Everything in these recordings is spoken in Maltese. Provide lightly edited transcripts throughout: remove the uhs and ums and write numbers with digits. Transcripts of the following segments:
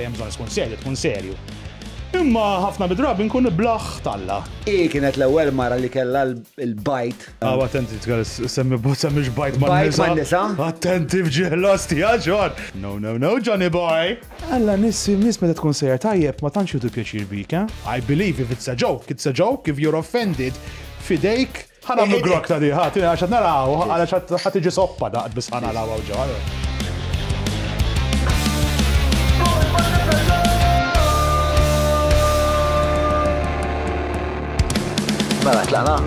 Hemm bżonn tkun serju, tkun serju. Imma ħafna mid-drabi nkun iblah t'Alla. Hi kienet l-ewwel mara li kellha l-bajd. Aw attenti semmi semmix bajd man-nisa. Bajd man-nisa. Attenti f'ġieħ l-ostja, John. No, no, no, Johnny boy. Alla nies nies meta tkun sejjer tajjeb ma tantx jieħdu pjaċir bik, eh? I believe if it's a joke, it's a joke, if you're offended, f'idejk Ħa nagħmlu grokk ta' di, ħa, għax qed naraw, għax ħa tiġi soppa daqt biss ħa naraw hawn ġewwa. Mela, tlaqna.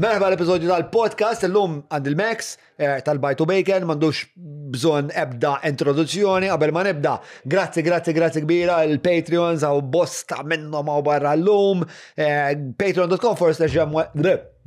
Merħba l-episodju tal-podcast, illum għand il-Max eh, tal-Bajtu Bacon, mandux bżon ebda introduzzjoni qabel ma nibda. Grazzi, grazzi, grazzi kbira il-Patreons għaw bosta minnhom għaw barra l-lum. Eh, Patreon.com forward slash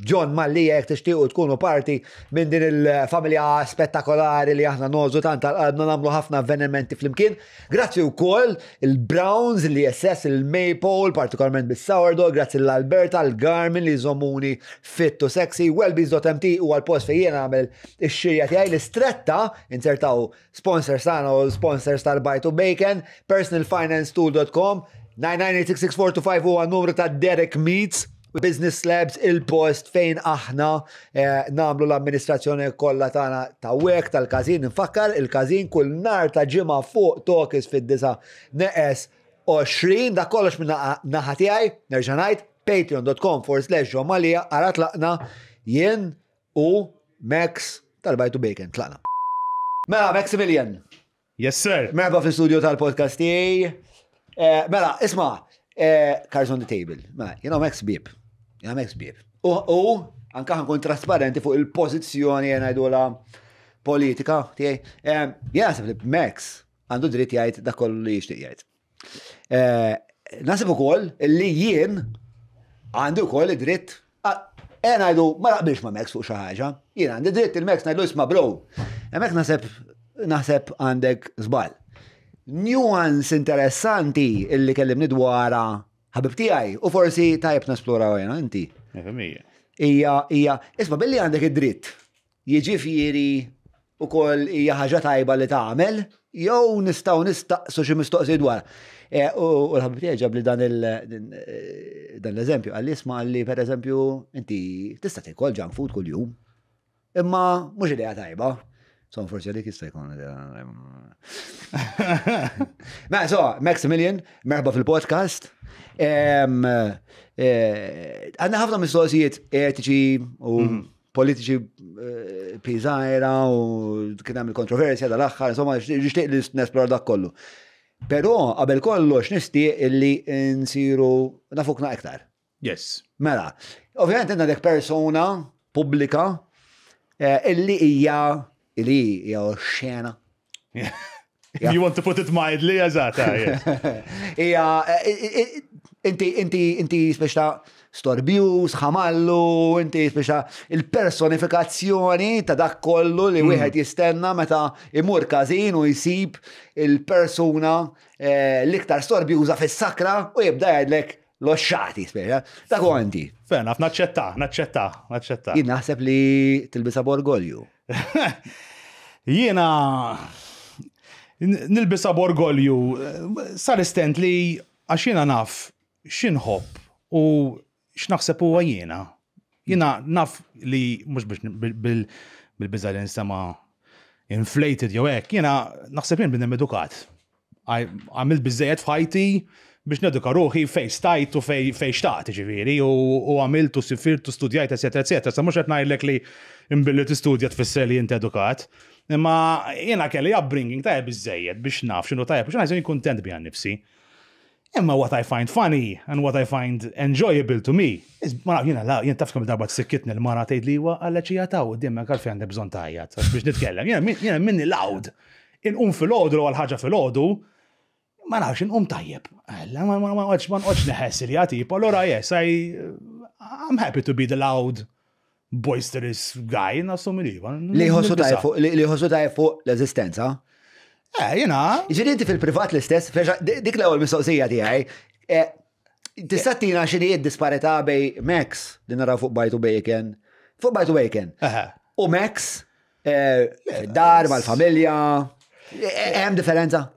John Malli jek tixtiequ tkunu parti minn din il-familja spettakolari li aħna nożu tant għal-qalbna nagħmlu ħafna avvenimenti flimkien. Grazzi wkoll il-Browns, l-ISS, il-Maypole, partikolarment bis-sourdough, grazzi l-Alberta, l-Garmin li jżommuni fit to sexy, wellbees.mt huwa l-post fejn jiena nagħmel ix-xirja tiegħi l-istretta, insertaw sponsors tagħna u sponsors tal-Bajtu Bacon, personalfinancetool.com, 9986645 huwa numru ta' Derek Meats, Business Labs il-post fejn aħna eh, namlu l-amministrazzjoni kollha tagħna ta' wek tal-każin. Nfakkar il-każin kull nar ta' ġimgħa fuq Tokis fid-disa neqes 20 dak kollox minn naħa tiegħi, nerġa' ngħid, patreon.com forward slash Malija ara tlaqna jien u Max tal-Bajtu Bacon. Tlaqna. Mela, Maximilian. Yes, sir. Merħba fl-studio tal-podcast tiegħi. Eh, mela, isma, eh, cards on the table. Mela, jena Max Bib. Jena Max Bib. U anka ħankun trasparenti fuq il-pożizzjoni jena jgħidula politika tiegħi. Eh, jena li Max għandu dritt jgħid dak kollu li jixtieq jgħid. Eh, nasib ukoll li jien għandi wkoll id-dritt eh ngħidu ma naqbilx ma' Max fuq xi ħaġa. Jien għandi dritt il-Max ngħidlu isma' bro. Hemmhekk naħseb naħseb għandek żball. Nuance interessanti illi kellimni dwarha ħabib tiegħi u forsi tajjeb nesploraw jena inti. Hija hija isma' billi għandek id-dritt Jiġifieri ukoll hija ħaġa tajba li tagħmel jew nistgħu nistaqsu xi mistoqsijiet dwar. E, u l-ħabib tiegħi ġabli dan eh, l-eżempju, għalli isma' għalli pereżempju inti tista' tiekol junk food kuljum. Imma mhux idea tajba. Son forsi għalik jista' jkun idea. Ma so, Maximilian, merħba fil-podcast. Eh, għandna ħafna mistoqsijiet etiċi u mhm. politiċi eh, piżajra u kien hemm il-kontroversja dal-aħħar, insomma, nixtieq li nesplora dak kollu. Però qabel kollox nixtieq illi nsiru nafukna iktar. Yes. Mela, ovvjament għandek persona pubblika eh, illi hija illi hija xena. If you want to put it mildly, eżatt. Ah, Ija, eh, eh, eh, inti, inti, inti speċa storbjus, ħamallu, inti speċa il-personifikazzjoni ta' dak kollu li mm. wieħed jistenna meta imur każin u jsib il-persuna l-iktar storbjuża fis-sakra u jibda jgħidlek l-oxxati, speċa. Dak u inti. Fena, naċċetta, naċċetta, naċċetta. Jien naħseb li tilbisa borgolju. Jiena nilbisha b'orgolju sal-istent li għax jiena naf x'inħobb u x'naħseb huwa jiena. Jiena naf li mhux biex bil-biża' li nistema' inflated jew hekk, jiena naħseb jien bniedem edukat. Għamilt biżżejjed f'ħajti biex neduka ruħi fejn stajt u fejn xtaqt, jiġifieri, u għamilt u sifirt u studjajt, eċetera, eċetera. Sa mhux qed ngħidlek li imbilli tistudja tfisser li int edukat. Imma jiena kelli upbringing tajjeb biżżejjed biex naf x'inhu tajjeb u x'inhu ħażin kuntent biha nnifsi. Imma what I find funny and what I find enjoyable to me is, ma nafx, jiena la, jien taf kemm darba tsikkitni l-mara tgħidli iwa għalla ċija ta' quddiemek għalfejn għandek bżonn tgħajjat biex nitkellem. Jiena minni loud. Inqum filgħodu l-ewwel ħaġa filgħodu, ma nafx inqum tajjeb. Alla, ma noqgħodx ma noqgħodx neħess il tipo, allura yes, I I'm happy to be the loud boisterous guy, nassumi li. Iva, li jħossu tajjeb fuq li jħossu tajjeb fuq l-eżistenza. Eh, jena. Ġifieri inti fil-privat l-istess, dik l-ewwel mistoqsija tiegħi, eh, tista' tina x'inhi d-disparità bej Max li naraw fuq Bajtu Bacon, fuq Bajtu Bacon. U Max Eh, dar mal-familja, eh, hemm differenza?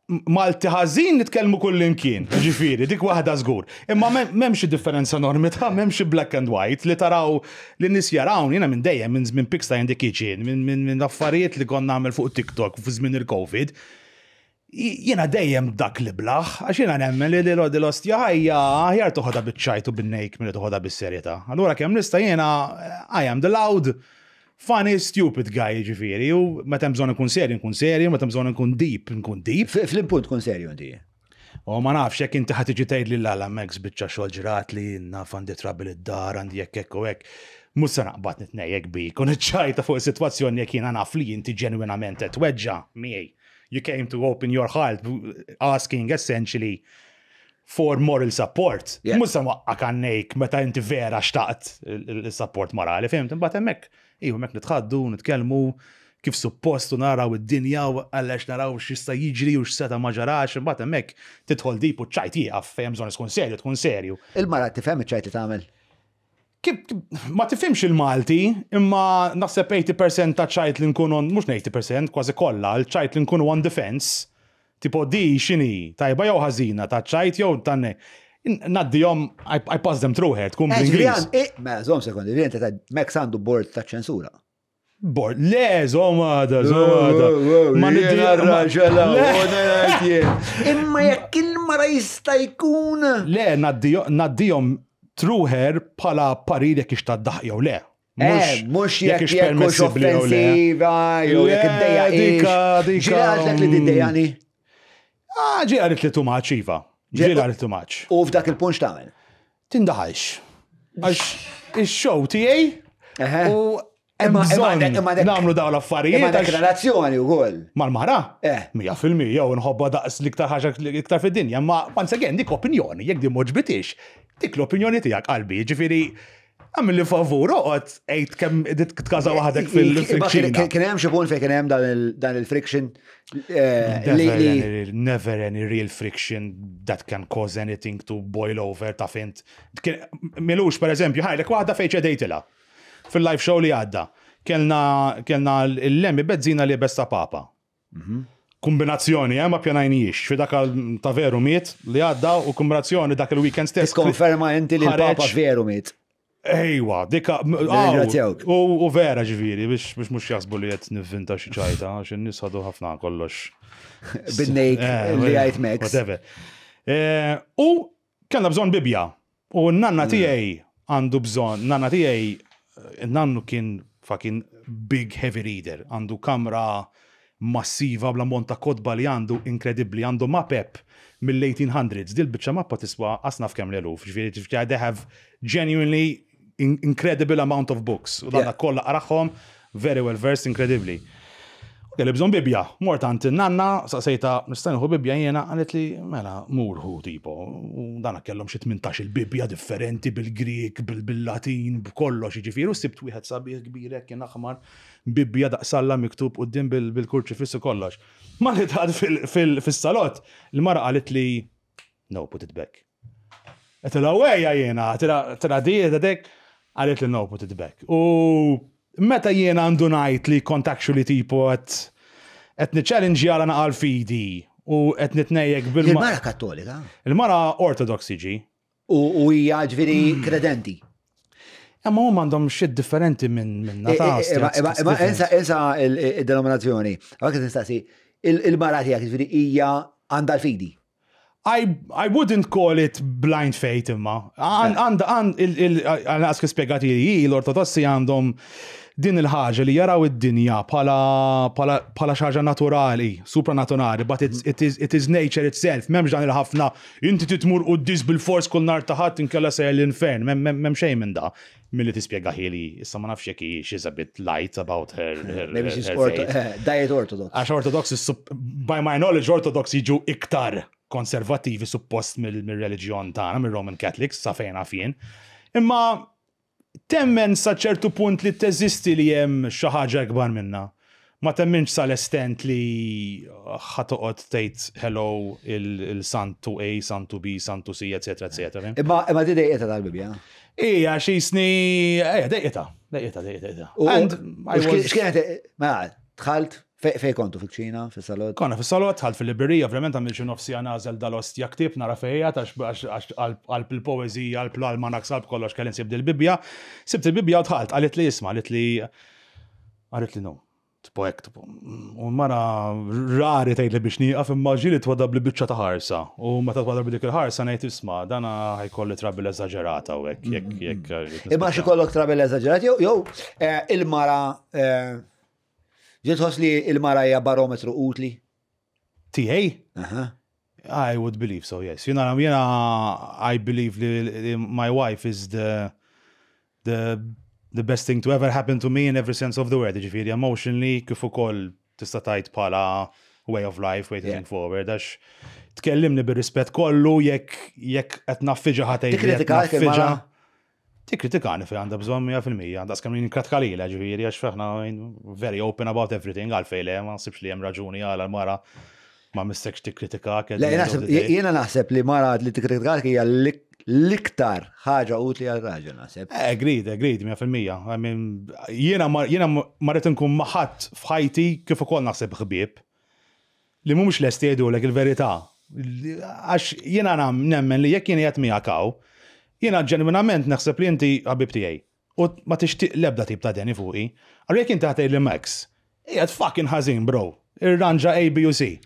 Malti ħażin nitkellmu kull imkien, ġifieri, dik waħda żgur. Imma m'hemmx differenza enormi ta' m'hemmx black and white li taraw li nies jarawn jiena minn dejjem minn żmien Pigsty in the Kitchen, minn affarijiet li konna nagħmel fuq TikTok fi żmien il-Covid. Jiena dejjem dak li blaħ, għax jiena nemmen li l-ostja ħajja aħjar toħodha biċ-ċajt u bin-nejk milli toħodha bis-serjetà. Allura kemm nista' jiena I am the loud Funny, stupid guy, ġifiri, u meta hemm bżonn ikun serju, nkun serju, meta hemm bżonn nkun deep, nkun deep. Fl-inpunt tkun serju inti. U ma nafx, jekk inti ħa tiġi tgħid li l Max biċċa xogħol ġrat li naf għandi trouble id-dar, għandi jekk hekk u hekk. Mhux se naqbad nitnejjek bik u niċċajta fuq is-sitwazzjoni jekk jiena naf li inti ġenwinament qed tweġġa' miegħi. You came to open your heart asking essentially for moral support. Yeah. Mhux se nwaqqak għannejk meta inti vera xtaqt il-support morali, fhimt? Imbagħad hemmhekk, iva hemmhekk nitħaddu, nitkellmu kif suppost u naraw id-dinja u għaliex naraw x'jista' jiġri u x'seta' ma ġarax, imbagħad hemmhekk tidħol deep u ċ-ċajt jieqaf fejn hemm bżonn tkun serju, tkun serju. Il-mara tifhem iċ-ċajt li tagħmel? Kif ma tifhimx il-Malti, imma naħseb 80% ta' ċajt li nkun on, mhux 80%, kważi kollha, l-ċajt li nkunu on defense, tipo di x'inhi, tajba jew ħażina, ta' ċajt jew ta' ne. Ngħaddihom, I, I pass them through her, tkun Eh, bl-Ingliż. Eh, Mela, żomm sekondi, li inti ta' Max għandu board ta' ċensura. Bord, le, żomm għada, żomm għada. Ma raġela, Imma jekk il-mara jista' jkun. Le, ngħaddihom through her bħala parir jekk ix tad-daħq jew le. Eh, mhux jekk jekk mhux offensiva, jew jekk iddejja. Dika, dika. Ġieli għaltlek li tiddejjani? Ah, ġieli għalit li too much, iva. Ġieli għalit too much. U f'dak il-punt x'tagħmel? Tindaħalx. Għax ix-show tiegħi u hemm bżonn nagħmlu dawn l-affarijiet. Imma dak relazzjoni wkoll. Mal-mara? Eh. 100% u nħobbha daqs l-iktar ħaġa iktar fid-dinja, ma once again dik opinjoni, jekk din m'għoġbitix, dik l-opinjoni tiegħek qalbi, ġifieri Għamilli favur, oqgħod għid kemm tkaża waħdek fil-kċina. Kien hemm xi punt fejn kien hemm dan il-friction eh, Never any real friction that can cause anything to boil over ta' fint. Milux, per eżempju, ħajlek waħda fejn ċedejtilha. Fil-live show li għadda. Kellna l-lemmi bezzina li besta papa. Mhm. Kombinazzjoni, eh, ma pjanajnijiex. Fi dak ta' veru miet li għadda u kombinazzjoni dak il-weekend stess. Konferma inti li l-Papa veru miet. Ejwa, dika. U vera ġiviri, biex mux jasbu li jett nivvinta xi ċajta, għax in-nies ħadu ħafna kollox. Binnejk eh, li għajt Max. Whatever. Eh, u kellna bżonn bibja. U n-nanna mm. tiegħi għandu bżonn, nanna tiegħi, eh, nannu kien fucking big heavy reader, għandu kamra massiva bl-ammont ta' kotba li għandu inkredibbli, għandu mapep mill-1800s, dil-biċċa mappa tiswa asnaf kemm l-eluf, ġifieri they have genuinely incredible amount of books. U danna kollha qrahom, very well versed, incredibly. Kelli bżonn bibja. Mort għand in-nanna, saqsejta nista' nieħu bibja jiena, qalet li mela mur hu tipo. U dana kellhom xi 18 il-bibja differenti bil-Grieg, bil-Latin, b'kollox, jiġifieri u sibt wieħed sabiħ kbir hekk kien aħmar, bibja daqs Alla miktub quddiem bil-kurċifiss u kollox. Malli dħalt fis-salott, il-mara qalet li no, put it back. Għedtilha wejja jiena, għedtilha di, għedtilha qalet li no, put it back. U meta jiena għandu ngħid li kont actually tipo qed qed niċċellinġi għala naqal fidi u qed nitnejjek bil Il-mara kattolika? Il-mara ortodox jiġi. U hija ġifieri kredenti. Imma huma għandhom xi differenti minn minna ta' Imma insa insa il-denominazzjoni. Għak nistaqsi, il-mara tiegħek ġifieri hija għandha l-fidi. I, I wouldn't call it blind faith imma. Għanda, għand, kif spiegati li l-ortodossi għandhom din il-ħaġa li jaraw id-dinja bħala xi ħaġa naturali, supranaturali, but it's, it, is, it is nature itself. M'hemmx dan il-ħafna, inti titmur quddis bil-fors kull nhar ta' Ħadd inkella sejjer l-infern, m'hemm xejn minn da. Milli tispjega ħili, issa ma nafx jekk hi she's a bit light about her, her, Maybe she's her ortho, faith. diet orthodox. Għax orthodox, is sup- by my knowledge, orthodox jiġu iktar konservativi suppost mill-reliġjon tagħna, mill-Roman Catholics, sa fejn naf jien. Imma temmen sa ċertu punt li teżisti li hemm xi ħaġa ikbar minna. Ma temminx sal-estent li ħa toqgħod tgħid hello il-Santu A, Santu B, Santu C, eccetera, eccetera. Imma imma di dejqetha tal-Bibbja. Ija, xisni, ejja, dejqetha, dejqetha, dejqetha. U And I was- x'kienet, mela, dħalt Fej kontu fil-kċina, fil-salott? Konna fil-salott, dħalt fil-librerija, ovvjament għamilt xi nofs siegħa nagħżel dal-ostja ktieb nara fejn qiegħed għax qalb il-poeżija, qalb l-almanacs, qalb kollox kelli nsib dil-Bibbja. Sibt il-Bibbja u dħalt, qalitli isma', qalitli qalitli no. Tipo hekk, tipo. U l-mara rari tgħidli biex nieqaf imma ġieli twadabli biċċa ta' ħarsa. U meta twadabli dik il-ħarsa ngħid isma' dana ħajkolli trouble eżaġerata u hekk, jekk jekk. Imma xi kollok trouble eżaġerat jew jew eh, il-mara eh, ġiet tħoss li il-mara hija barometru utli? Tiegħi? I would believe so, yes. Jena, jena, I believe li my wife is the, the, the best thing to ever happen to me in every sense of the word. Ġifieri, emotionally, kif ukoll tista' tgħid bħala way of life, way to think forward, għax tkellimni bir-rispett kollu jekk jekk qed naffiġa ħatej. Tikkritika il-mara? Tikkritikani fejn għandha bżonn 100%, daqs kemm ninkritika lilha ġifieri għax aħna very open about everything għalfejn le, ma nsibx li hemm raġuni għala l-mara ma missekx tikkritikak. Le, jiena naħseb li mara li tikkritikak hija l-iktar ħaġa utli għal raġel naħseb. Eh, agreed, agreed, 100%. I mean, jiena ma rrid inkun ma' ħadd f'ħajti kif ukoll naħseb ħbieb li mhumiex lesti jgħidulek il-verità. Għax jiena nemmen li jekk jien qiegħed miegħek hawn, jiena ġenwinament naħseb li inti ħabib tiegħi. U ma tixtieq l-ebda tip ta' deni fuqi. Allura jekk inti ħa tgħidli Max, qiegħed fucking ħażin bro, irranġa A, B u C.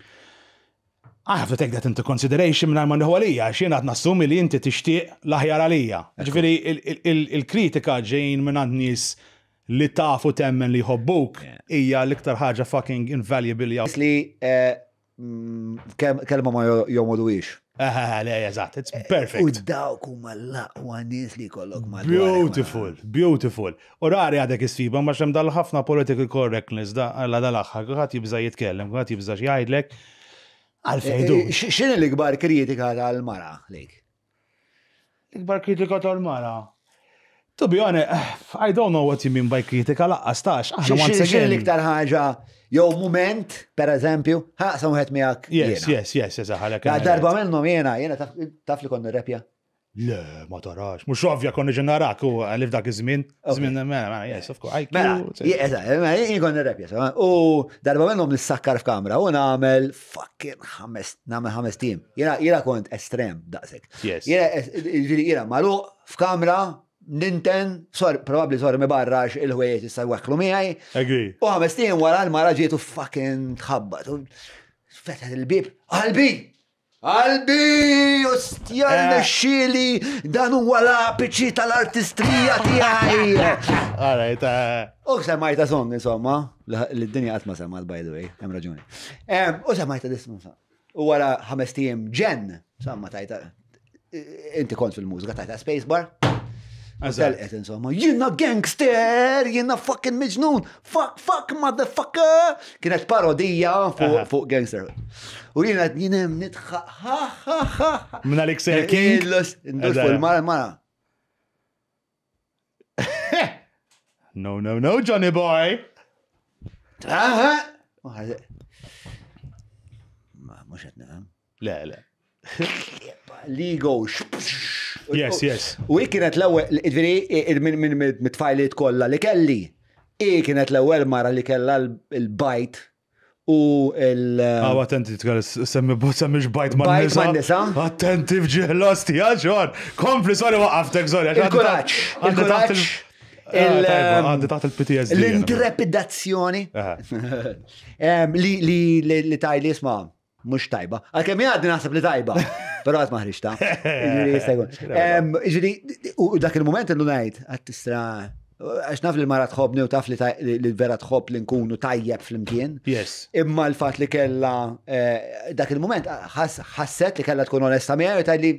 I have to take that into consideration mingħajr ma nieħu għalija, għax jiena qed nassumi li inti tixtieq l-aħjar għalija. Ġifieri il-kritika ġejjin mingħand nies li taf u temmen li jħobbuk hija l-iktar ħaġa fucking invaluable. Li eh, kelma ma jomoduhiex. Eh, le, eżatt, it's perfect. U dawk huma l-aqwa nies li jkollok ma. Beautiful, beautiful. U rari għadek issiba ma xem dal-ħafna political correctness da għalla dal-aħħar, kulħadd jibża' jitkellem, kulħadd jibża' jgħidlek. Għalfejn. Eh, x'inhi l-ikbar kritika tal-mara lejk? L-ikbar kritika tal-mara. To be honest, I don't know what you mean by kritika laqqas tax. X'inhi l-iktar ħaġa jew mument, per eżempju, ħaqsam wieħed miegħek. Yes, yes, yes, yes, ħalek. Darba minnhom jiena, jiena taf li konni repja. Le, ma tarax. Mhux ovvja konni ġenarak u għalif dak iż-żmien. Żmien, mela, mela, yes, of course. Mela, mela, jien konni repja. U darba minnhom nissakkar f'kamra u nagħmel fucking ħames, nagħmel ħames tim. Jiena kont estrem daqshekk. Yes. Jiena jiena magħluq f'kamra ninten, sor, probabli sor mi barrax il-ħwejjeġ issa jwekklu miegħi. Agree. U ħames tim wara l-mara ġietu fucking tħabbat. Fetħet il-bib, qalbi! Qalbi! Ostja eh. nexxieli dan huwa l-apiċi tal-artistrija tiegħi. All right. Eh. U semmajta song insomma, li d-dinja qatt ma semmat by the way, hemm raġuni. U semmajta dismu. U wara ħames tiem ġen, insomma tajta, inti kont fil-mużika tajta spacebar. Telqet insomma, jiena gangster, jiena fucking miġnun, fuck, fuck, motherfucker. Kienet parodija fuq gangster. U jiena jiena nitħaq, ha, ha, ha. Minna li ksel king. Ndur fuq il-mara, mara. No, no, no, Johnny boy. Ma, mux qed nifhem. Le, le. Ligo. Yes, yes. U hi kienet l-ewwel, ġifieri minn mit-tfajliet kollha li kelli, hi kienet l-ewwel mara li kellha l-bajt u l. Għaw attenti tkar semmi semmix bajt ma' nisa. Bajt ma' nisa. Attenti fġieħ l-ostja, ġon. Kompli, sorry waqaftek, sorry. Il-kuraġġ. Il-kuraġġ. Għandi taħt il-PTSD. L-intrepidazzjoni. Li tajli isma' mhux tajba. Għalkemm jgħaddi naħseb li tajba, però għad ma ħriġta. Ġifieri, u dak il-moment illu ngħid, għad tistra għax naf li l-mara tħobbni u taf li vera tħobb li nkunu tajjeb flimkien. Yes. Imma l-fatt li kella eh, dak il-moment ħasset li kella tkun onesta miegħi u tgħidli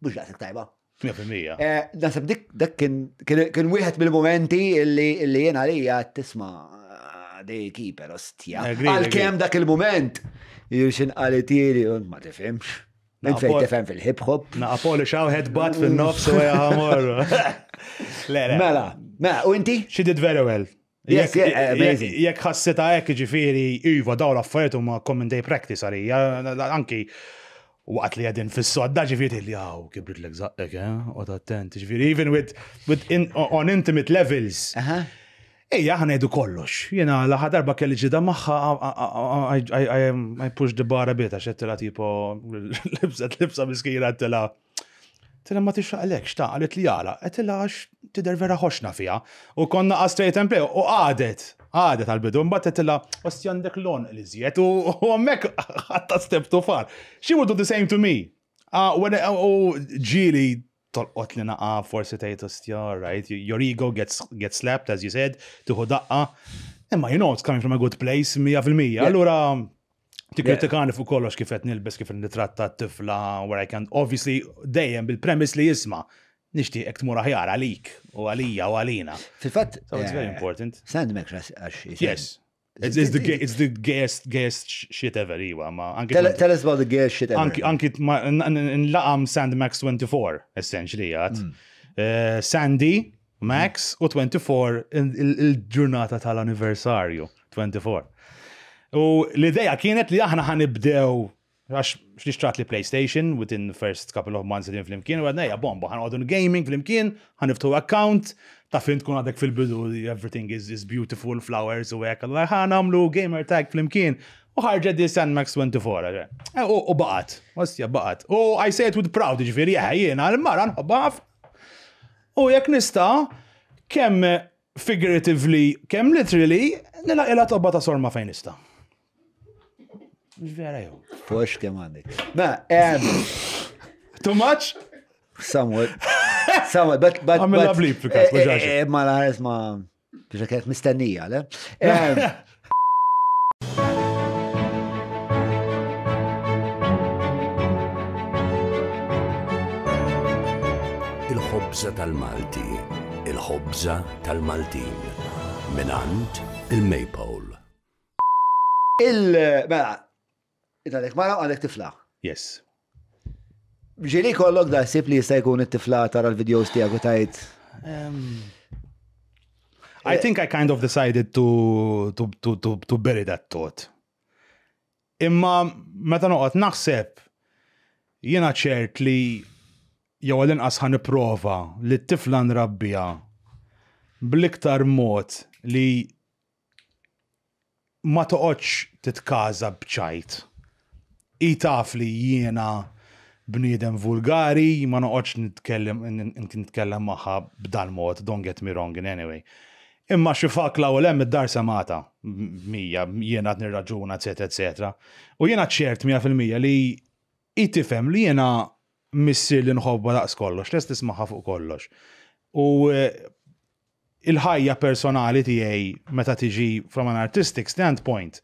mhux daqshekk tajba. 100%. Eh, naħseb dik dak kien wieħed mill-momenti illi jien għalija tisma' di keeper ostja. Għalkemm dak il-moment jirxin qalitieli ma tifhimx. Minn fejn tifhem fil-hip hop. Naqa polish hawn headbutt fin-nofs u ħamor. Le, le. Mela, mela, u inti? She did very well. Yes, yeah, amazing. Jekk ħassita hekk ġifieri, iva dawn l-affarijiet huma common day practice għalija, anki waqt li qegħdin fis-sodda ġifieri li hawn kibritlek żaqqek, eh, qgħod attent, ġifieri even with, with in, on intimate levels. Ejja, ħa ngħidu kollox. Jiena l-aħħar darba kelli ġida magħha I pushed the bar a bit għax għedtilha tipo libset libsa miskina għedtilha Għedtilha ma tixraqlekx ta' qalet li għala. Għedtilha għax tidher vera ħoxna fiha. U konna naqas straight and play u qagħdet, qagħdet għall-bidu. Mbagħad għedtilha ostja għandek l-għonq li żjed u hemmhekk ħadtha step too far. She would do the same to me. Ah, u ġieli tolqot li naqa forsi tgħid ostja, right, your ego gets, gets slapped, as you said, tieħu daqqa. Imma you know it's coming from a good place, 100%. Allura tikkritikani fuq kollox kif qed nilbes, kif nitratta t-tifla, where I can, obviously dejjem bil-premise li jisma' nixtieqek tmur aħjar għalik u għalija u għalina. Fil-fatt. So it's very eh, important. Sand Max għax. Yes. It's, it's, the, gay, it's the gayest, gayest shit ever, iwa. Ma anki tell, tell us about the gayest shit ever. Anki, anki nlaqam Sand Max 24, essentially, għat. Mm. Uh, Sandy, Max u 24 il-ġurnata tal-anniversarju, 24. U l-ideja kienet li aħna ħanibdew għax li xtrat li PlayStation within the first couple of months li flimkien u għadna bomba ħanqogħdu gaming flimkien, ħaniftu account, ta' fin tkun għadek fil-bidu everything is, is beautiful, flowers u hekk, allura ħa nagħmlu gamer tag flimkien. U ħarġet di Sandmax 24, eh, u baqat, ostja baqat. U I say it with proud, ġifieri, eh, jiena l-mara nħobbha U jekk nista' kemm figuratively, kemm literally, nilaqilha tobba ta' sorma fejn nista'. Vera jew. Fux kemm għandek. Ma, Too much? Somewhat. Somewhat, but... but Għamilla blip fil-kas, eh, eh, eh, Ma l-ħares ma... Biex kienet mistennija, le? Il-ħobża tal-Malti, il-ħobża tal-Maltin, mingħand il-Maypole. Il-mela, għandek mara u għandek tifla. Yes. Ġieli kollok da sib li jista' jkun it-tifla tara l-videos tiegħek u tajt. I think I kind of decided to, to, to, to, to bury that thought. Imma meta noqgħod naħseb jiena ċert li jew għall-inqas ħa nipprova li t-tifla nrabbija bl-iktar mod li ma toqgħodx titkaża b'ċajt. Hi taf li jiena bniedem vulgari, ma noqgħodx nitkellem nitkellem magħha b'dal-mod, don't get me wrong in any way. Imma xi fakla u hemm id-dar semata, mija, jiena qed nirraġuna, eċetera, eċetera. U jiena ċert 100% li hi tifhem li jiena missier li nħobbha daqs kollox, lest nismagħha fuq kollox. U il-ħajja personali tiegħi meta tiġi from an artistic standpoint,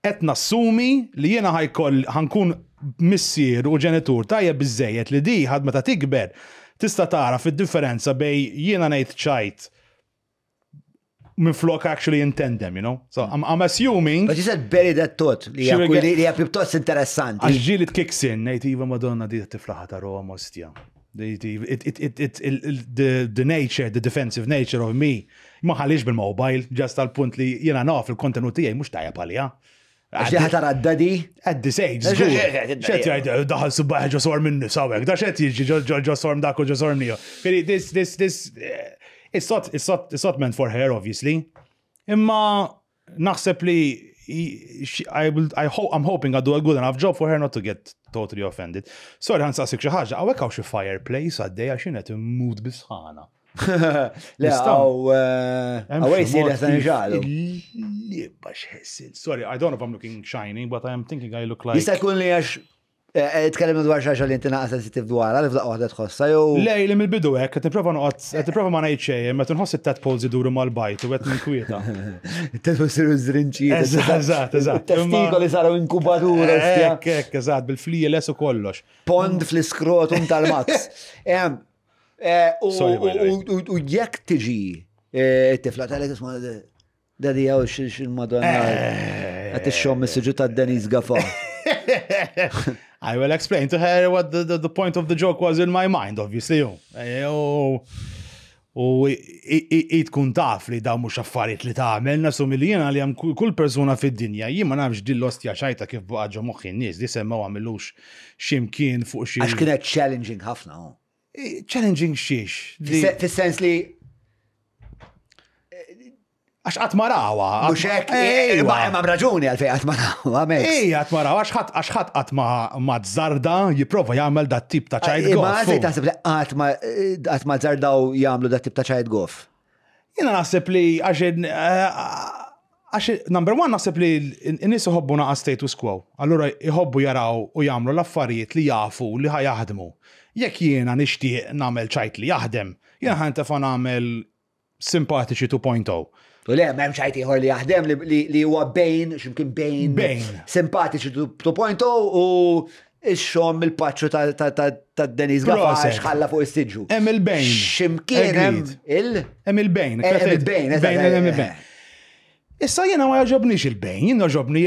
qed nassumi li jiena ħajkoll ħankun missier u ġenitur tajjeb biżejjed li di ħad meta tikber tista' tara fid-differenza bej jiena ngħid ċajt minflok actually intend them, you know? So I'm, I'm assuming. But you said bury that thought li hija pjuttost interessanti. Għax ġieli kicks in, ngħid iva Madonna di tiflaħa ta' Roma ostja. The, the nature, the defensive nature of me, ma ħalix bil-mobile, just tal-punt li jena naf il-kontenut tiegħi mhux tajjeb għalija. Għax li ħatar għaddadi? At this age, żgur. Xed jgħid daħal subbaħ ġo sorm minn sawek, da xed jiġi ġo sorm dak u ġo sorm niju. This, this, this, eh, it's not, it's not, it's not meant for her, obviously. Imma naħseb li I will, I hope, I'm hoping I do a good enough job for her not to get totally offended. Sorry, ħan saqsik xi ħaġa, hawnhekk hawn xi fireplace għaddej għax jien qed immut bis-sħana. Le, għaw, għaw jisir għasan ġalu. Sorry, I don't know if I'm looking shiny, but I am thinking I look like. Jista' jkun li għax eh, eh, tkellimna dwar xaġa li inti naqa sensitiv dwarha li f'daqqa waħda tħossha jew. Le, li mill-bidu hekk, qed nipprova noqgħod, qed nipprova ma ngħid xejn, meta nħoss it-tadpoles iduru mal-bajt u qed ninkwieta. Tadpoles isiru żrinċi. Eżatt, eżatt. Testikoli saru inkubatura. Hekk, hekk, eżatt, bil-flieles u kollox. Pond fl-iskrotum tal-Max. Eh, u jekk tiġi eh, tifla tal-ek isma' Daddy għaw xil-madonna. Eh. Għat ixxom mis-suġu ta' Denise Gafa. I will explain to her what the, the, the point of the joke was in my mind, obviously. U i tkun taf li dawn mhux affarijiet li tagħmel, nasumi li jiena li hemm kull persuna fid-dinja, jien ma nafx din l-ostja xajta kif baqa' ġo moħħi n-nies, di semmew għamilux x'imkien fuq xi. Għax kienet challenging ħafna. Oh. Challenging xiex. Fis-sens li. Għax qatt ma rawha. Mhux hekk, imma hemm raġuni għalfejn qatt ma rawha. Ejja, qatt ma rawha għax ħadd għax ħadd qatt ma żarda jipprova jagħmel dat tip ta' ċajt goff. Imma għalfejn taħseb li qatt ma qatt ma żardaw jagħmlu dat tip ta' ċajt goff? Jiena naħseb li għax għax number one naħseb li n-nies iħobbu naqa' status quo. Allura jħobbu jaraw u jagħmlu l-affarijiet li jafu li ħa jaħdmu. Jekk jiena nixtieq nagħmel ċajt li jaħdem, jiena ħa ntefa' nagħmel simpatiċi 2.0. U le, m'hemm ċajt ieħor li jaħdem li huwa bejn, x'imkien bejn. Bejn. Simpatiċi 2.0 u ix-xom il-paċċu ta' Denis Gaffa ħalla fuq is-siġġu. Hemm il-bejn. X'imkien hemm il? Hemm il-bejn. Hemm il-bejn, hemm il-bejn. Issa jiena ma jogħġobnix il-bejn, jien jogħġobni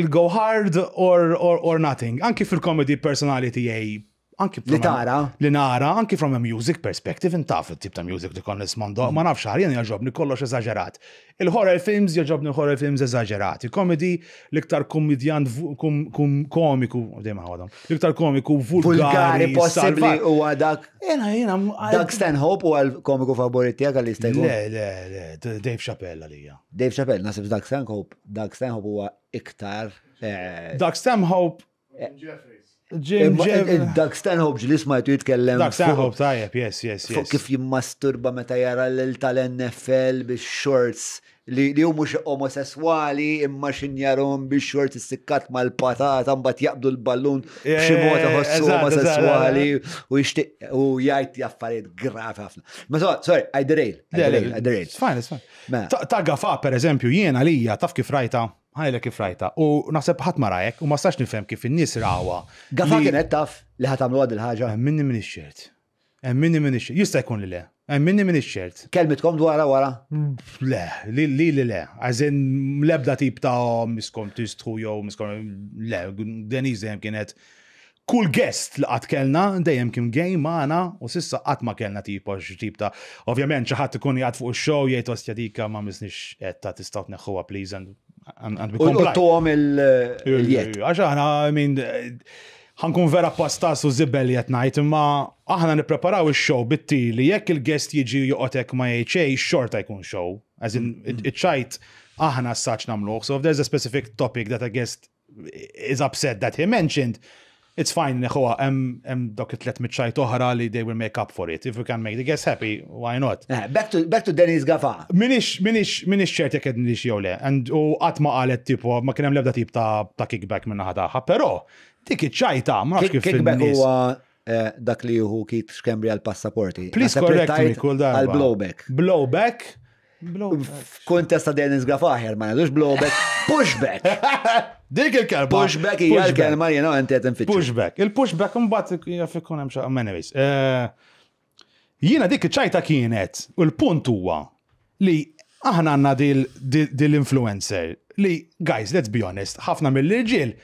il-go hard or nothing. Anki fil-comedy personali tiegħi anki li tara. Li nara, anki from a music perspective, intaf it-tip ta' music li kon nisma' ma nafx jien jogħġobni kollox eżaġerat. Il-horror films jogħġobni horror films eżaġerati. Comedy l-iktar komedjant komiku, dejjem ħadhom, l-iktar komiku vulgari possibbli huwa dak. Jiena jiena Doug Stanhope huwa l-komiku favorit tiegħek għal jista' jkun. Le, le, le, Dave Chappelle għalija. Dave Chappelle, naħseb Doug Stanhope, Doug Stanhope huwa iktar. Eh, Doug Stanhope Jim Jeffries. Doug Stanhope ġli smajtu jitkellem. Doug Stanhope tajjeb, yes, yes, yes. Fuq kif jimmasturba meta jara l tal-NFL bix shorts li li hu mhux omosesswali imma xinjarom bix shorts issikkat mal-patata mbagħad jaqbdu l-ballun b'xi mod iħossu omosesswali u jixtieq u jgħid affarijiet gravi ħafna. Ma sorry, I derail. I derail, I derail. It's fine, it's fine. Mela. Ta' gafa, per eżempju, jiena lija taf kif rajta Ħajlek kif rajta. U naħseb ħadd ma rajek u ma stax nifhem kif in-nies rawha. Gafa kienet taf li ħa tagħmlu għad il-ħaġa. Minni minix ċert. Minni minix ċert. Jista' jkun li le. Minni minix ċert. Kelmitkom dwarha wara? Le, li li li le. As in l-ebda tip ta' miskom tistħu jew miskom le, Denise dejjem kienet Kull guest li qatt kellna dejjem kien gay magħna u s'issa qatt ma kellna tipo xi tip ta' ovvjament xi ħadd ikun qiegħed fuq ix-show jgħid ostja dika ma misniex għedtha tistgħu tneħħuha please and and we comply. U tuhom il-jedd. Għax aħna I mean ħa nkun vera pastas u żibel li qed ngħid imma aħna nippreparaw ix-show bit-tir li jekk il-guest jiġi u joqgħod hekk ma jgħid xejn xorta jkun show. As in iċ-ċajt aħna as such nagħmluh. So if there's a specific topic that a guest is upset that he mentioned, it's fine neħuha hemm dawk it-tlet miċ-ċajt oħra li they will make up for it. If we can make the guests happy, why not? Eh, back to, back to Denise Gafa. Minix, minix, minix ċert jekk ednix jew le. And u qatt ma qalet tipo, ma kien hemm l-ebda tip ta' ta' kickback minn naħa tagħha, però dik iċ-ċajta ma nafx kif. Kickback huwa eh, dak li juhu Keith Schembri għal passaporti. Please correct me kull darba. Għal blowback. Blowback. F'kuntest ta' Dennis Grafaher ma ngħidux blowback, pushback. Dik il-kelma. Pushback hija l-kelma li jiena inti qed infittxu. Pushback. Il-pushback imbagħad jaf ikun hemm xi anyways. Eh, jiena dik iċ-ċajta kienet u l-punt huwa li aħna għandna dil-influencer li, guys, let's be honest, ħafna mill-irġiel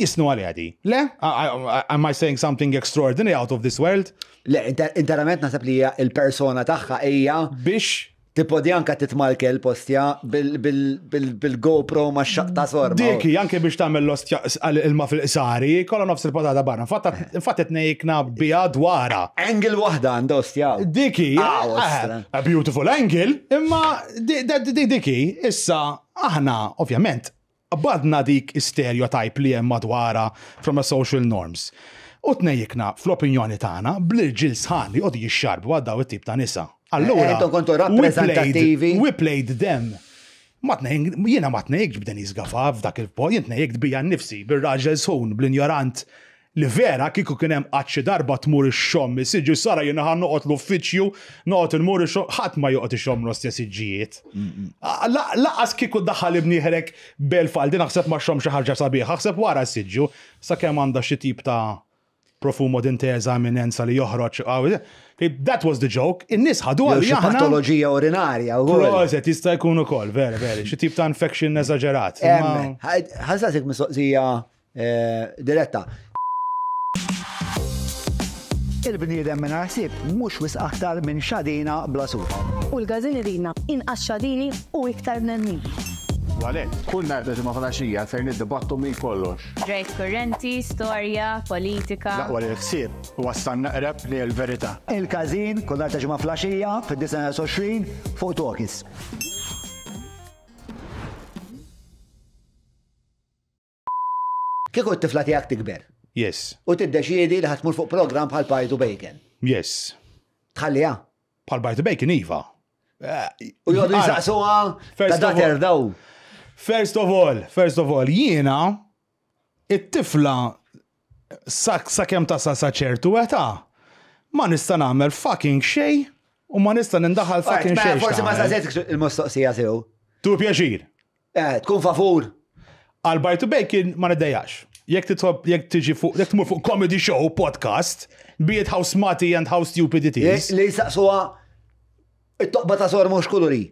jisnu għaliha di. Le? Am I saying something extraordinary out of this world? Le, interament naħseb li hija il-persona tagħha hija biex Tipo di anka titmalkel postja bil-GoPro ma' xaq ta' sorma. Dik anke biex tagħmel l-ostja ilma fil-qsari, kollha nofs il-patata barra. Infatti qed ngħidna biha dwarha. Angle waħda għandha ostja. Diki, ah, a beautiful angle, imma diki, issa aħna ovvjament Qbadna dik is-stereotype li hemm madwarha from a social norms. U tnejjikna fl-opinjoni tagħna bl-irġiel sħan li joqogħdu jixxarbu għal dawn it-tip ta' nisa. Allura. Intom kontu rappreżentattivi. We played them. Ma tnejjik, jiena ma tnejjikx b'Denise Gafa f'dak il-po, jien tnejjikt bija nnifsi, bir-raġel sħun, bl-injorant Li vera kieku kien hemm qatt xi darba tmur ixxomm is-siġġu Sara jiena ħa noqgħod l-uffiċċju, noqgħod inmur ixxomm, ħadd ma joqgħod ixomm l-ostja siġġijiet. Lanqas kieku ddaħħal imnieħrek b'elf għal din aħseb ma xxomm xi ħaġa sabiħa, aħseb wara s-siġġu, sakemm għandha xi tip ta' profumo d'intesa eminenza li joħroġ. That was the joke, in-nies ħaduha li aħna. Patoloġija urinarja wkoll. Proset, jista' jkun ukoll, vera, vera, xi tip ta' infection eżaġerat. Ħa nsaqsik mistoqsija Eh, diretta. Il-bniedem mingħajr ħsieb mhux wisq aktar minn xadina bla suf. U l-każin iridna inqas xadini u iktar bnedmin. U għalhekk, kull nhar ta' Ġimgħa filgħaxija ser niddibattu minn kollox. Ġrajjiet kurrenti, storja, politika. L-aqwa li l-ħsieb iwassalna eqreb lejn il-verità. Il-Każin, kull nhar ta' Ġimgħa filgħaxija fid-9:20 fuq Talkies. Kieku t-tifla tiegħek tikber. Yes. U tiddeċiedi li ħa tmur fuq programm bħal Pie to Bacon. Yes. Tħalliha? Bħal Pie to Bacon, iva. U joqogħdu jisaqsuha ta' dater daw. First of all, first of all, jiena it-tifla sakemm tasal sa ċertu età ma nista' nagħmel fucking xejn u ma nista' nindaħal fucking Alright, mela, xejn. Forsi ma x'tagħmel. saqsejtekx il-mistoqsija sew. Tu pjaċir. Eh, tkun favur. Għal Bite to Bacon ma niddejjax. Jekk titħobb, jekk tiġi fuq, jekk tmur fuq comedy show, podcast, be it how smutty and how stupid it is. Li jisaqsuha it-toqba ta' sor mhux kuluri.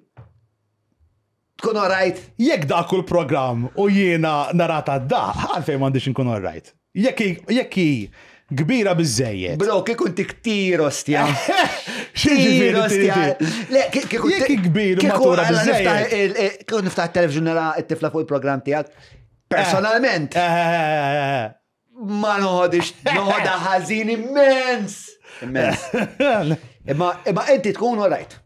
Tkun alright? Jekk dak kull programm u jiena narata da, għalfejn m'għandix nkun alright. Jekk hi- jekk hi kbira biżejjed. Bro, kieku inti ktir ostja. X'jiġifieri Ktir ostja. tiri? Le, kieku Jekk hi kbir u kieku matura alla niftaħ biżejjed. Kieku niftaħ il-television nara t-tifla fuq il-programm tiegħek. Personalment, ma noħodix, noħodha ħażin immens. Immens. Imma imma inti tkun alright.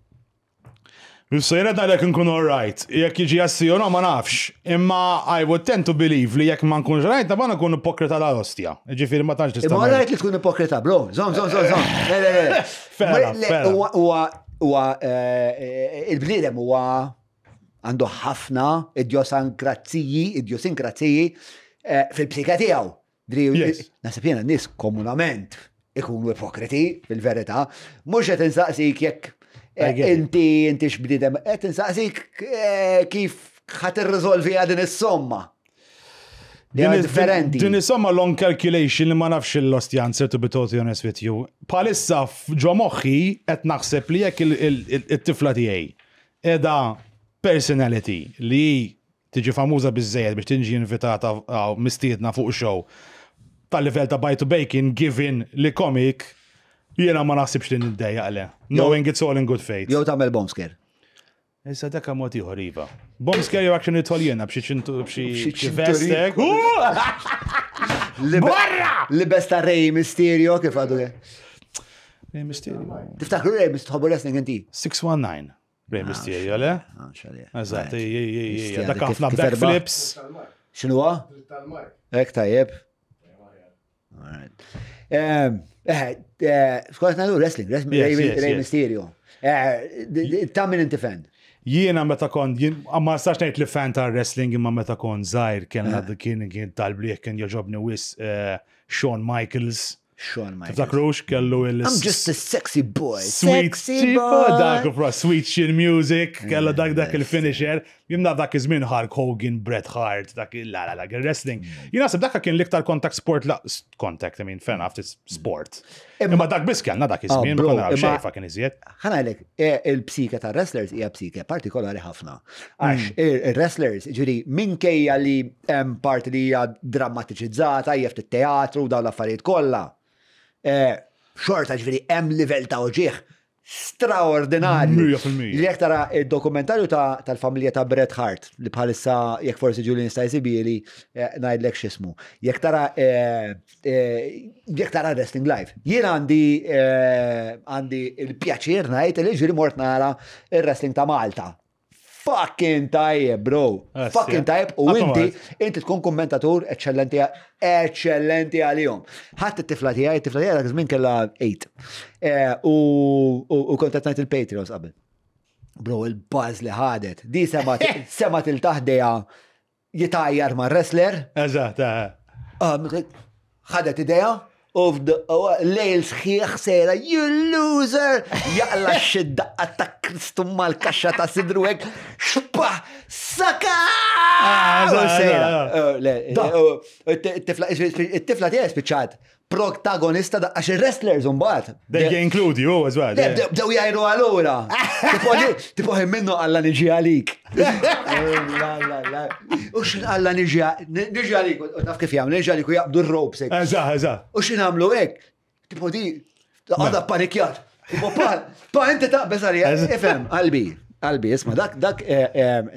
Issa jena dalek nkun alright. Jekk jiġi jassi u no ma nafx. Imma I would tend to believe li jekk ma nkunx right, ma nkun ipokrita l-ostja. Ġifieri ma tantx tista' Imma alright li tkun ipokrita, bro. Żomm, żomm, żomm, żomm. Le, le, le. Fair enough, Le, fair enough. Huwa huwa il-bniedem huwa għandu ħafna idjosinkrazziji, idjosinkrazziji fil-psika tiegħu. Dri, Naħseb jiena nies komunament ikunu ipokriti fil-verità, mhux qed insaqsik jekk I get it. inti inti x'bniedem, qed insaqsik kif ħa tirriżolvi din is-somma. Li hija differenti. Din is-somma long calculation li ma nafx il-lost answer to be totally honest with you. Palissa ġo moħħi qed naħseb li jekk it-tifla tiegħi qiegħda personality li tiġi famuża biżejjed biex tinġi invitata għaw mistiedna fuq show tal-livell ta' Bite to Bacon given li komik jiena ma naħsibx li niddejjaq le. Knowing it's all in good faith. Jew tagħmel bomb scare. Issa dak mod ieħor iva. Bomb scare jew action nidħol jiena b'xi ċintu b'xi B'xi b'xi vestek. Barra! Libes ta' Rey Mysterio kif għadu. Rey Mysterio. Tiftakru Rey Mysterio tħobbu wrestling inti? 619. Rey Mysterio, le? Ah, xalih. Eżatt, Right. ej, ej, ej, ej, Mysterio, dak ħafna kif erba'? backflips. X'inhu huwa? Hekk tajjeb. Alright. Skont ngħidu wrestling, wrestling, Yes, Rey yes, Rey yes. Mysterio. Ta' min inti fan? Jiena meta kont, jien- ma nistax ngħid li fan ta' wrestling imma meta kont żgħir kien għad- kien kien tal-blieh kien jogħġobni wis Shawn Michaels. Shawn Michaels. Tiftakrux kellu il- I'm just a sexy boy. Sweet Sexy boy. Dak pro Sweet Chin Music, kellu dak dak il-finisher. Jien naf dak iż-żmien Hulk Hogan, Bret Hart, dak il la la la il-wrestling. Jien naħseb dak kien l-iktar contact sport la contact, I mean, fair enough, it's sport. Imma dak biss kellna dak iż-żmien, ma bro, konna naraw imma- xejn fucking iżjed. Ħa ngħidlek, il-psika ta' wrestlers hija psika partikolari ħafna. Għax il-wrestlers, ġiri, minkejja li hemm parti li hija drammatiċizzata, hija ftit teatru, dawn l-affarijiet kollha. Xorta ġifieri hemm livell ta' uġigħ straordinarju. 100%. Li jekk tara il-dokumentarju tal-familja ta' Bret Hart, li bħalissa jekk forsi Julian jista' jsibili, ngħidlek x'ismu. Jekk tara Wrestling Live. Jien għandi il-pjaċir ngħid li ġieli mort nara il-wrestling ta' Malta. Fucking tajjeb, bro. Fucking tajjeb. U Għattu inti, inti tkun kommentatur eccellenti, eccellenti għalihom. Ħadd it-tifla tiegħi, it-tifla tiegħi dak iż-żmien kellha 8. U kont qed ngħid il-Patreons qabel. Bro, il-buzz li ħadet. Di semat il-taħdejja jitajjar ma' wrestler. Eżatt, eh. Ħadet idea u lejl sħiħ sejra, you loser! Jaqla xid-daqqa ta' Kristu mal-kaxxa ta' sidru hekk, xpa, saka! Ah, U sejra. eżatt. Le, it-tifla tiegħi spiċċat protagonista da' għax il-wrestlers mbagħad. They can include you as well. Le, bdew jgħidu għalura. Tipo ħin minnu għalla niġi għalik. La, la, la. U xin għalla niġi niġi għalik, u taf kif jagħmlu, niġi għalik u jaqbdu r-ropes hekk. Eżatt, eżatt. U xin għamlu hekk? Tipo di, għadha panikjat. Tipo pa, pa inti taqbeż għalija, ifhem, qalbi, qalbi, isma' dak dak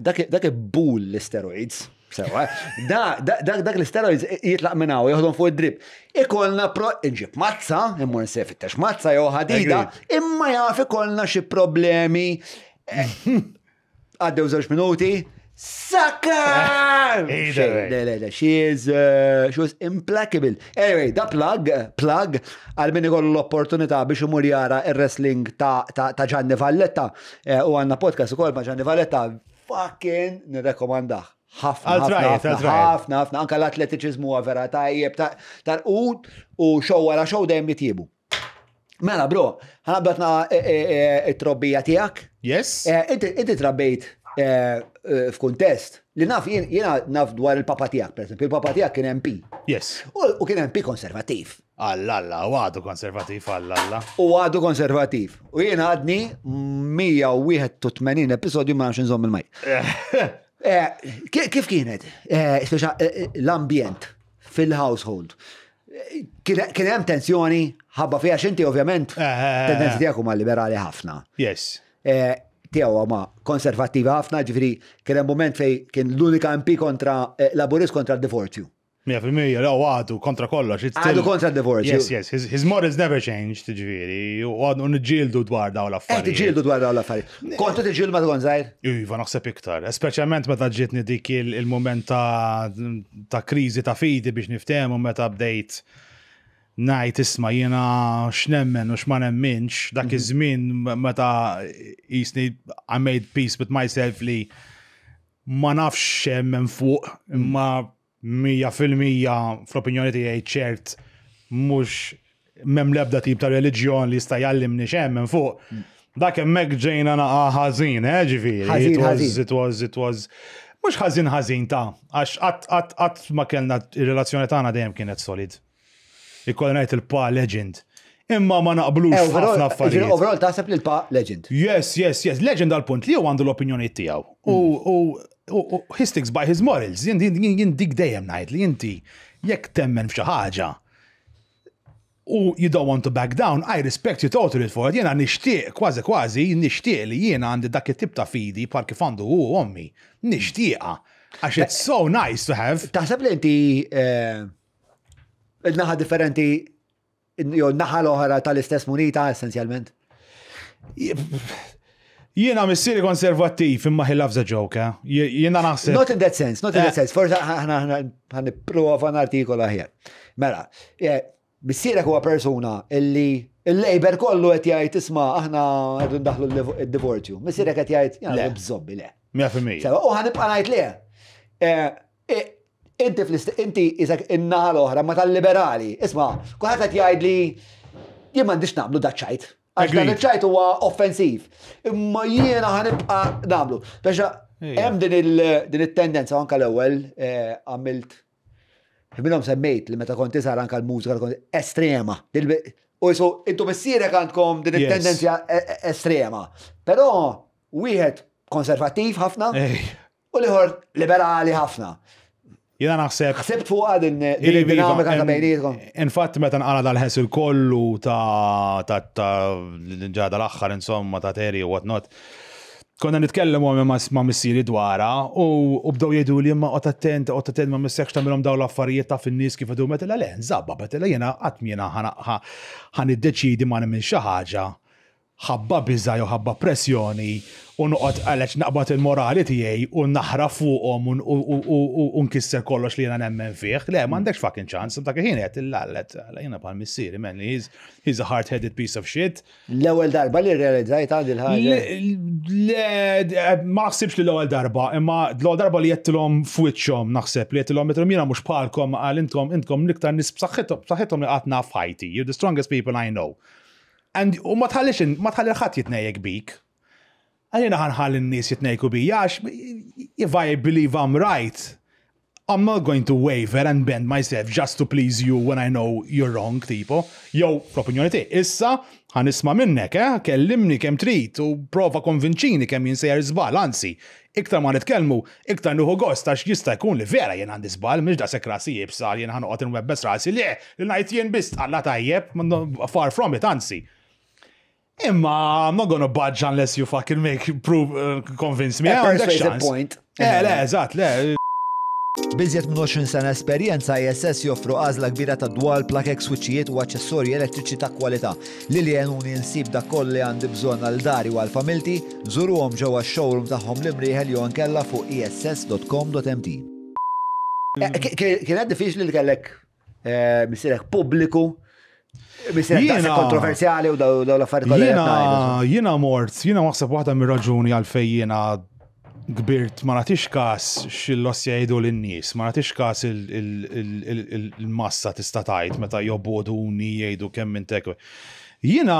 dak dak bull l-steroids. Sewa, da, da, dak, dak l-steroids jitlaq minn hawn, joħdom fuq id-drip. Ikollna pro, inġib mazza, immur nsef it-tex mazza jew ħadida, imma jaf ikollna xi problemi. Għaddew żewġ minuti, Sucker! Le, le, le, she is, uh, she was implacable. Anyway, da plug, plug, għal min ikollu l-opportunità biex imur jara il-wrestling ta', ta, ta Gianni Valletta, eh, u għanna podcast ukoll ma' Gianni Valletta, fucking nirrekomandah. Ħafna, ħafna, ħafna, ħafna, anka l-atletiċiżmu huwa vera tajjeb, ta' u u show wara show dejjem jitjiebu. Mela, bro, ħanabda tna e, e, e, it-trobbija tiegħek. Yes. Inti trabbejt f'kuntest li naf jiena naf dwar il-papa tiegħek, per esempio, il-papa tiegħek kien MP. Yes. U kien MP konservattiv. Alla, alla, u għadu konservattiv, alla, alla. U għadu konservattiv. U jiena għadni 181 episodju ma nafx nżomm il-maj. Kif kienet? Speċa l-ambjent fil-household. Kien hemm tensjoni ħabba fiha x'inti ovvjament eh, eh, eh, tendenzi tiegħek huma liberali ħafna. Yes. Tiegħu huma konservattiva ħafna, ġifieri kien hemm mument fej kien l-unika MP kontra Laburist kontra d-divorzju. 100% le għadu kontra kollox. Għadu kontra d-divorzju. Yes, yes, his, his morals never changed, ġifieri, u għadu nġildu dwar daw l-affarijiet. Eh, tiġġieldu dwar daw l-affarijiet. Kontu tiġġieldu meta kont żgħir? Iva, naħseb iktar. Speċjalment meta ġietni dik il-moment ta' ta' kriżi ta' fidi biex niftehmu meta bdejt ngħid isma' jiena x'nemmen u x'ma nemminx, dak mhm. iż-żmien meta jisni I made peace with myself li ma nafx x'hemm fuq imma 100% fl-opinjoni tiegħi ċert mhux m'hemm l-ebda tip ta' reliġjon li jista' jgħallimni x'hemm minn fuq. Dak hemmhekk ġejna naqa' ħażin, eh, ġifieri. Ħażin, ħażin. It was, it was, mhux ħażin ħażin ta' għax qatt qatt qatt ma kellna ir-relazzjoni tagħna dejjem kienet solid. Ikolli ngħid il-pa legend. Imma ma naqblux eh, f'ħafna affarijiet. Overall taħseb li l-pa legend. Yes, yes, yes, legend għal punt li hu għandu l-opinjoni tiegħu. U mm. he sticks by his morals. Jien dik dejjem ngħid li inti jekk temmen f'xi ħaġa u you don't want to back down, I respect you totally for it. Jiena nixtieq, kważi kważi, nixtieq li jiena għandi dak it-tip ta' fidi bħal kif għandu hu u ommi. Nixtieqha. Għax it's so nice to have. Taħseb li inti eh, il-naħa differenti, jew naħa l-oħra tal-istess munita essenzjalment? Jiena missieri konservattiv imma he loves a joke, eh? Jiena naħseb. Not in that sense, not in that eh. sense. Forse ħana ħanipprova nartikola aħjar. Mela, eh, missierek huwa persuna illi il-Labor kollu qed jgħid isma' aħna qed ndaħlu d-divorzju. Missierek qed jgħid jgħid bżobbi le. 100%. U ħanibqa' ngħid le. Eh, Inti fl inti isek in-naħa l-oħra ma tal-liberali. Isma' kulħadd qed jgħid li jien m'għandix nagħmlu daċ-ċajt. Għax dan iċ-ċajt huwa offensiv. Imma jiena ħanibqa' nagħmlu. Biex hemm din it-tendenza anke l-ewwel eh, għamilt minnhom semmejt li meta kont iżgħar anke l-mużika kont estrema. U jisu, intu missierek għandkom din it-tendenza e, e, estrema. Però wieħed konservattiv ħafna, U l-ieħor liberali ħafna. Jiena naħseb. Ħsibt fuqha din id-dinamika ta' bejnietkom. Infatti meta nqala dal-ħesil kollu ta' ta' ġara dal-aħħar insomma ta' Terry u what not. Konna nitkellmu ma' missieri dwarha u bdew jgħidu li imma qgħod attent, qgħod attent ma missekx tagħmilhom dawn l-affarijiet taf in-nies kif għadu meta le nżabba, meta jiena qatt jiena ħa niddeċiedi ma nagħmel xi ħaġa ħabba biża' jew ħabba pressjoni u noqgħod għalhekk naqbad il-morali tiegħi u naħrab fuqhom u nkisser kollox li jiena nemmen fih. Le, m'għandekx fucking ċans. Dak il-ħin qed il-lallet, jiena bħal missieri, man, he's, he's a hard-headed piece of shit. L-ewwel darba li rrealizzajt għandi l-ħaġa. Le, ma naħsibx li l-ewwel darba, imma l-ewwel darba li għedtilhom f'wiċċhom naħseb li għedtilhom għedtilhom jiena mhux bħalkom għal intom intkom l-iktar nies b'saħħithom li qatt naf f'ħajti. You're the strongest people I know. And u ma tħallix ma tħalli ħadd jitnejjek bik. Għalina ħanħalli n-nies jitnejku bija għax if I believe I'm right, I'm not going to waver and bend myself just to please you when I know you're wrong, tipo. Jew, fl-opinjoni tiegħi, issa ħanisma' minnek, eh? Kellimni kemm trid u prova konvinċini kemm jien sejjer żball, anzi, iktar ma nitkellmu, iktar nieħu gost għax jista' jkun li vera jien għandi żball, mhix daqshekk rasi iebsa jien ħa noqgħod inwebbes rasi, le, Li ngħid jien biss tqalla tajjeb, far from it, anzi. Imma I'm not gonna budge unless you fucking make prove uh, convince me. A persuasive point. Eh, le, eżatt, le. B'iżjed minn 20 sena esperjenza, ISS joffru għażla kbira ta' dwal, plakek, swiċċijiet u aċċessorji elettriċi ta' kwalità. Lili għenuni nsib dak kollu li għandi bżonn għal dari u għal familti, żuruhom ġewwa x-showroom tagħhom l-Imrieħel jew inkella fuq iss.com.mt. Kienet diffiċli li kellek missierek pubbliku, missierek daqshekk kontroversjali u daw l-affarijiet kollha. Jiena jiena mort, jiena naħseb waħda mir-raġuni għalfejn jiena kbirt ma nagħtix każ x'il-loss jgħidu lin-nies, ma nagħtix każ il-massa tista' tgħid meta jobogħduni jgħidu kemm int hekk. Jiena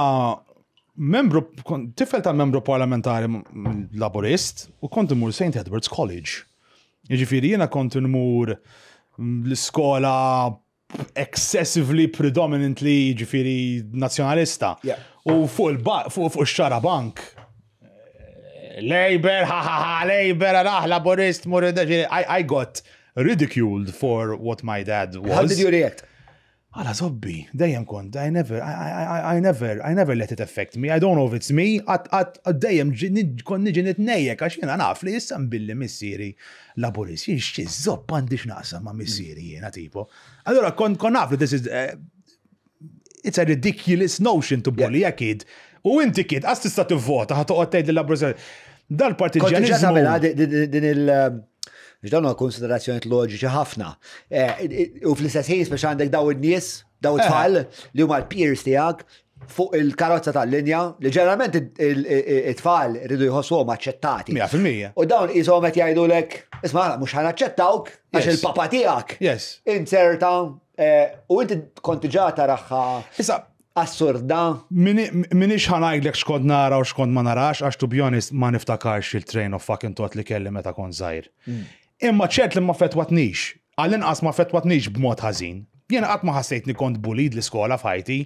membru, tifel ta' membru parlamentari Laburist u kont immur St. Edward's College. Jiġifieri jiena kont imur l-iskola excessively predominantly ġifieri nazzjonalista. U fuq il fuq ix-xara bank Labour, ha ha ha, Labour, ah, Laburist, mur, I got ridiculed for what my dad was. How did you react? Għala zobbi, dejjem kont, I never, I, I, never, I never let it affect me, I don't know if it's me, għat dejjem kont niġi nitnejjek, għax jena naf li issa billi missieri Laburist, jien xi zopp għandi x'naqsam ma' missieri jiena tipo. Allora kont kont naf li this is, it's a ridiculous notion to bully a kid. U inti kid, għas tista' tivvota, ħa toqgħod tgħid lill-Laburist. Dal-partiġjaniżmu. Din il- Biex dawn huma konsiderazzjonijiet loġiċi ħafna. U fl-istess ħin biex għandek daw in-nies, daw it-tfal li huma l-peers tiegħek fuq il-karozza tal-linja li ġeneralment it-tfal iridu jħossuhom aċċettati. 100%. U dawn qishom qed jgħidulek, isma' mhux ħa naċċettawk għax il-papa tiegħek. Inzerta u inti kont diġà taraha. Issa, assurda. Minix ħa ngħidlek x'kont nara u x'kont ma narax, għax to be honest ma niftakarx il-train of fucking thought li kelli meta kont żgħir. Imma ċert li ma fetwatnix, għall-inqas ma fetwatnix b'mod ħażin. Jiena qatt ma ħassejtni kont bullied l-iskola f'ħajti.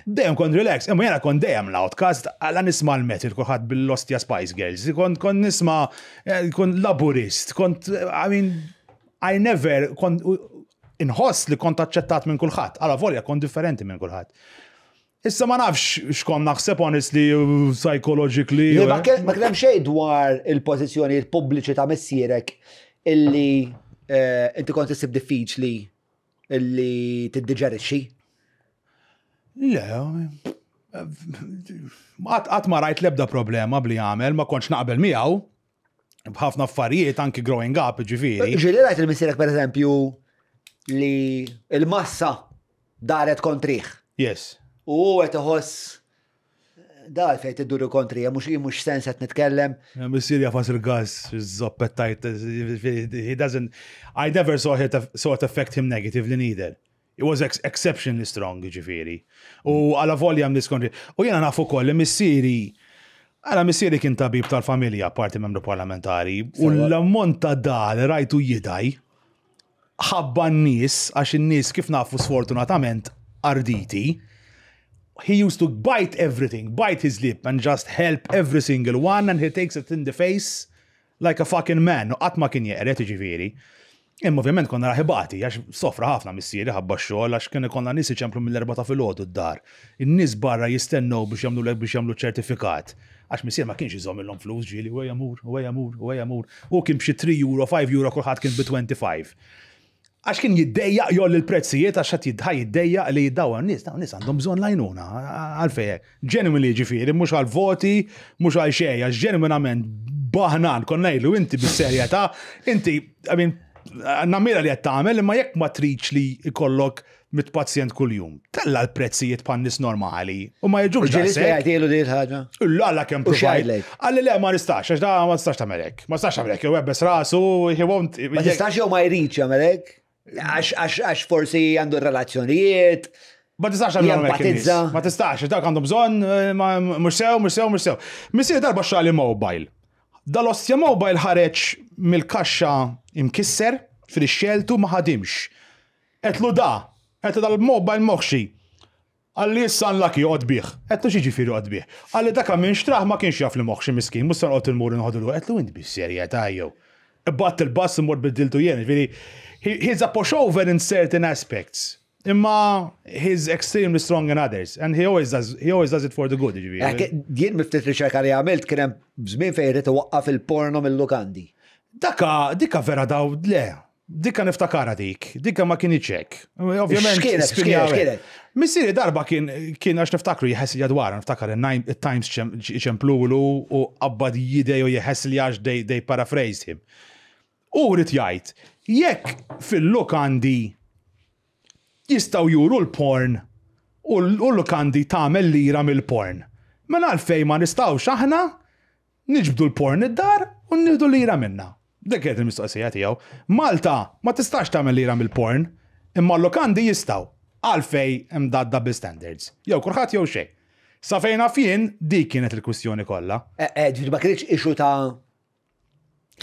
Dejjem kont relax, imma jiena kont dejjem l-outcast, għala nisma' l-metal kulħadd bil-lostja Spice Girls, kont kont nisma' kont laburist, kont, I mean, I never kont inħoss li kont aċċettat minn kulħadd, għala volja kont differenti minn kulħadd. Issa ma nafx x'kont naħseb honestly psychologically. Ma kien hemm xejn dwar il-pożizzjonijiet pubbliċi ta' missierek illi inti kont issib diffiċli illi tiddiġerixxi? Le, qatt ma rajt l-ebda problema bli għamel, ma kontx naqbel miegħu b'ħafna affarijiet anki growing up, ġifieri. Ġieli rajt il-missierek pereżempju li il-massa daret kontrih. Yes. U hu qed iħoss da fejn tidduru kontrija, mhux mhux sens qed nitkellem. Missier jafas il-gas, zoppettajt, he doesn't, I never saw it, saw it affect him negatively neither. It was ex exceptionally strong, ġifieri. U għala volja nies kontri. U jiena naf ukoll li missieri, għala missieri kien tabib tal-familja, parti membru parlamentari, u l-ammont ta' da li rajtu jidaj, ħabba n-nies, għax in-nies kif nafu sfortunatament arditi, he used to bite everything, bite his lip and just help every single one and he takes it in the face like a fucking man, u qatt ma kien jeqred jiġifieri. Imma ovvjament konna narah ibati, għax sofra ħafna missieri ħabba x-xogħol, għax kien ikollna nies iċemplu mill-erbgħa ta' filgħodu d-dar. In-nies barra jistennew biex jagħmlulek biex jagħmlu ċertifikat. Għax missier ma kienx iżommilhom flus ġieli, u ejja mur, u ejja mur, u ejja mur. Hu kien b'xi 3 euro, 5 euro, kulħadd kien bi 25. Għax kien jiddejjaq jgħolli l-prezzijiet għax qed ħa jiddejjaq li dawn nies, dawn nies għandhom bżonn l-għajnuna, għalfejn hekk. Genuinely jiġifieri, mhux għal voti, mhux għal xejn, għax ġenwinament baħnan konna ngħidlu inti bis-serjetà, inti, I mean, nammira li qed tagħmel imma jekk ma tridx li jkollok mit pazjent kuljum. Tella l-prezzijiet bħal nies normali u ma jiġux Ġieli spjegajtilu din il-ħaġa? Alla kemm provajt. Qalli le ma nistax, għax da ma tistax tagħmel hekk. Ma tistax tagħmel hekk, jew ebbes rasu, he won't. Ma tistax jew ma jridx jagħmel hekk? Għax forsi għandu relazzjonijiet. Ma tistax tagħmel hekk. Ma tistax, dak għandu bżonn, eh, mhux sew, mhux sew, mhux sew. Missier darba xali mobile. Dal-ostja mobile ħareġ mill-kaxxa imkisser fil-xeltu ma ħadimx. Għedtlu da, għedtlu dal-mobile moħxi. Qalli issa unlucky oqgħod bih. Għedtlu x'jiġifieri oqgħod bih? Qalli dak min xtrah ma kienx jaf li moħxi miskin, mhux se noqgħod immur inħodlu. Għedtlu int bis-serjetà jew? Qbadt il-bus u mort biddiltu jien, jiġifieri he's a pushover in certain aspects. Imma he's extremely strong in others and he always does, he always does it for the good, jiġifieri. Jien mill-ftit riċerka li għamilt kien hemm żmien fejn ried iwaqqaf il-porno mill-lukandi. Daka, dika vera daw, le. Dikka niftakarha dik, dikka ma kinitx hekk. Ovvjament. X'kienet, x'kienet, x'kienet? Missieri darba kien kien għax niftakru jħessilja dwarha, niftakar il-Times ċemplulu u qabbad jidej u jħessilja għax they, they paraphrased him. U rrid jgħid, jekk fil-lukandi jistgħu juru l-porn u l-lukandi tagħmel lira mill-porn. Mela għalfejn ma nistgħux aħna Niġbdu l-porn id-dar u nieħdu lira minnha. Dik kienet il-mistoqsija tiegħu. Malta ma tistax tagħmel lira mill-porn, imma l-lukandi jistgħu. Għalfejn hemm da double standards? Jew kulħadd jew xejn. Sa fejn naf jien, dik kienet il-kwistjoni kollha. Eh, eh, ġifieri ma kienx issue ta'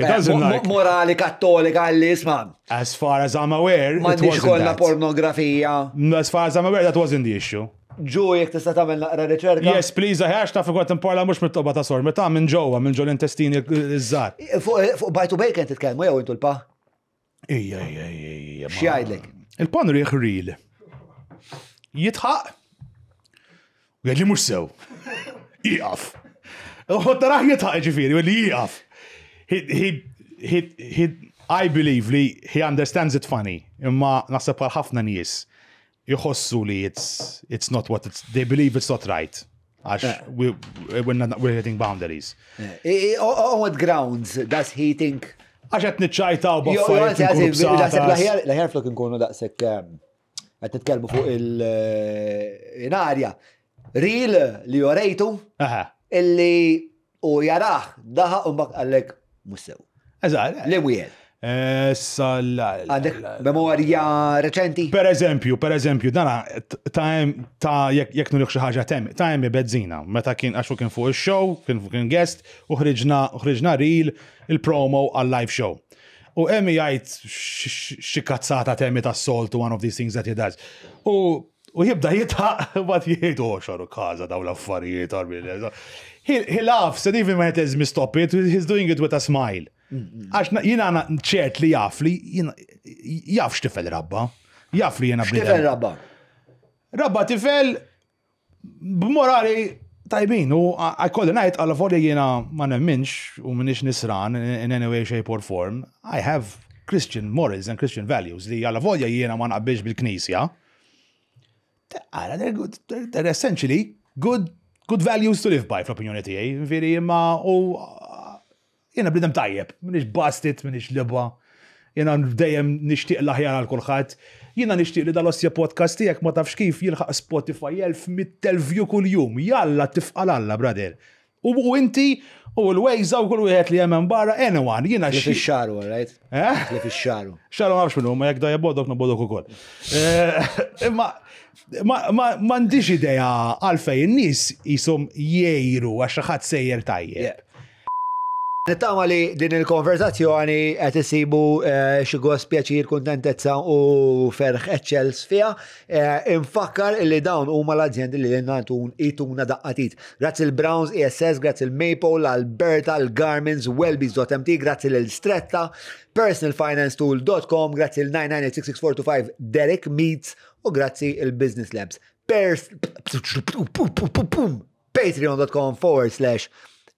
eh, morali kattolika li isma'. As far as I'm aware, it wasn't kollha pornografija. As far as I'm aware, that wasn't the issue. Ġu, jekk tista' tagħmel naqra riċerka. Yes, please, għax taf kont imparla mhux mit-toba ta' sor, meta minn ġewwa, minn ġol intestini iż-żgħar. Fuq Bajtu Bacon titkellmu jew intu l-pa? Ija, ija, ija, ija. X'jgħidlek? Il-pan riħ ril. Jitħaq. U jgħidli mhux sew. Iqaf. U taraħ jitħaq ġifieri, u li jieqaf. He, he, he, I believe li he understands it funny, imma naħseb bħal ħafna nies jħossu li it's, it's not what it's, they believe it's not right. Għax eh. we, we're, not, we're hitting boundaries. Eh, on what grounds does he think? Għax qed niċċajtaw b'affarijiet. L-aħjar flok nkunu daqshekk ehm, qed nitkellmu fuq il-arja. Eh, Reel li jorejtu illi u jarah daħaq u mbagħad qallek mhux sew. Eżatt. Li wieħed. Għandek memorja reċenti? Per eżempju, per eżempju, dana ta' ta' jekk nurih xi ħaġa tem, ta' Emmy Bezzina, meta kien għax kien fuq ix-show, kien kien guest, u ħriġna ħriġna reel il-promo għal live show. U Emmy jgħid xi kazzata t'Emmy tas-soltu one of these things that he does. U U jibda jitħaq, bat jgħid, oh, xaru kaza daw l-affarijiet, He, he laughs, and even when it tells me stop it, he's doing it with a smile. Għax jina ċert li jaf li jaf x'tifel rabba. Jaf li jena X'tifel rabba? Rabba tifel b'morali tajbin u għajkolli ngħid għal volja jiena ma nemminx u minix nisran in any way, shape or form, I have Christian morals and Christian values li għal volja jiena ma naqbilx bil-knisja. Għara, they're, they're essentially good, good values to live by fl-opinjoni tiegħi. Veri imma u Jiena bniedem tajjeb, minix busted, minix liba. Jiena dejjem nixtieq l-aħjar għal kulħadd. Jiena nixtieq li dal-ossja podcast tiegħek ma tafx kif jilħaq Spotify 1100,000 view kuljum. Jalla tifqal Alla, brother. U, u inti u l-Wejza u kull wieħed li hemm barra anyone. Jiena Li fix-xaru, right? Eh? Li fix-xaru. Xaru ma nafx minnu, ma jekk da jabodok nobodok ukoll. Eh, imma m'għandix idea għalfejn in-nies jisom jgħiru għax xi ħadd sejjer tajjeb. Nittama li din il-konverzazzjoni qed isibu eh, xi gost pjaċir, kuntentezza u ferħ eċċels fiha. Eh, infakkar li dawn huma l-azjendi li lilna ituna daqqatit. Grazzi l-Browns, ESS, grazzi l-Maple, l-Alberta, l-Garmins, Wellbees.mt, grazzi l-Stretta, personalfinancetool.com, grazzi l-9986645 Derek Meets u grazzi l-Business Labs. Pers patreon.com forward slash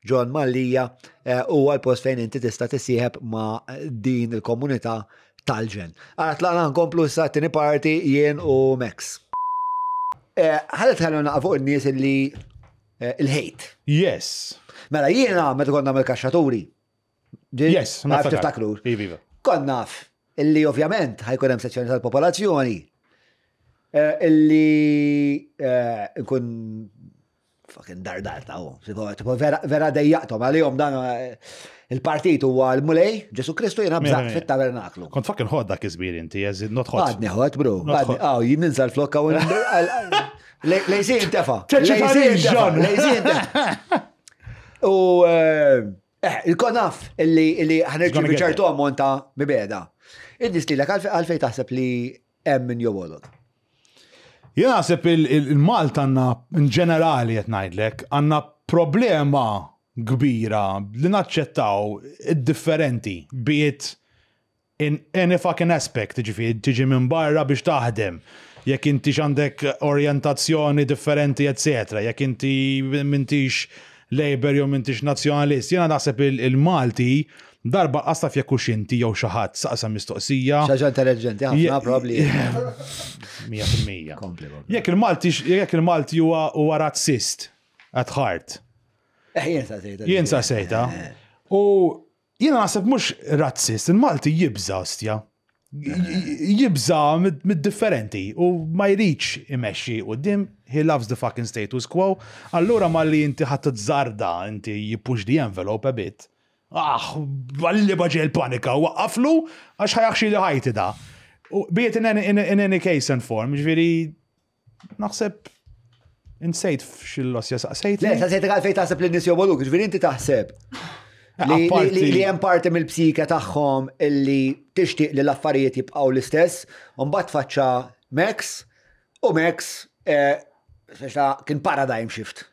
John Mallia eh, huwa l-post fejn inti tista' tissieħeb ma' din il-komunità tal-ġen. Għara tlaqna nkomplu issa t-tieni parti jien u Max. Eh, ħalli tħallu naqa' fuq in-nies illi eh, il-hate. Yes. Mela jiena meta konna nagħmel kaxxaturi. Yes, ma tiftakru. Iva, iva. Kont naf illi ovvjament ħajkun hemm sezzjoni tal-popolazzjoni eh, illi eh, nkun fucking dardar ta' Tipo vera, vera dejjaqtom għalihom dan eh, il-partit huwa l-Mulej, Ġesu Kristu jiena bżaqt fit-tabernaklu. Kont fucking hot dak iż-żmien inti, as in not hot. Għadni hot, bro. Għadni, għaw, jien ninsa l-flokka u lejsin tefa. Lejsin tefa. Lejsin tefa. U Eh, il-kon naf illi ħanerġi ċertu ammont ta' mibeda. Id-dis li għalfej taħseb li hemm min jobogħdok. Jien naħseb il-Malta għandna in ġenerali qed ngħidlek għandna problema kbira li naċċettaw id-differenti biet in any fucking aspect, jiġifieri tiġi minn barra biex taħdem, jekk intix għandek orjentazzjoni differenti etc., jekk inti m'intix Labour jew m'intix Nazzjonalist. Jiena naħseb il-Malti Darba qas taf jekk hux inti jew xi ħadd saqsa mistoqsija. Xi ħaġa intelligenti ħafna probabbli. 100%. Kompli, kompli. Jekk il-Malti jekk il-Malti huwa huwa razzist at heart. Eh, jien saqsejta. Jien saqsejta. U jiena naħseb mhux razzist, il-Malti jibża' ostja. Jibża' mid-differenti u ma jridx imexxi quddiem, he loves the fucking status quo. Allura malli inti ħa tiżżarda, inti you push the envelope a bit. Ah, għalli baġi l-panika, waqqaflu għax ħajaxxi li ħajti da. U be it in any, in, in any case and form, ġifieri naħseb insejt f'xil-losja saqsejt. Le, saqsejt għal fejn taħseb li n-nies jobogħduk, ġifieri inti taħseb li hemm parti mill-psika tagħhom illi tixtieq li l-affarijiet jibqgħu l-istess, u mbagħad faċċa Max u Max eh, kien paradigm shift.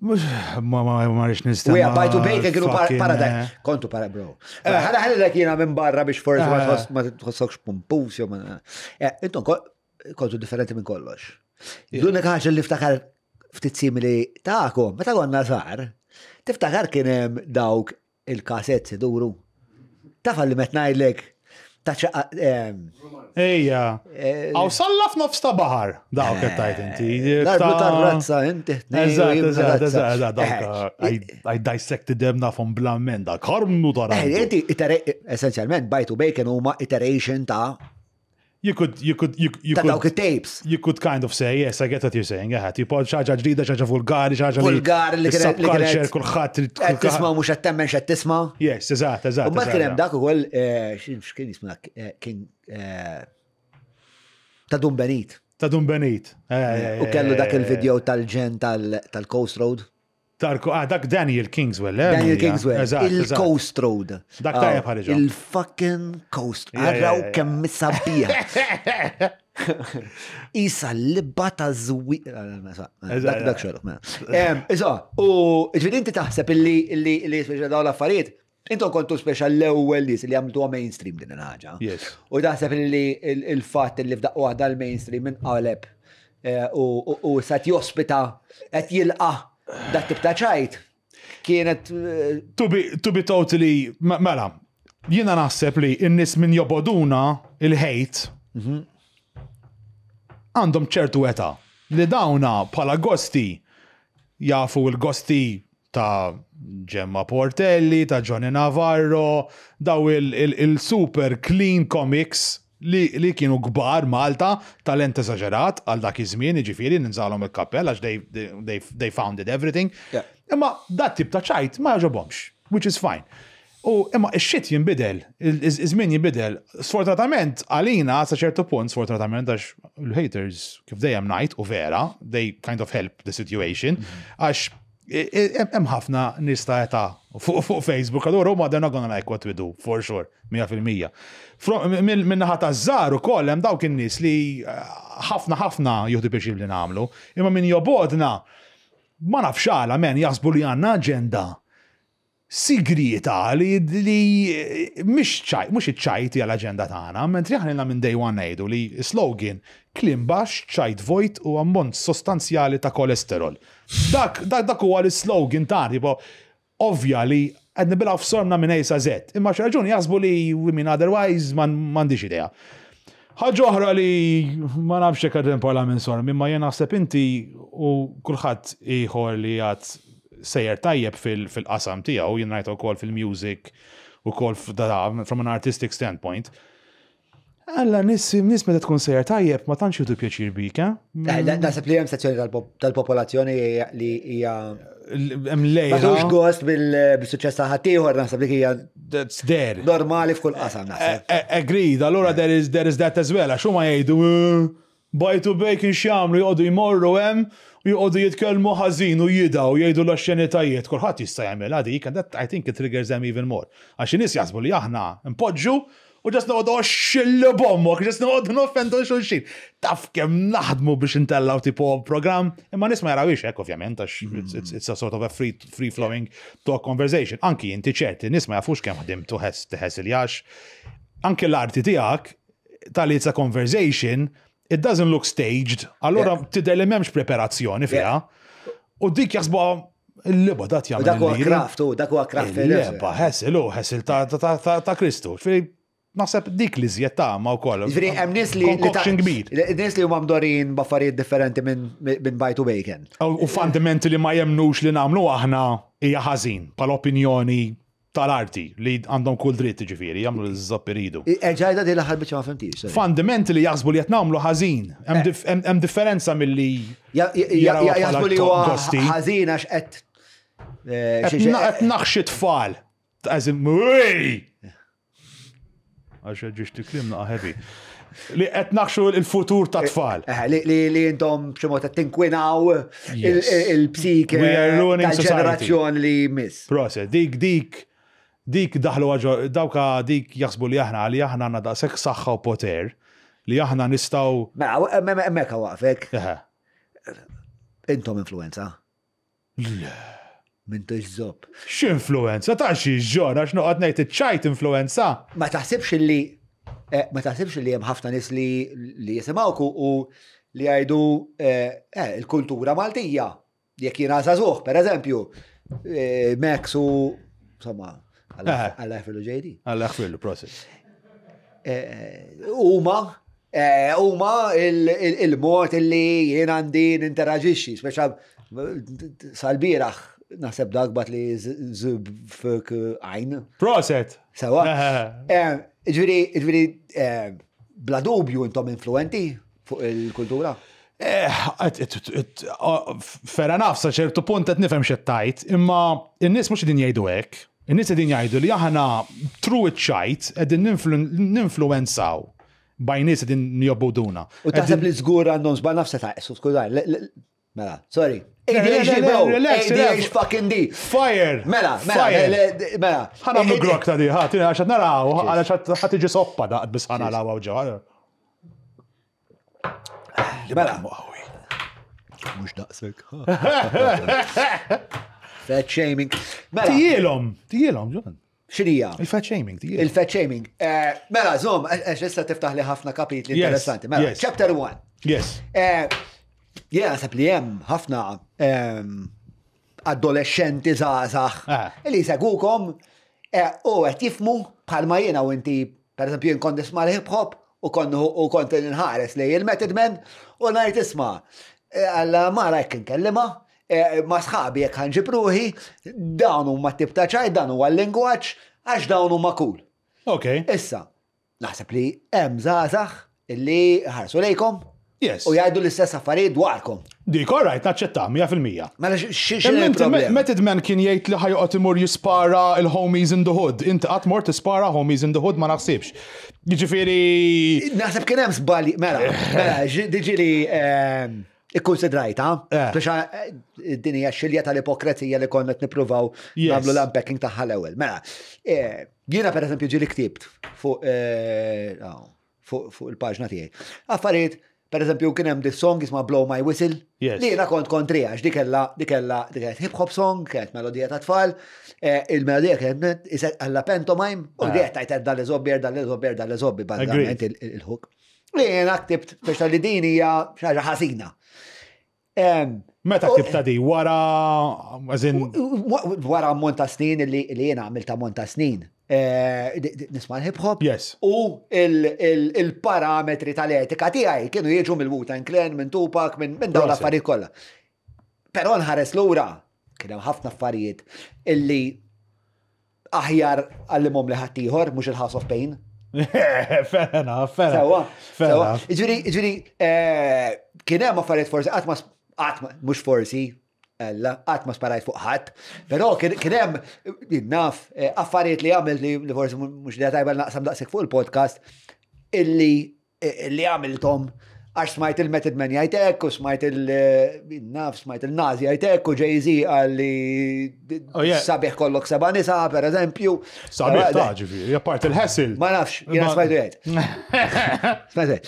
Ma ma ma rix nistenna. Wija, bajtu bejka kienu paradigm. Eh. Kontu para bro. Eh. Ħala ħalli jiena minn barra biex forsi ma eh. tħossokx pumpus jew ma. Intom kontu differenti minn kollox. L-unika ħaġa li ftakar ftit simili tagħkom, meta konna żgħar, tiftakar kien hemm dawk il-kaset iduru. Taf li met ngħidlek ta' ċaqqa. Ehm, Ejja. Eh, Għaw salla f'nofs ta' baħar, dawk qed tajt inti. L-arblu tar-razza inti. Eżatt, eżatt, eżatt, dawk. Eh. I dissected them nafhom bl-ammenda. Karmnu ta' eh, Inti essenzjalment bajtu bacon huma iteration ta' You could, you could, you, you could. dawk it-tapes. You could kind of say, yes, I get what you're saying. Eħe, tipo xaġa ġdida, xaġa vulgari, xaġa li. Vulgari li kienet. Subculture, kulħadd. Qed tisma' mhux qed temmen x'qed tisma'. Yes, eżatt, eżatt. U mbagħad kien hemm dak ukoll eh, x'kien jismu dak eh, kien eh, ta' Dun Benit. Ta' Dun Benit. U kellu dak il-video tal-ġen tal-Coast Road. Tarko, ah, dak Daniel Kingswell, eh? Daniel Kingswell, il-Coast Road. Dak tajjeb ah, ħareġ. Il-fucking Coast. Araw kemm sabiħ. Isa l-libba ta' zwi. Ah, dak dak xogħol. Mela. Isa, u ġifieri inti taħseb illi illi illi speċa dawn l-affarijiet, intom kontu speċa l-ewwel nies li għamiltuha mainstream din il-ħaġa. U taħseb illi il-fatt li f'daqqa waħda l-mainstream inqaleb eh, u sa jospita qed jilqa' dat tip ta' ċajt kienet. Eh, to be, to be totally, mela, jiena naħseb li n-nies min joboduna il-hate mhm. għandhom ċertu età li dawna bħala gosti jafu l-gosti ta' Gemma Portelli, ta' Johnny Navarro, daw il-super clean comics li, li kienu kbar Malta, talent eżaġerat għal dak iż-żmien, jiġifieri ninżalhom il-kappell għax they, they, they founded everything. Yeah. Imma dat tip ta' ċajt ma jogħġobhomx, which is fine. U imma ix-shit jinbidel, iż-żmien jinbidel. Sfortunatament għalina sa ċertu punt, sfortunatament għax l-haters kif dejjem ngħid u vera, they kind of help the situation, mhm. għax Hemm ħafna nies ta' età fuq Facebook, allura huma they're not gonna like what we do, for sure, 100%. Min-naħa taż-żgħar ukoll hemm dawk in-nies li eh, ħafna ħafna jieħdu pjaċir li nagħmlu, imma min jobgħodna ma nafx għala men jaħsbu li għandna aġenda sigrieta li li mhix ċajt, mhux iċ-ċajt hija l-aġenda tagħna, mentri aħna ilna minn day one ngħidu li s-slogan kliem baxx, ċajt vojt u ammont sostanzjali ta' kolesterol. Dak, dak, dak huwa l-slogan tagħna, tipo ovvja li qed nibilgħu f'sormna minn A sa Z, imma xi raġuni jaħsbu li we mean otherwise m'għandix idea. Ħaġa oħra li ma nafx jekk qed nparla minn sormi, imma jien naħseb inti u kulħadd ieħor li għad sejjer tajjeb fil-qasam tiegħu, jien rajt ukoll fil-music ukoll from an artistic standpoint. Alla, nis, nis meta tkun sejjer tajjeb ma tantx jieħdu pjaċir bik, eh? eh naħseb li hemm sezzjoni tal-popolazzjoni li hija hemm lejra. Ma tux gost bil-suċċess ta' ħaddieħor naħseb li hija That's there. Normali f'kull qasam naħseb. Eh, eh, agreed, allura there is there is that as well, għax huma jgħidu Bite u Bacon x'jagħmlu joqogħdu jmorru hemm u joqogħdu jitkellmu ħażin u jidgħu jgħidu l-oxxenitajiet. Kulħadd jista' jagħmilha dik and that I think it triggers them even more. Għax in-nies jaħsbu li aħna npoġġu u just noqogħdu oxxillu b'ommok, just noqogħdu noffendu 'l xulxin. Taf kemm naħdmu biex intellgħu tipo programm, imma nies ma jarawhiex hekk ovvjament għax it's a sort of a free, free flowing talk conversation. Anki inti ċert, in-nies ma jafux kemm ħdimt u ħessiljax. Anki l-arti tiegħek tal it's a conversation, it doesn't look staged, allura tidher li m'hemmx preparazzjoni fiha. U dik jaħsbuha Il-liba dat jagħmel. Dak huwa craft, u dak huwa craft. Il-liba, ħessil, u ħessil ta' Kristu. Naħseb dik li żjed tama wkoll. Ġifieri hemm nies li Concoction kbir. Nies li huma mdorin b'affarijiet differenti minn bajtu bacon. U fundamenti li ma jemnux li nagħmlu aħna hija ħażin bħala opinjoni tal-arti li għandhom kull dritt ġifieri jagħmlu l-żopp iridu. Erġajda din l-aħħar biċċa ma fimtix. Fundamenti li jaħsbu li qed nagħmlu ħażin. Hemm differenza milli jaħsbu li huwa ħażin għax qed qed naħxi tfal. As in, Għax ġiex tiklim naqa heavy. Li qed naħxu il-futur ta' tfal. Eh, li intom b'xi mod qed tinkwinaw il-psike tal-ġenerazzjoni li jmiss. Proset, dik dik dik daħlu għaġo, dawka dik jaħsbu li aħna li aħna għandna daqshekk saħħa u poter li aħna nistgħu. Mela, hemmhekk waqfek. Intom influenza. Le. M'intix zopp. X'influenza ta' xi ġon għax noqgħod ngħid iċ-ċajt influenza. Ma taħsibx li eh, ma taħsibx li hemm ħafna nies li li jisimgħuk u li jgħidu eh, eh, il-kultura Maltija. Jekk jiena żagħżugħ, pereżempju, Max u insomma, Alla jħfirlu JD. Alla jħfirlu, prosit. Huma huma il-mod li jien għandi ninteraġixxi, speċa sal-bieraħ naħseb dak bat li zub fuk għajn. Proset! Sewa. Ġifieri, ġifieri, bla dubju intom influenti fuq il-kultura. Fair enough, sa ċertu punt qed nifhem x'qed tgħid, imma n-nies mhux qegħdin jgħidu hekk. In-nies qegħdin jgħidu li aħna through iċ-ċajt qegħdin ninfluwenzaw by nies qegħdin jobbuduna. U taħseb li żgur għandhom żball nafsa ta' skuża, mela, sorry. ADHD, bro. ADHD fucking D. Fire! Mela, mela, mela. Ħa nagħmlu grok ta' di, ħa, għax naraw, għax ħa tiġi soppa daqt biss ħa naraw ġo. Mela. Mux daqsek. Fat shaming. Mela. Tijielhom, tijielhom, John. X'inhija? Il-fat shaming, tijielhom. Il-fat shaming. Eh, mela, zom, għax issa tiftaħ li ħafna kapitli interessanti. Mela, chapter 1. Yes. Eh, jena naħseb li hemm ħafna ehm, adolescenti żgħażagħ eh. li jsegukom u qed jifmu bħalma jiena u inti, pereżempju, jien kont nisma' l-hip hop u u kont nħares lej il-Method Man u ngħid isma' eh, għalla mara jekk inkellimha, eh, ma sħabi jekk ħanġib ruħi, dawn huma tip ta' ċaj, dan huwa l-lingwaġġ, għax dawn huma cool. Ok. Issa, Naħseb li hemm żgħażagħ li ħarsu lejkom Yes. U jgħidu l-istess affarijiet dwarkom. Dik, all right, naċċetta, 100%. Mela x'inhi il-problema? Method Man kien jgħid li ħajoqgħod imur jispara il-homies in the hood. Inti qatt mort tispara homies in the hood ma naħsibx. Jiġifieri. Naħseb kien hemm żbalji, mela, mela, diġi li ehm, ikkonsidrajta, eh. biex eh, din hija xilja tal-ipokrezija li konna qed nippruvaw nagħmlu l-unpacking tagħha l-ewwel. Mela, eh, Jiena per eżempju ġieli ktibt fuq eh, fuq il-paġna tiegħi. Affarijiet, per eżempju kien hemm this song jisma' Blow My Whistle, li jiena kont kontri għax dik kellha dik kellha dik kienet hip hop song, kienet melodija ta' tfal, eh, il-melodija kienet għalla pantomime, u di qed tgħid dan li zobbi, dan li zobbi, dan li zobbi, bażikament il-hook. Li jiena ktibt biex li din hija xi ħaġa ħażina. Meta ktibta di? Wara, Wara ammont ta' snin li jiena għamilt ammont ta' snin. Eh, nisma' l-hip hop. Yes. U il-parametri tal-etika tiegħi kienu jiġu mill-Wu-Tang Clan, minn Tupac, minn dawn l-affarijiet kollha. Però nħares lura kien hemm ħafna affarijiet illi aħjar għallimhom li ħaddieħor, mhux il-House of Pain. Fair enough, fair enough. Sewa, Ġifieri, ġifieri, eh, kien hemm affarijiet forsi qatt ma qatt mhux forsi, ella, qatt ma sparajt fuq ħadd, però kien hemm naf eh, affarijiet li għamilt li forsi mhux li tajba naqsam daqshekk fuq il-podcast illi li għamilthom għax smajt il-Method Man jgħid hekk u smajt il-naf smajt il-Nazi jgħid hekk u Jay-Z qal li oh, sabiħ kollok seba' nisa pereżempju. Sabiħ ta' ġifieri, apart il-ħessil. Ma nafx, jiena smajtu jgħid. Smajtu jgħid.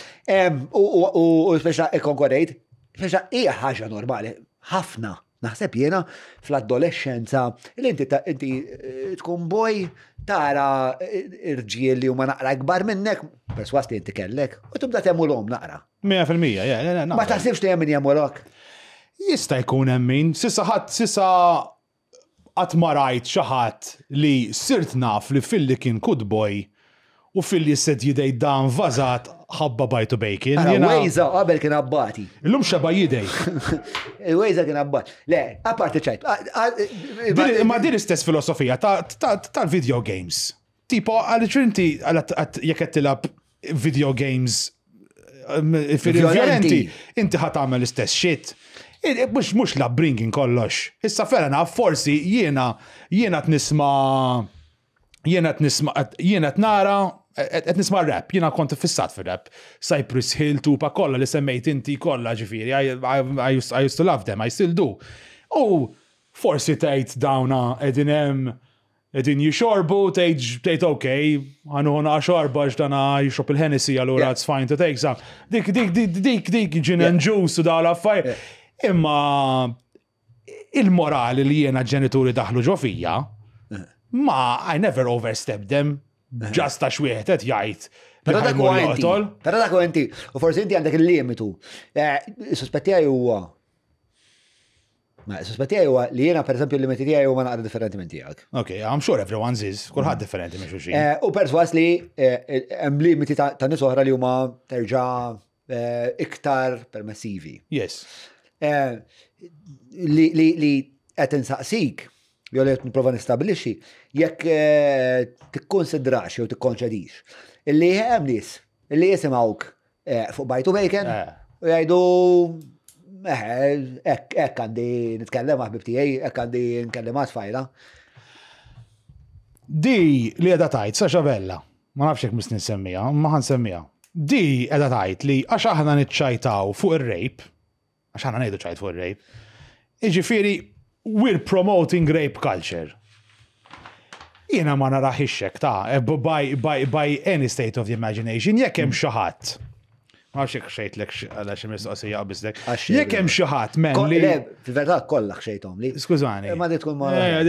U speċa ikkonkorrejt, speċa hija ħaġa normali, ħafna Naħseb jiena fl-adolescenza li inti inti eh, tkun boj tara eh, irġiel li huma naqra ikbar minnek, perswas li inti kellek, u tibda temulhom naqra. 100%, yeah, Ma taħsibx li hemm min jemulok? Jista' jkun hemm min, sissa ħadd sissa Qatt ma rajt xi ħadd li sirt naf li filli kien good boy u filli sed jidej dan vażat ħabba bajtu bacon. Ara, Wejza qabel kien abbati. Illum xeba jidej. Il-Wejza kien abbati. Le, apparti ċajt. Imma din istess filosofija tal-video games. Tipo, għaliex inti jekk qed tilgħab video games violenti, inti ħa tagħmel l-istess shit. Mhux mhux l-upbringing kollox. Issa fair enough, forsi jiena jiena qed nisma' jiena qed nisma' jiena qed nara qed nisma' rap, jiena kont fissat fir-rap. Cypress Hill, Tupac kollha li semmejt inti kollha ġifieri, I, I, I, used, I used to love them, I still do. U forsi tgħid dawna qegħdin hemm Qegħdin jixorbu, tgħid tgħid ok, ħa nieħu naqa' xorba għax dana jixrob il-Hennessy allura it's fine to take some. Dik dik dik dik dik gin and juice u dawn l-affarijiet. Imma il-morali li jiena ġenituri daħlu ġo fija, ma I never overstepped them just għax wieħed qed jgħid Però dak huwa inti. Però dak huwa inti. U forsi inti għandek il-limitu. Is-suspett tiegħi huwa Ma, suspett tiegħi huwa li jiena pereżempju l-limiti tiegħi huma naqra differenti minn tiegħek. Ok, I'm sure everyone's is, kulħadd differenti minn xulxin. Eh, u perswas li eh, hemm limiti ta' nies oħra li huma terġa' eh, iktar permessivi. Yes. Li qed insaqsik, jew li qed nipprova nistabilixxi, jekk tikkonsidrax jew tikkonċedix illi hemm nies illi jisimgħuk fuq bajtu bacon u jgħidu hekk hekk għandi nitkellem ma' ħbib tiegħi, hekk għandi nkellem ma' tfajla. Di li qiegħda tgħid Sasha Vella, ma nafx jekk miss nsemmiha, ma ħa nsemmiha. Di qiegħda tgħid li għax aħna niċċajtaw fuq ir-rape, għax aħna ngħidu ċajt fuq ir-rape, jiġifieri we're promoting rape culture. Jiena ma naraħix hekk ta' eh, by, by, by any state of the imagination, jekk hemm xi ħadd. Ma nafx jekk xejtlek għal xi mistoqsija qabiżlek. Jekk hemm xi ħadd men li. Le, fil-verità kollha xejthom li. Skużani. Eh, ma tkun ma. Eh,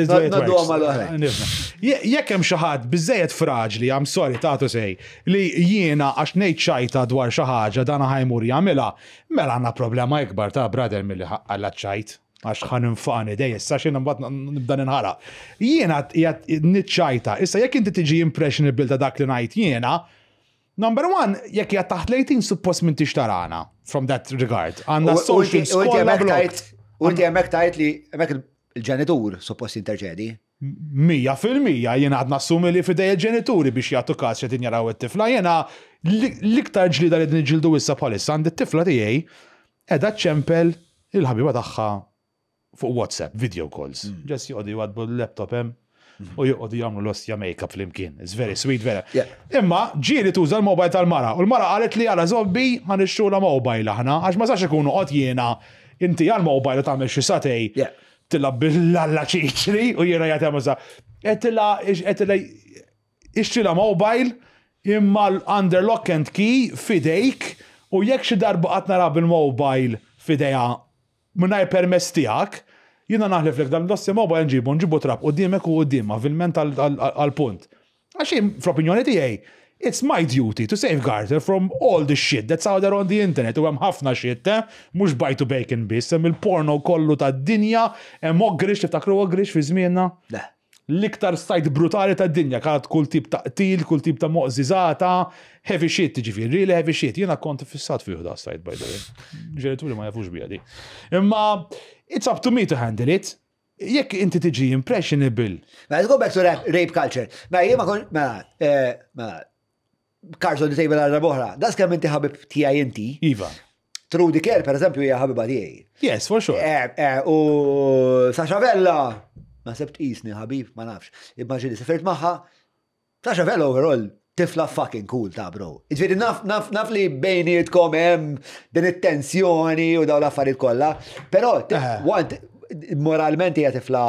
jekk hemm xi ħadd biżejjed fraġli, I'm sorry ta' to say, li jiena għax ngħid xajta dwar xi ħaġa dana ħajmur jagħmilha, mela għandna problema ikbar ta' brother milli ħaqqalla ċajt. Għax ħa ninfaqan idej issa xi mbagħad nibda ninħaraq. Jiena qiegħed niċċajta. Issa jekk inti tiġi impressionable ta' dak li ngħid jiena, number one, jekk qiegħed taħt l-18 suppost m'intix tarana from that regard. Għandna social skola blocked. U inti hemmhekk tgħid li hemmhekk il-ġenitur suppost jinterċedi. 100% jiena għad nassumi li fidej il-ġenituri biex jagħtu każ x'qegħdin jaraw it-tifla. Jiena l-iktar ġlieda li niġġieldu issa bħalissa għandi t-tifla tiegħi qiegħda ċċempel il-ħabiba tagħha fuq WhatsApp, video calls. Mm. Ġess joqogħdu jwadbu l-laptop hemm mm. u joqogħdu jagħmlu l-ostja make-up flimkien. It's very sweet, vera. Imma ġieli tuża l-mobile tal-mara u l-mara qalet li għala zobbi ħanixxula mobile aħna għax ma sax ikunu qod jiena inti għal mobile u tagħmel xi satej tilab bil-lalla ċiċri u jiena jagħti sa. Qedtilha qedtilha Ixtrila mobile imma under lock and key f'idejk u jekk xi darba qatt naraha bil-mobile f'idejha mingħajr permess tiegħek, jiena naħliflek dan l-dossier mobile nġibu, nġibu trab quddiemek u quddiemha, vilment għall-punt. Għax jien fl-opinjoni tiegħi, it's my duty to safeguard her from all the shit that's out there on the internet u hemm ħafna shit, eh? Mhux bite to bacon biss, hemm il-porno kollu tad-dinja, hemm Ogrish, tiftakru Ogrish fi żmienna? Le. L-iktar site brutali tad-dinja, kanat kull tip ta' qtil, kull tip ta' moqżiżata, heavy shit, ġifieri, really heavy shit. Jiena kont fissat fih da site, by the way. Ġenituri ma jafux bija di. Imma, it's up to me to handle it. Jekk inti tiġi impressionable. Mela, let's go back to rape culture. Mela, jien ma kon, mela, eh, mela, cards on the table għal boħra. Das kemm inti ħabib tiegħi inti. Iva. Trudy Kerr, per eżempju, hija ħabiba tiegħi. Yes, for sure. Eh, eh, u Sasha Vella, ma sebt isni ħabib, ma nafx. Immaġini, sefirt magħha. Sasha Vella overall, tifla fucking cool ta' bro. Ġifieri naf, naf, naf li bejnietkom hemm din it-tensjoni u dawn l-affarijiet kollha, però eh. moralment hija tifla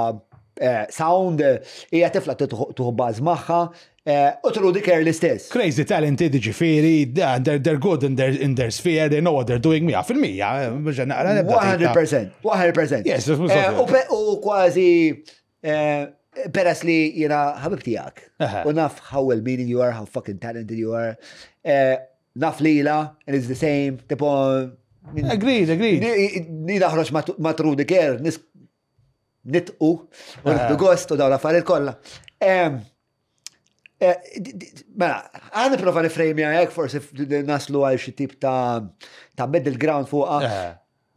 sound, hija tifla tuħu baż magħha, Eh, u Trudy Kerr l-istess. Crazy talented, ġifiri, they're, they're good in their, in their sphere, they know what they're doing, 100%, eh, biex naqra 100%, 100%. Yes, eh, u kważi, peress li jena ħabib tijak, u naf how well meaning you are, how fucking talented you are, naf lila, and it's the same, tipo. Agreed, agreed. Ni naħroġ ma' Trudy Kerr, nis. nidħku u nieħdu gost u dawn l-affarijiet kollha. Mela, ħa nipprova nifrejmja hekk, forsi naslu għal xi tip ta' middle ground fuqha.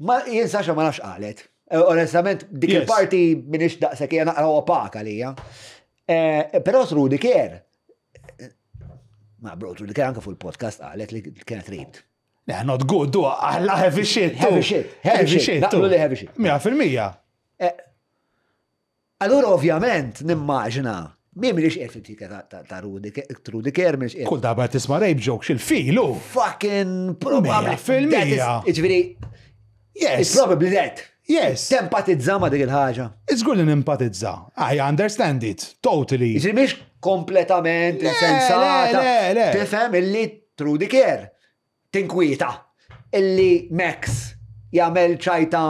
Ma jien Sasha ma nafx qalet. Onestament, dik il-parti minix daqshekk, hija naqra opaka lija. Però Trudy Kerr, ma bro, Trudy Kerr anke fuq il-podcast qalet li kienet raped. Yeah, not good, du, għalla heavy shit. Heavy shit, heavy shit. Naqblu li heavy shit. 100%. Allura ovvjament nimmaġina, min minix qiegħed fil-tika ta' Trudy Kerr, minix qiegħed. Kull darba tisma' rape joke x'il-filu. Fucking probably. 100%. Jiġifieri, it's probably that. Tempatizza ma' dik il-ħaġa. It's good li nimpatizza. I understand it, totally. Jiġifieri mhix kompletament insensata. Le, le, le. Tifhem illi Trudy Kerr tinkwieta illi Max jagħmel ċajta.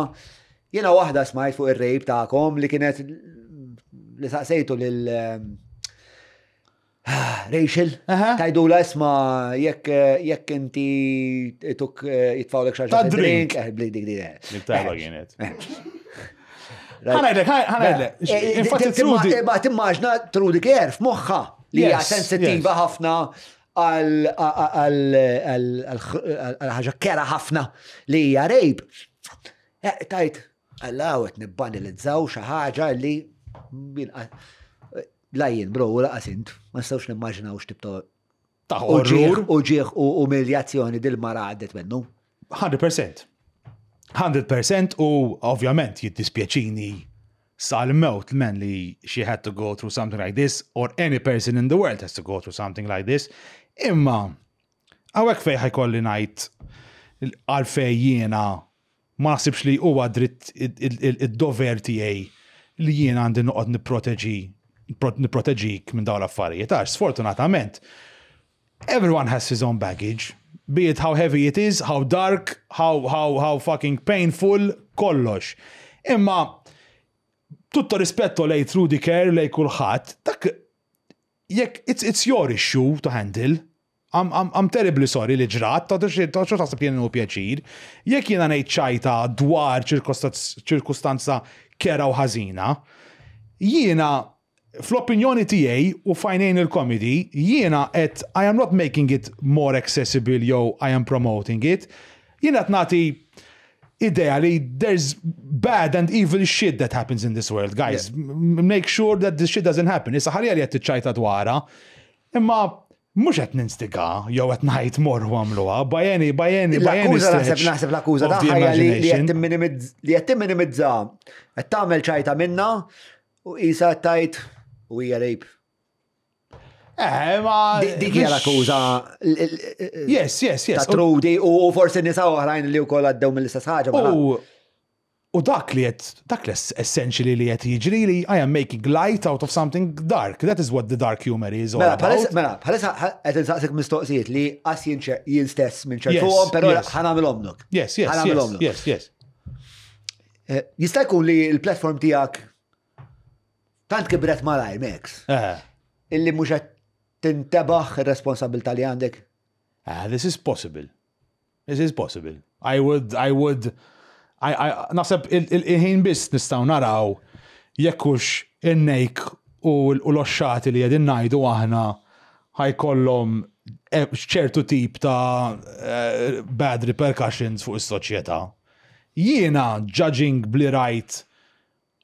Jiena waħda smajt fuq ir-rape tagħkom li kienet li saqsejtu lil Rachel, tajdula isma jekk inti tuk jitfawlek xi ħaġa Ta' drink, drink. blik dik dik. Dik tajba kienet. Ħa ngħidlek, ħa ngħidlek. Infatti Trudy. Ma timmaġna Trudy Kerr f'moħħa li hija sensittiva ħafna għal ħaġa kera ħafna li hija rape. Tajt, alla qed nibbanilizzaw xi ħaġa li la jien, bro, u laqas int, ma nistgħux nimmaġinaw x'tip ta' Ta' horror. uġieħ u umiljazzjoni dil-mara għaddet minnu. 100%. 100% u ovvjament jiddispjaċini sal-mewt men li she had to go through something like this or any person in the world has to go through something like this. Imma hawnhekk fej ħa jkolli ngħid għalfej jiena ma naħsibx li huwa dritt id-dover tiegħi li jiena għandi noqgħod nipproteġik minn dawn l-affarijiet. Għax sfortunatament everyone has his own baggage. Be it how heavy it is, how dark, how fucking painful, kollox. Imma tutto rispetto lej Trudy Kerr, lej kulħadd, dak jekk it's your issue to handle. I'm terribly sorry li ġrat, ta' xo taħseb jien u pjaċir. Jekk jiena ngħid ċajta dwar ċirkustanza kera u ħażina, jiena fl-opinjoni tiegħi u f'għajnejn il-comedy, jiena qed I am not making it more accessible jew I am promoting it. Jiena qed nagħti idea li there's bad and evil shit that happens in this world, guys. Make sure that this shit doesn't happen. Issa ħalli li qed tiċċajta dwarha, imma mhux qed ninstiga jew qed ngħid morru għamluha, by any, by any, by any L-akkuża naħseb stretch naħseb l-akkuża of the tagħha hija li qed imagination. li qed timminimizza, qed tagħmel ċajta minna u qisha tajt u hija rape. Ma Dik hija l-akkuża Yes. ta' Trudy u forsi nisa oħrajn li wkoll għaddew mill-istess ħaġa. ma nafx. U dak li qed dak li essentially li qed jiġri li I am making light out of something dark. That is what the dark humor is all Mela, about. bħalissa, mela, bħalissa qed insaqsik mistoqsijiet li qas jien stess minn ċert fuqhom, però ħa nagħmilhomlok. Ħa nagħmilhomlok. Jista' jkun li l-platform tiegħek tant kibret malajr, Max, illi mhux qed tintebaħ ir-responsabilità li għandek. Ah, this is possible. This is possible. I would, I would, I, naħseb il-ħin biss nistgħu naraw jekkhux in-nejk u l-oxxati li qegħdin ngħidu aħna ħa jkollhom ċertu tip ta' bad repercussions fuq is-soċjetà. Jiena judging bli rajt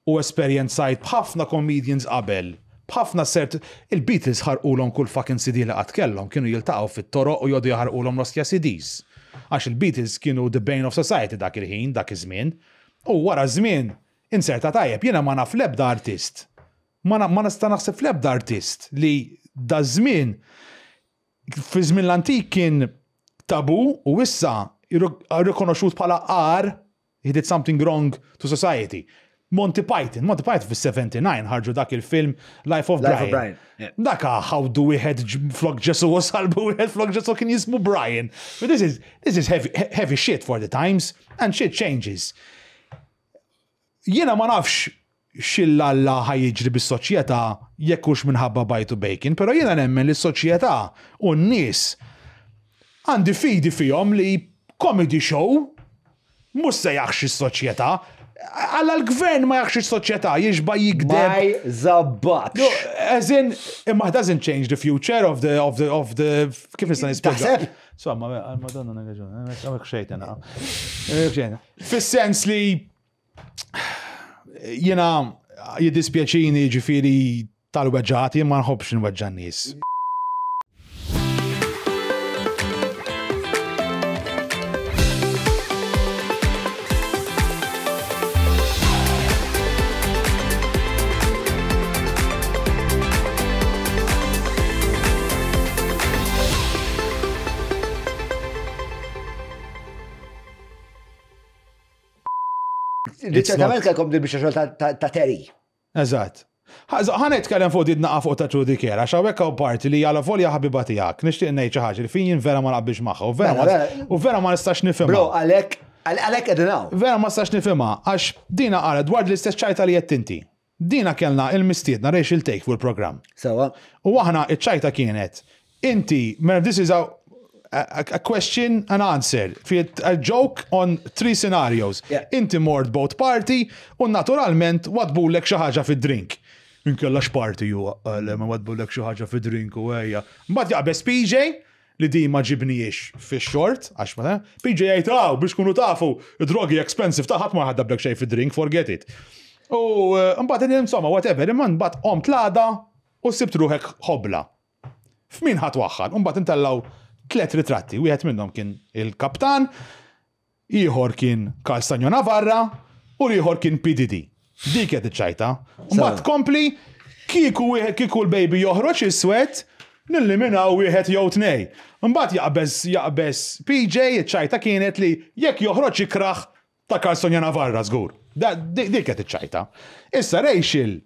u esperjenzajt b'ħafna comedians qabel, b'ħafna sert, il-Beatles ħarqulhom kull fucking CD li qatt kellhom, kienu jiltaqgħu fit-toroq u joqogħdu jaħarqulhom l-ostja CDs. Għax il-Beatles kienu the bane of society dak il-ħin, dak iż-żmien. U wara żmien, inserta tajjeb, jiena ma naf l-ebda artist. Ma nista' naħseb fl-ebda artist li da żmien fi żmien l-antik kien tabu u issa rikonoxxut bħala ar, he did something wrong to society. Monty Python, Monty Python fis-79 ħarġu dak il-film Life of Life of Brian. Brian, yeah. Daka ħawdu wieħed flok Ġesu u salbu wieħed flok Ġesu kien jismu Brian. But this is heavy, heavy shit for the times and shit changes. Jiena ma nafx x'il-Alla ħa jiġri bis-soċjetà jekk hux minħabba Bajd u Bacon, però jiena nemmen li s-soċjetà u n-nies għandi fidi fihom li comedy show mhux se jaħxi s-soċjetà. Alla l-gvern ma jafx is-soċjetà jixba jigdeb. Ma jżabbatx. No, as in, imma doesn't change the future of the, of the, of the, kif nista' nispjega? Taħseb? Insomma, għal-Madonna nagaġun, għamek xejtena. Fis-sens li jena jiddispjaċini ġifiri tal-weġġati, ma nħobbx nweġġa' n-nies. Ċertament kellkom din biex xogħol ta' Terry. Eżatt. Ħa nitkellem fuq din naqa fuq ta' Trudy Kerr, għax hawnhekk hawn parti li għala volja ħabiba tiegħek, nixtieq ngħid xi ħaġa li fin jien vera ma naqbilx magħha u vera mela, mela. u vera ma nistax nifhimha. Bro, għalhekk għalhekk qegħdin hawn. Vera ma nistax nifhimha għax dina qalet dwar l-istess ċajta li qed inti. Dina kellna il-mistiedna Rachel Take fuq il-programm. Sewa. U aħna iċ-ċajta kienet inti, mela this is a a, a question and answer, a joke on three scenarios. Yeah. Inti mort boat party u naturalment wadbulek xi ħaġa fid-drink. Inkella x'party ju għale ma wadbulek xi ħaġa fid-drink u ejja. Mbagħad jaqbeż PJ li di ma ġibnijiex fix-xort, għax ma PJ jgħid aw biex kunu tafu, drogi expensive ta' ħadd ma ħaddablek xejn fid-drink, forget it. U eh, mbagħad insomma whatever, imma mbagħad qomt l-għada u sibt ruħek ħobla. F'min ħa twaħħal? U mbagħad intellgħu tlett ritratti, wieħed minnhom kien il-kaptan, ieħor kien Karl Stagno Navarra u l-ieħor kien PDD. Dik qed iċ-ċajta. Mbagħad tkompli kieku wieħed kieku l-baby joħroġ iswed, nilliminaw wieħed jew tnej. Mbagħad jaqbeż jaqbeż PJ, iċ-ċajta kienet li jekk joħroġ ikrah ta' Karl Sonja Navarra żgur. Dik qed iċ-ċajta. Issa Rachel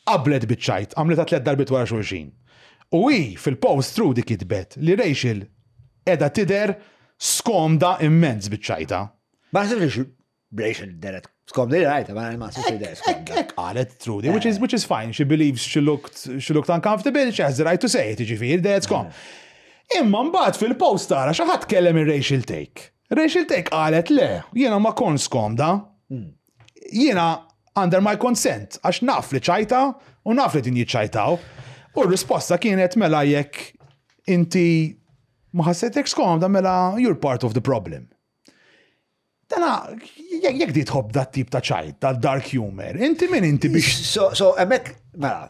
qablet biċ-ċajt, għamlitha tlett darbiet wara xulxin. U hi fil-post Trudy kitbet li Rachel qiegħda tidher skomda immens biċ-ċajta. Ma naħsibx li Rachel deret skomda, li rajta, ma naħsibx li deret skomda. Hekk qalet Trudy, which is, which is fine, she believes she looked, she looked uncomfortable, she has the right to say it, jiġifieri deret skom. Imma mbagħad fil-post tara xi ħadd kellem ir-Rachel Take. Rachel Take qalet le, jiena ma kontx skomda. Jiena under my consent, għax naf li ċajta u naf li din jiċċajtaw. U r-risposta kienet mela jekk inti ma ħassejtek skomda mela you're part of the problem. Dana, jekk di tħobb dat tip ta' ċajt, ta' dark humor, inti min inti biex. So, so, emmek, mela,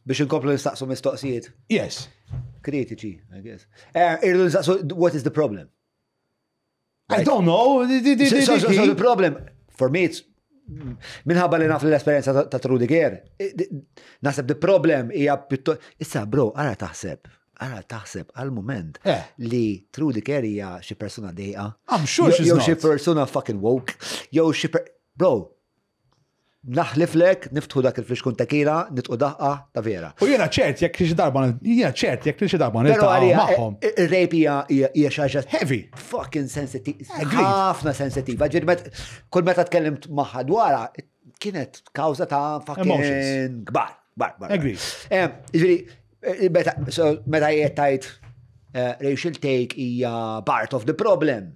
biex inkomplu nistaqsu mistoqsijiet. Yes. Kritiċi, I guess. Eh, irridu nistaqsu, what is the problem? I don't know. So, so, so the problem, for me, it's minħabba li naf l-esperienza ta' Trudy Gear, naħseb the problem hija pjuttost. Issa, bro, ara taħseb, ara taħseb għal-moment eh. li Trudy Gear hija xi persuna dejqa. I'm sure she's Jew xi persuna fucking woke, jew xi Bro, Naħliflek, niftħu dak il-flixkun tequila, nitqu daħqa ta' vera. U jiena ċert jekk xi darba, jiena ċert jekk xi darba niltaqgħu magħhom. Ir-rape hija hija xi ħaġa heavy. Fucking sensitive. Ħafna sensitiva. Ġifieri kull meta tkellimt magħha dwarha kienet kawża ta' fucking kbar, kbar, kbar. Agreed. Ġifieri, meta jgħid tajt racial take hija part of the problem.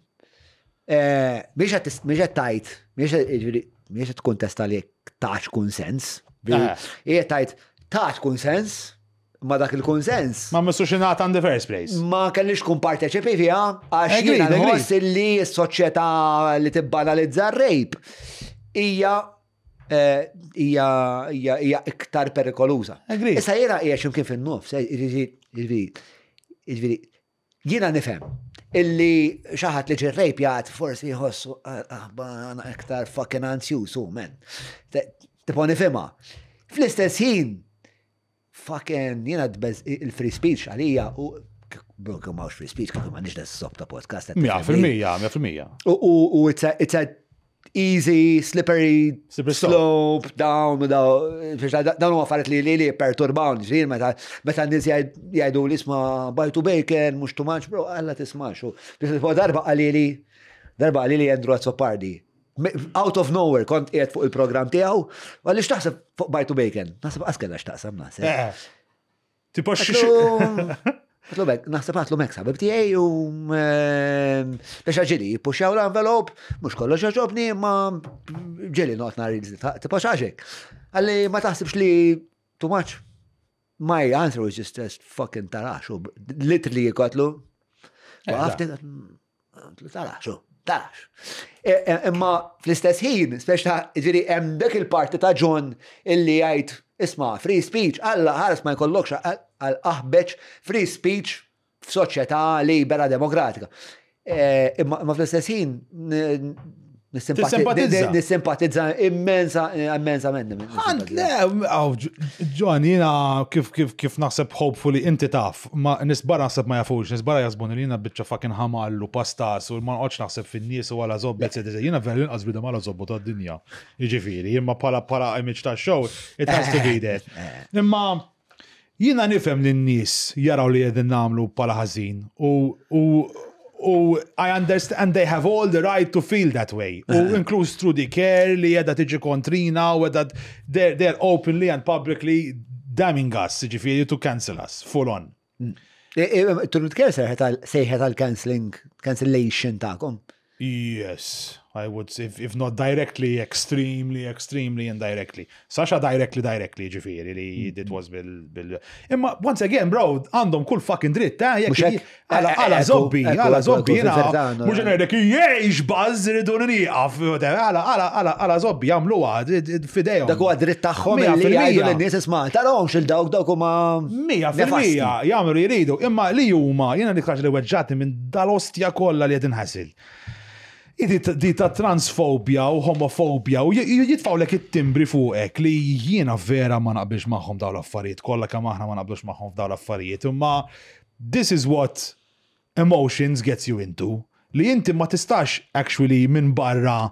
Eh, mhix qed tajt, mhix jiġifieri, mhix qed tkontesta li tax kunsens. Eh. Hija tajt tax kunsens, ma dak il-kunsens. Ma missux ingħata in the first place. Ma kellix kun parteċipi fiha għax jiena nħoss li s-soċjetà li tibbanalizza r-rape hija eh, hija hija iktar perikoluża. Issa jiena hija x'imkien fin-nofs, jiġifieri jiġifieri Jiena nifhem illi xi ħadd li ġie rrejpjat forsi jħossu aħba iktar fucking anzjuż hu men. Tipo nifhimha. Fl-istess ħin fucking jiena il-free speech għalija u bro, kemm hawnx free speech, kieku m'għandix da s-sob ta' podcast. 100%, 100%. U it's a easy, slippery, slope, down, dawn huma affarijiet li li li perturbawni, ġifieri meta meta n-nies jgħidu li isma' bajtu bacon, mhux too much, bro, alla tismax. Darba qalili, darba qalili Andrew Azzopardi, out of nowhere, kont qiegħed fuq il-programm tiegħu, għalli x'taħseb fuq bajtu bacon? Naħseb qas kellha x'taqsam naħseb. Eh. Tipo Għatlu mek, naħseb għatlu mek sabib tiegħi u ehm, biex ġili jippuxjaw l-envelop, mhux kollox jogħġobni, ma ġili noqgħod nhar tipo xaġek. Għalli ma taħsibx li too much. My answer was just just fucking tarax u literally għatlu. Tarax, tarax. E, e, imma fl-istess ħin, speċa ġiri hemm dak il-parti ta' John illi jgħid isma' free speech, alla ħares ma jkollokx għal aħbeċ free speech f'soċjetà libera demokratika. E, imma fl-istess ħin Nissimpatizza immensa, immensament. Għand, le, John, jina kif kif kif naħseb hopefully inti taf, ma nisbara naħseb ma jafux, nisbara jasbun li jina bieċa fucking ħamallu pastas u ma nqodx naħseb fin-nies u għala zobbi, etc. Jina vera inqas bidem għala zobbu ta' dinja. Jiġifieri, imma pala pala image ta' show, it has to be there. Imma Jiena nifhem li n-nies jaraw li qegħdin nagħmlu bħala ħażin u u u I understand and they have all the right to feel that way. U inkluż Trudy Kerr li qiegħda tiġi kontrina u qiegħda they're, they're openly and publicly damning us, jiġifieri to cancel us, full on. Trudy Kerr sejħet għal cancelling, cancellation tagħkom. Yes, I would say, if, if not directly, extremely, extremely indirectly. Sasha directly, directly, ġifiri, li mm. it was bil... bil Imma, once again, bro, għandhom kull fucking dritt, eh? Jek, għala, għala zobbi, għala zobbi, jena, mux ngħidlek, jiex buzz, rridu nieqaf, għala, għala, għala, għala zobbi, jagħmlu għad, fidejhom. Dak huwa dritt tagħhom li jgħidu lin-nies isma' tarahomx il-dawk dawk huma. 100% jagħmlu jridu, imma li huma, jiena dik li weġġatni minn dal-ostja kollha li qed inħasil. Di ta' transfobja u homofobja u jitfawlek it-timbri fuqek li jiena vera ma naqbilx magħhom dawn l-affarijiet, kollha kemm aħna ma naqblux magħhom f'dawn l-affarijiet, imma this is what emotions gets you into li inti ma tistax actually minn barra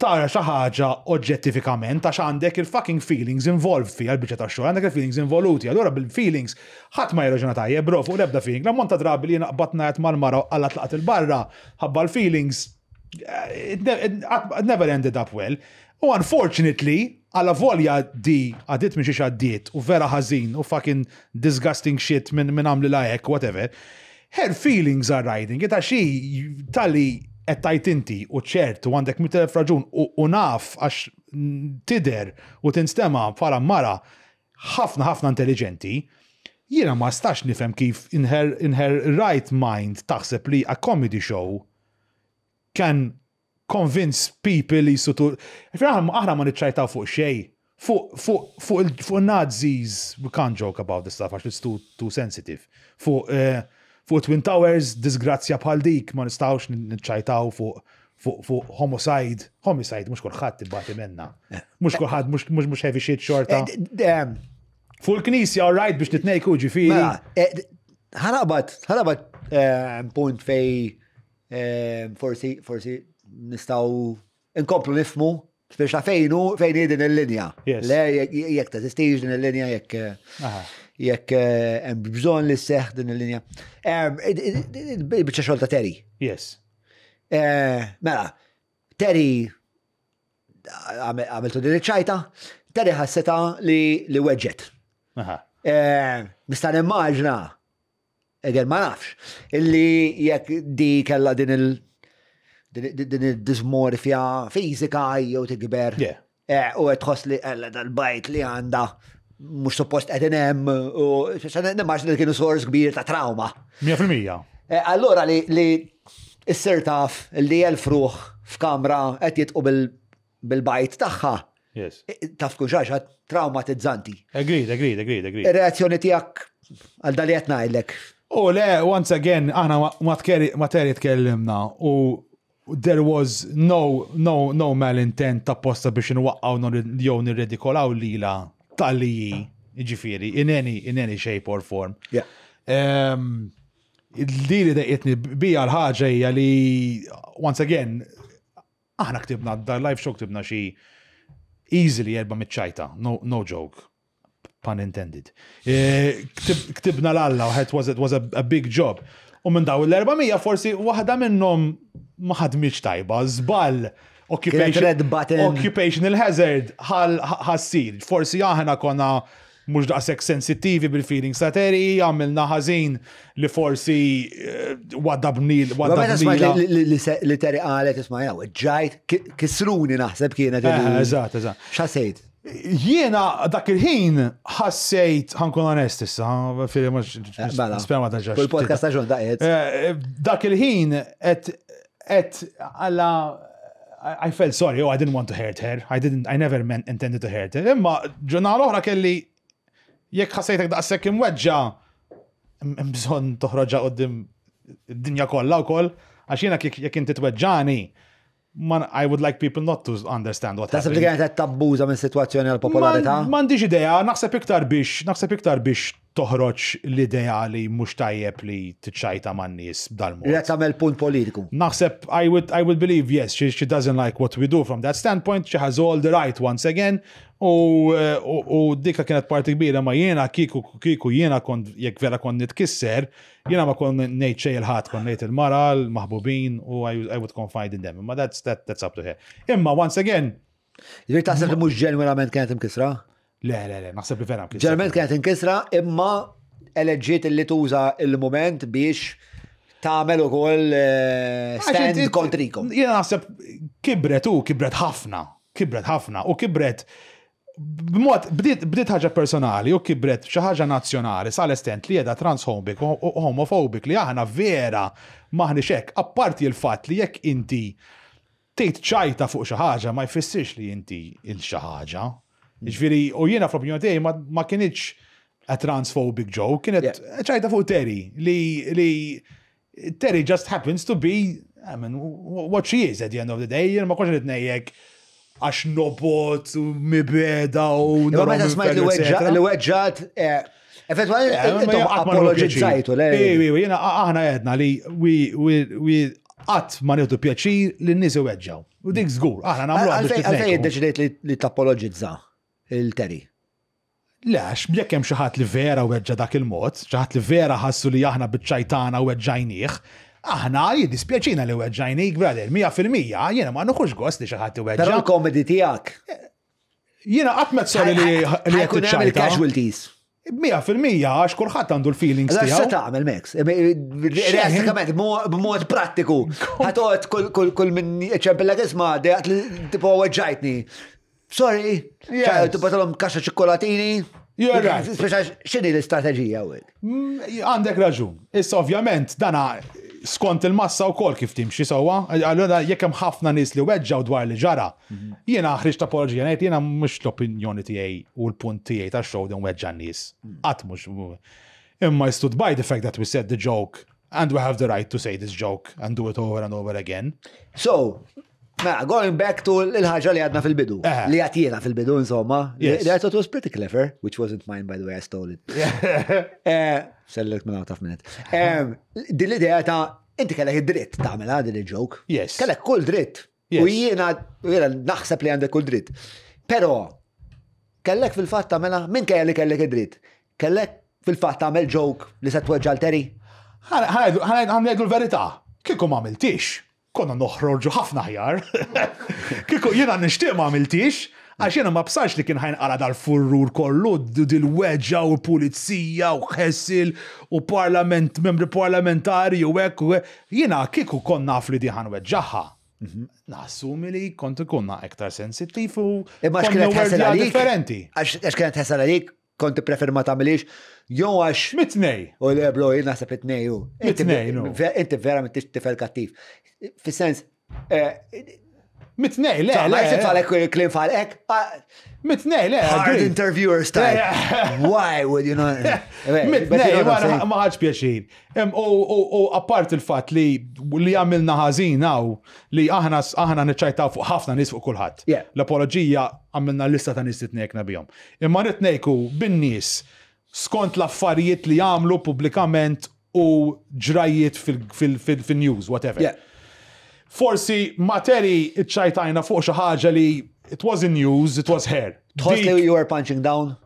tara xi ħaġa oġġettifikament għax għandek il-fucking feelings involved fiha l-biċċa tax-xogħol, għandek il-feelings involuti. Allura bil-feelings ħadd ma jirraġuna tajjeb bro fuq l-ebda feeling. L-ammont ta' drabi li jiena qbadt ngħajjat mal-mara u qalla tlaqt 'il barra ħabba l-feelings it never ended up well. U unfortunately, alavolja di għaddiet minn xiex għaddiet u vera ħażin u fucking disgusting shit minn min għamlilha hekk whatever, Her feelings are riding it għax hi talli qed tgħid inti u ċert u għandek 100,000 raġun u naf għax tidher u tinstema' bħala mara ħafna ħafna intelliġenti, jiena ma stax nifhem kif in her, in her right mind taħseb li a comedy show can convince people li jisu tu. Aħna ma niċċajtaw fuq xejn. Fuq fuq fuq fuq Nazis, we can't joke about this stuff għax it's too, too sensitive. Fuq eh, fuq Twin Towers, disgrazzja bħal dik, ma nistgħux niċċajtaw fuq fuq fuq homicide, homicide mhux kulħadd ibbati minna. Eh. Mhux kulħadd mhux mhux heavy shit xorta. Eh, fuq il-knisja all right biex nitnejku ġifieri. Mela, ħanaqbad, ħanaqbad punt fej Forsi, forsi nistaw inkomplu nifmu biex ta' fejnu fejn hi din il-linja. Le, jekk teżistix din il-linja, jekk jekk eh, hemm bżonn li sseħħ din il-linja. Biċċa xogħol ta' Terry. Yes. Eh, mela, Terry għamiltu din iċ-ċajta, Terry ħasseta li li weġġet. Eh, nista' nimmaġna Again, ma nafx. Illi jekk di kella din il din il-dismorfja fizika jew tikber. Eh, u qed tħoss li ella dal-bajt li għandha mhux suppost qegħdin hemm u nimmaġna li kienu sors kbir ta' trauma. 100%. Eh, allura li li issir taf li elf ruħ f'kamra qed jitqu bil-bajt tagħha. Yes. Taf tkun xi ħaġa traumatizzanti. Agreed, agreed, agreed, agreed. Ir-reazzjoni tiegħek għal dali qed ngħidlek. U le, once again, aħna ma Terry tkellimna u there was no, no, no malintent ta' posta biex nwaqqaw jew nirredikolaw lila tal-li ġifiri, in any, in any shape or form. Yeah. Um, li li dejqitni bija l-ħaġa hija li, once again, Aħna ktibna, dar live show ktibna xi easily 400 ċajta, no, no joke. Pun intended. E, ktibna l-alla u it was, it was a, a big job. U minn daw l-400 forsi waħda minnhom ma ħadmitx tajba, żball occupational hazard ħassir. Forsi aħna konna mhux daqshekk sensittivi bil-feelings ta' Terry, għamilna ħażin li forsi eh, waddabni Meta smajt li Terry qalet isma' jew ġajt kisruni naħseb kienet. Eh, eżatt, eżatt. X'ħassejt? Jiena dak il-ħin ħassejt, ħankun onest issa, fili mhux eh, mela. nispera ma taġax. Kull podcast ta' ġon daqqiet. Dak il-ħin qed qed għalla I felt sorry, oh, I didn't want to hurt her. I didn't, I never meant, intended to hurt her. Imma ġurnal oħra kelli jekk ħassejtek daqshekk imweġġa, hemm bżonn toħroġha qudiem id-dinja kollha wkoll, għax jiena jekk inti tweġġani, man, I would like people not to understand what Taħseb li kienet qed tabbuża minn sitwazzjoni għal popolarità? M'għandix idea, naħseb iktar biex, naħseb iktar biex toħroġ l-idea li mhux tajjeb li tiċċajta man-nies b'dal-mod. Li qed tagħmel punt politiku. Naħseb I would, I would believe yes, she, she doesn't like what we do from that standpoint, she has all the right once again, u, u, u dika kienet parti kbira ma jiena kieku kieku jiena kont jekk vera kont nitkisser, Jiena ma kon ngħid xejn il-ħadd, kon ngħid il-mara, l-maħbubin u I would confide in them. Imma that's, that, that's up to her. Imma once again. Ġifieri taħseb li mhux ġenwinament kienet imkisra? Le, le, le, naħseb li vera mkisra. Ġenwinament kienet inkisra imma eleġġiet li tuża il-moment biex tagħmel ukoll eh, stand kontrikom. Jiena naħseb kibret u kibret ħafna, kibret ħafna u kibret B'mod, bdiet bdiet ħaġa personali u kibret xi ħaġa nazzjonali sal-estent li qiegħda transphobic u homophobic li aħna vera m'aħniex hekk. Apparti l-fatt li jekk inti tgħid ċajta fuq xi ħaġa ma jfissirx li inti il xi ħaġa. Jiġifieri, u jiena fl-opinjoni tiegħi ma ma kinitx a transphobic joke, kienet ċajta fuq Terry li li Terry just happens to be, I mean, what she is at the end of the day, jien ma kontx qed ngħidlek għax nobot u mibeda u. Imma meta smajt li weġġat, eh, effettualment eh, intom apologizzajtu, le? Ejwi, jiena aħna għedna li qatt ma nieħdu pjaċir li n-nies iweġġaw. U dik żgur, aħna nagħmlu. Għalfejn iddeċidejt li tapologizza il-Terry? Le, għax jekk hemm xi ħadd li vera weġġa' dak il-mod, xi ħadd li vera ħassu li aħna biċ-ċajtana weġġajnih, aħna jiddispjaċina li weġġajnik, brother, 100%, jiena ma nieħux gost li xi ħadd iweġġa'. Però l-comedy tiegħek. Jiena qatt m'għedt sorry li qed tiċċajta. Hemm il-casualties. 100% għax kulħadd għandu l-feelings tiegħu. Se tagħmel Max? Realistikament, b'mod prattiku. Ħatoqgħod kull min iċempillek isma' dejaqt li tipo weġġajtni. Sorry, tibgħatilhom kaxxa ċikkolatini. You're right. Speċa x'inhi l-istrateġija u Għandek raġun. Issa ovvjament dana skont il-massa wkoll kif timxi sewwa, allura jekk hemm ħafna nies li weġġgħu dwar li ġara, mhm. jiena ħriġt apoloġija ngħid jiena mhux l-opinjoni tiegħi u l-punt tiegħi tax-show din weġġa' nies. Mhm. Qatt mhux. Imma I stood by the fact that we said the joke and we have the right to say this joke and do it over and over again. So, Mela, going back to l-ħaġa li għadna fil-bidu. Eh. Li għatjena fil-bidu, insomma. Li I thought was pretty clever, which wasn't mine, by the way, I stole it. Eh, sellek minn out of minute. Eh, din l-idea ta' inti kellek id-dritt tagħmilha din il-joke. Yes. Kellek kull dritt. U jiena jiena naħseb li għandek kull dritt. Però kellek fil-fatt tagħmilha minkejja li kellek id-dritt. Kellek fil-fatt tagħmel joke li se tweġġa' l-Terry? Ħa ngħidu l-verità. Kieku ma għamiltix, konna noħroġu ħafna aħjar. Kieku jiena nixtieq ma għamiltix, għax jiena ma bsarx li kien ħajnqala dal-furrur kollu, dil-weġġa u pulizija u ħessil u parlament, membri parlamentari u hekk u Jiena kieku kont naf li di ħanweġġaħħa. Mhm. Nassumi li kont ikun iktar sensittiv u Imma x'kienet ħesel għalik? Differenti. Għax kienet ħesel għalik kont tipprefer ma tagħmilix, jew għax. Mitnej. U le bro, jien naħseb it-tnej u. Mitnej, no. Inti vera m'intix tifel kattiv. Fis-sens. Eh, Mitnej, le. Le, tfalek klim falek. Ah, Mitnej, le. Hard interviewer style. Why would you not? Mitnej, ma ħadx pjaċir. U apart il-fatt li li għamilna ħażin hawn li aħna aħna niċċajtaw fuq ħafna nies fuq kulħadd. L-apoloġija għamilna lista ta' nies li tnejkna bihom. Imma nitnejku bin-nies skont l-affarijiet li għamlu pubblikament u ġrajiet fil-news, whatever. Forsi ma Terry iċċajtajna fuq xi ħaġa li it was in news, it was her. Tħoss li you were punching down?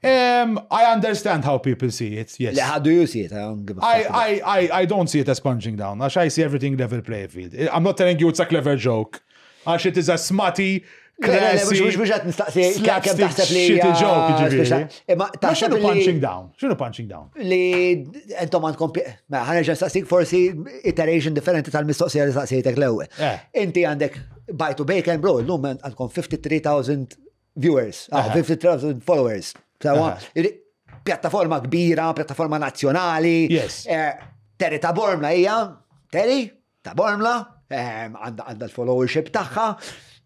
I understand how people see it, yes. Le, how do you see it? I don't give a I, fuck. I, I, I don't see it as punching down. Għax I see everything level playing field. I'm not telling you it's a clever joke. Għax it is a smutty, Classy. Mhux mhux qed nistaqsi kemm taħseb li. Shitty joke, ġifieri. Imma taħseb x'inhu punching down? X'inhu punching down? Li intom għandkom ma mela, ħanerġa' nistaqsik forsi iteration differenti tal-mistoqsija li staqsejtek l-ewwel. Eh. Inti għandek buy to bacon bro, illum għandkom 53,000 viewers, 53,000 followers. Pjattaforma kbira, pjattaforma nazzjonali. Yes. Eh, Terry ta' Bormla hija, Terry ta' Bormla, ehm, għandha l-followership tagħha,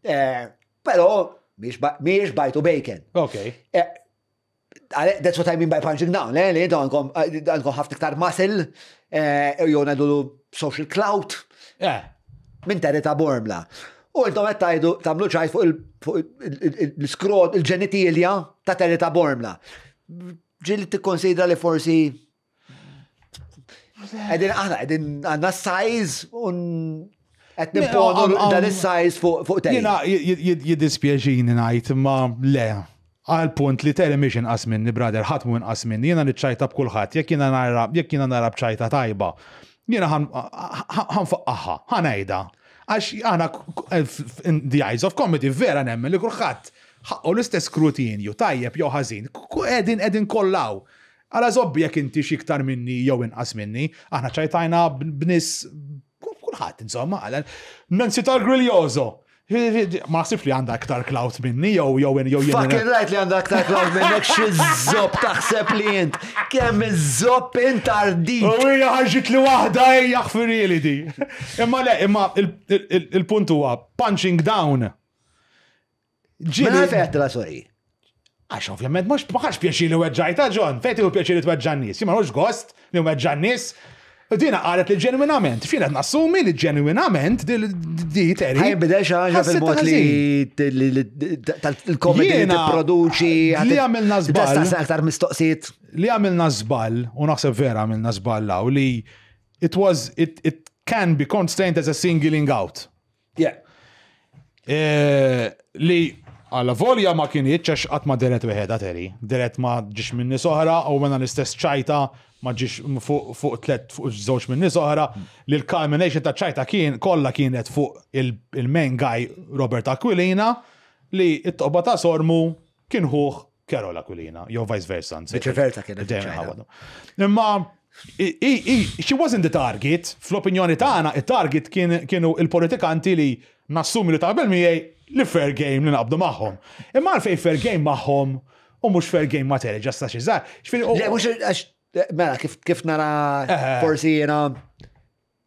eh, però mhijiex bajtu bacon. Ok. Eh, that's what I mean by punching down, eh, li għandkom ħafna iktar muscle, jew ngħidu social clout. Minn Terry ta' Bormla. U intom qed tgħidu tagħmlu ċajt fuq l-iskrot, il-ġenitilja ta' Terry ta' Bormla. Ġieli tikkonsidra li forsi Qegħdin aħna qegħdin għandna size un qed nimponu dan is-size fuq Terry. Jiena jiddispjaċini ngħid ma le. Għal punt li Terry mhix inqas minni, brother, ħadd mhu inqas minni, jiena niċċajta b'kulħadd, jekk jiena nara jekk jiena nara b'ċajta tajba, jiena ħa nfaqqagħha, ħa ngħidha. Għax aħna in the eyes of comedy vera nemmen li kulħadd ħaqqu l-istess skrutinju, tajjeb jew ħażin, qegħdin qegħdin kollha hawn. Għala żobbi jekk inti xi iktar minni jew inqas minni, aħna ċajtajna b'nies kulħadd insomma, għala Nancy tal-Grilloso. Ma naħsibx li għandha aktar clout minni jew jew jew jien. Fucking right li għandha aktar clout minnek xi żobb taħseb li int. Kemm iż-żobb int ardit. U hija ħarġit li waħda hija ħfirili di. Imma le, imma il-punt huwa punching down. Ġieli. Mela fejn la sorry. Għax ovvjament mhux ma ħax pjaċir li weġġajta John, fejn tieħu pjaċir li tweġġa' n-nies. Jien ma gost li weġġa' n-nies. Dina qalet li ġenwinament, fina nassumi li ġenwinament di Terry. Ħa jinbidel xi ħaġa fil-mod li tal-komedi li tipproduċi. Li għamilna żball. Tista' aktar mistoqsijiet. Li għamilna żball, u naħseb vera għamilna żball hawn li it was, it, it can be constrained as a singling out. Yeah. Eh, li għalla volja ma kienieċ għax qatt ma deret weħeda Terry. Deret ma ġiex minn nies oħra u mena l-istess ċajta ma ġiex fuq tlet fuq żewġ minn nies oħra li l-culmination ta' ċajta kien kollha kienet fuq il-main guy Robert Aquilina li it-toqba ta' sormu kien ħuh Carol Aquilina, jew vice versa. Vice versa kienet. Imma she wasn't the target, fl-opinjoni tagħna, il-target kienu il-politikanti li nassumi li taqbel miegħi li fair game li naqbdu magħhom. Imma għalfejn fair game magħhom u mhux fair game ma' Terry, ġasta xi żgħar. Le, mhux għax mela kif nara forsi jiena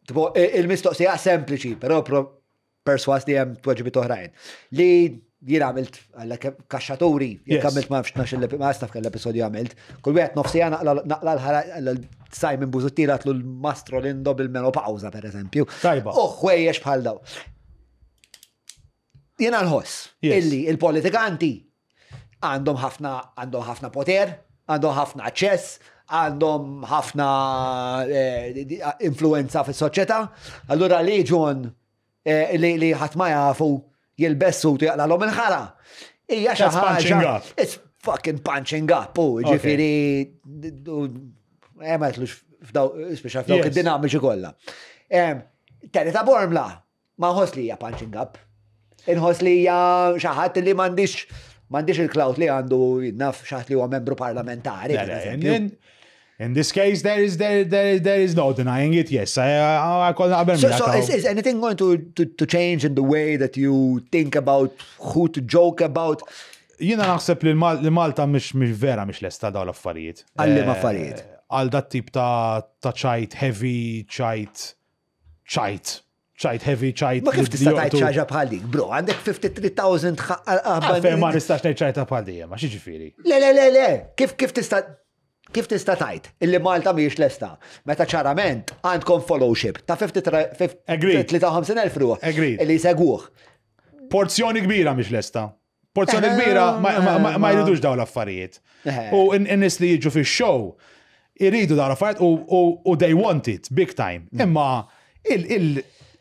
il-mistoqsija sempliċi, però perswas li hemm tweġibiet oħrajn. Li jien għamilt għalla kaxxaturi, jekk għamilt ma nafx ma naf kell episodju għamilt, kull wieħed nofsija naqla l-ħara Simon Busuttil għatlu l-Mastro Lindo bil-menopawza per eżempju. Tajba. U ħwejjex bħal daw. Jiena nħoss illi il-politikanti għandhom ħafna għandhom ħafna poter, għandhom ħafna aċċess, għandhom ħafna eh, influenza fis-soċjetà. Allura li ġon eh, li ħadd ma jafu jilbes u jaqlalhom il-ħara. Hija xi ħaġa. It's fucking punching up, u ġifieri eh, ma jitlux f'daw, speċa f'dawk id-dinamiċi kollha. Terry ta' Bormla, ma nħoss li hija punching up. Inħoss li hija xi ħadd li m'għandix m'għandix il-clout li għandu naf xi ħadd li huwa membru parlamentari. In this case, there is no denying it. Yes, I call qabel. So is anything going to change in the way that you think about who to joke about? Jiena naħseb li Malta mhix vera mhix lesta dawn l-affarijiet. Għal liema affarijiet? Għal dat tip ta' ċajt heavy, ċajt, ċajt, ċajt heavy, ċajt. Ma kif tista' tgħid ħaġa bħal dik, bro? Għandek 53,000 Għalfejn ma nistax ngħid ċajta bħal dik, ma xi Le, le, le, le, kif tista' Kif tista' tgħid illi Malta mhijiex lesta meta ċarament għandkom followship ta' 53,000 ruħ illi jsegwuh. Porzjoni kbira mhix lesta. Porzjoni kbira ma jridux dawn l-affarijiet. U n-nies li jiġu fix-show iridu dawn l-affarijiet u they want it big time. Imma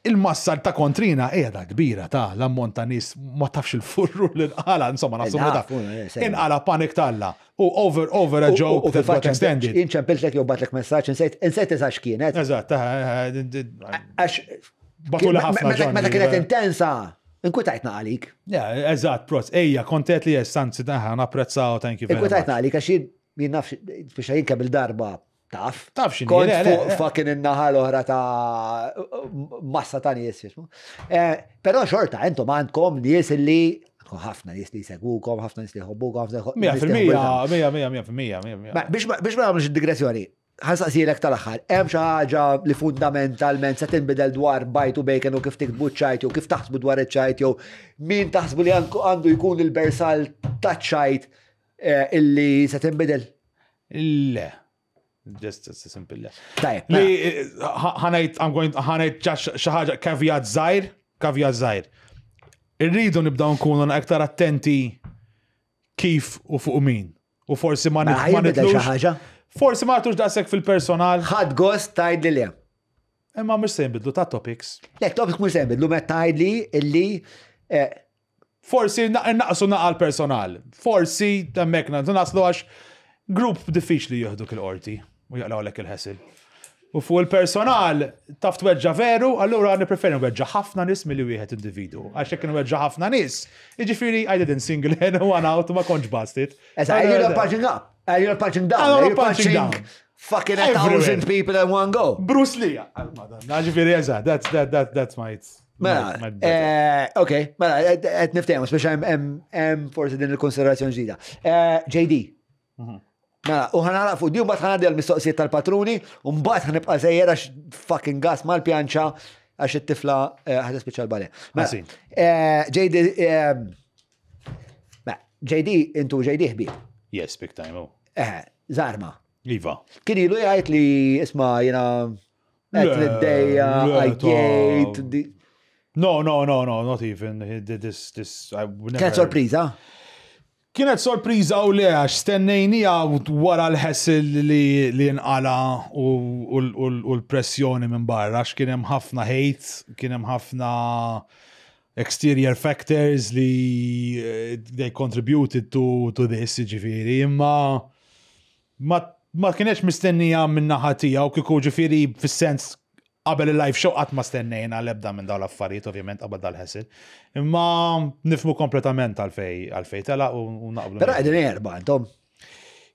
il-massa ta' kontrina qiegħda kbira ta' l-ammont ta' nies ma tafx il-furru l-inqala, insomma, nassumi ta' inqala panik talla. U over a joke that got extended. Jien ċempiltlek jew bgħattlek messaġġ, insejt eżatt x'kienet. Eżatt, Għax Batula ħafna. Meta kienet intensa. Inkwetajt għalik. Ja, eżatt, prost. Ejja, kontet li jes, anzi, daħ, napprezzaw, thank you very much. Inkwetajt għalik, għax jien naf, biex jien kemm il-darba taf. Taf x'inhi, Kont le, le, fuq le. fucking in-naħa l-oħra ta' massa ta' nies, jismu. Eh, Però xorta, intom għandkom nies li għandkom ħafna nies li jsegwukom, ħafna nies li jħobbukom, ħafna Mija nies li fil-mija, jħobbukom. mija, mija, mija fil-mija, mija, mija. Ma, Biex ma biex ma nagħmlux id-digressjoni, ħansaqsilek tal-aħħar, hemm xi ħaġa li fundamentalment se tinbidel dwar Bajd u Bacon u kif tiktbu ċ-ċajt jew kif taħsbu dwar iċ-ċajt jew min taħsbu li għandu jkun il-bersal taċ-ċajt eh, illi se tinbidel? Le. Just a simple le. Tajjeb. Li mela. ħa ngħid, I'm going, ħa ngħid xi ħaġa caveat żgħir, caveat żgħir. Irridu nibdaw nkunu aktar attenti kif u fuq min. U forsi ma Mela, nit- ma ħa jinbidel xi nitlux. ħaġa? Forsi ma nagħtux daqshekk fil-personal, Ħadd gost tgħidli le. imma mhux se jinbidlu ta' topics. Le, topic mhux se jinbidlu meta tgħidli illi eh, Forsi naqsu naqa l-personal. Forsi hemmhekk naslu għax grupp diffiċli jieħduk il-qorti u jaqlawlek il-ħesil. U fuq il-personal taf tweġġa veru, allura nippreferi nweġġa ħafna nies milli wieħed individu. Għax jekk nweġġa ħafna nies, jiġifieri I didn't single anyone out u ma kontx busted. Eżatt, you're not punching up, and you're not punching down, I'm not you're punching punching down. fucking a Everywhere. thousand people in one go. Bruce Lee. Madonna, ġifieri eżatt, that's that that that's my Mela, my- my- eh, ok, mela, qed niftehmu, speċa hemm forsi din il-konsiderazzjoni ġdida. Eh, JD. Mhm. Mela, u ħa nagħlaq fuq di, u mbagħad ħa ngħaddi għall-mistoqsijiet tal-patruni, u mbagħad ħa nibqa' sejjer għax fucking gas mal-pjanċa għax it-tifla eh, ħa tispiċċa l-ballet. Mela, Ħażin. eh, JD, eh, mela, JD, intu JD ħbieb. Yes, big time. Oh. Eh, Zarma. Iva. Kien ilu jgħid li isma' jiena qed Le, niddejja, le, I ta' hate. di- No, no, no, no, not even. He did This, this, I would never. Kienet sorpriża. Kienet sorpriża u le għax stennejnija wara l-ħessil li, li nqala u, u, u, u l-pressjoni minn barra, għax kien hemm ħafna hate, kien hemm ħafna exterior factors li eh, they contributed to, to this, ġifieri, imma ma, ma kieniex mistennija minn naħa tiegħu kieku ġifieri fis-sens qabel il-live show qatt ma stennejna l-ebda minn dawn l-affarijiet ovvjament qabel dal-ħesil. Imma nifhmu kompletament għalfej għalfej tela u u naqblu. Però qegħdin erba' intom.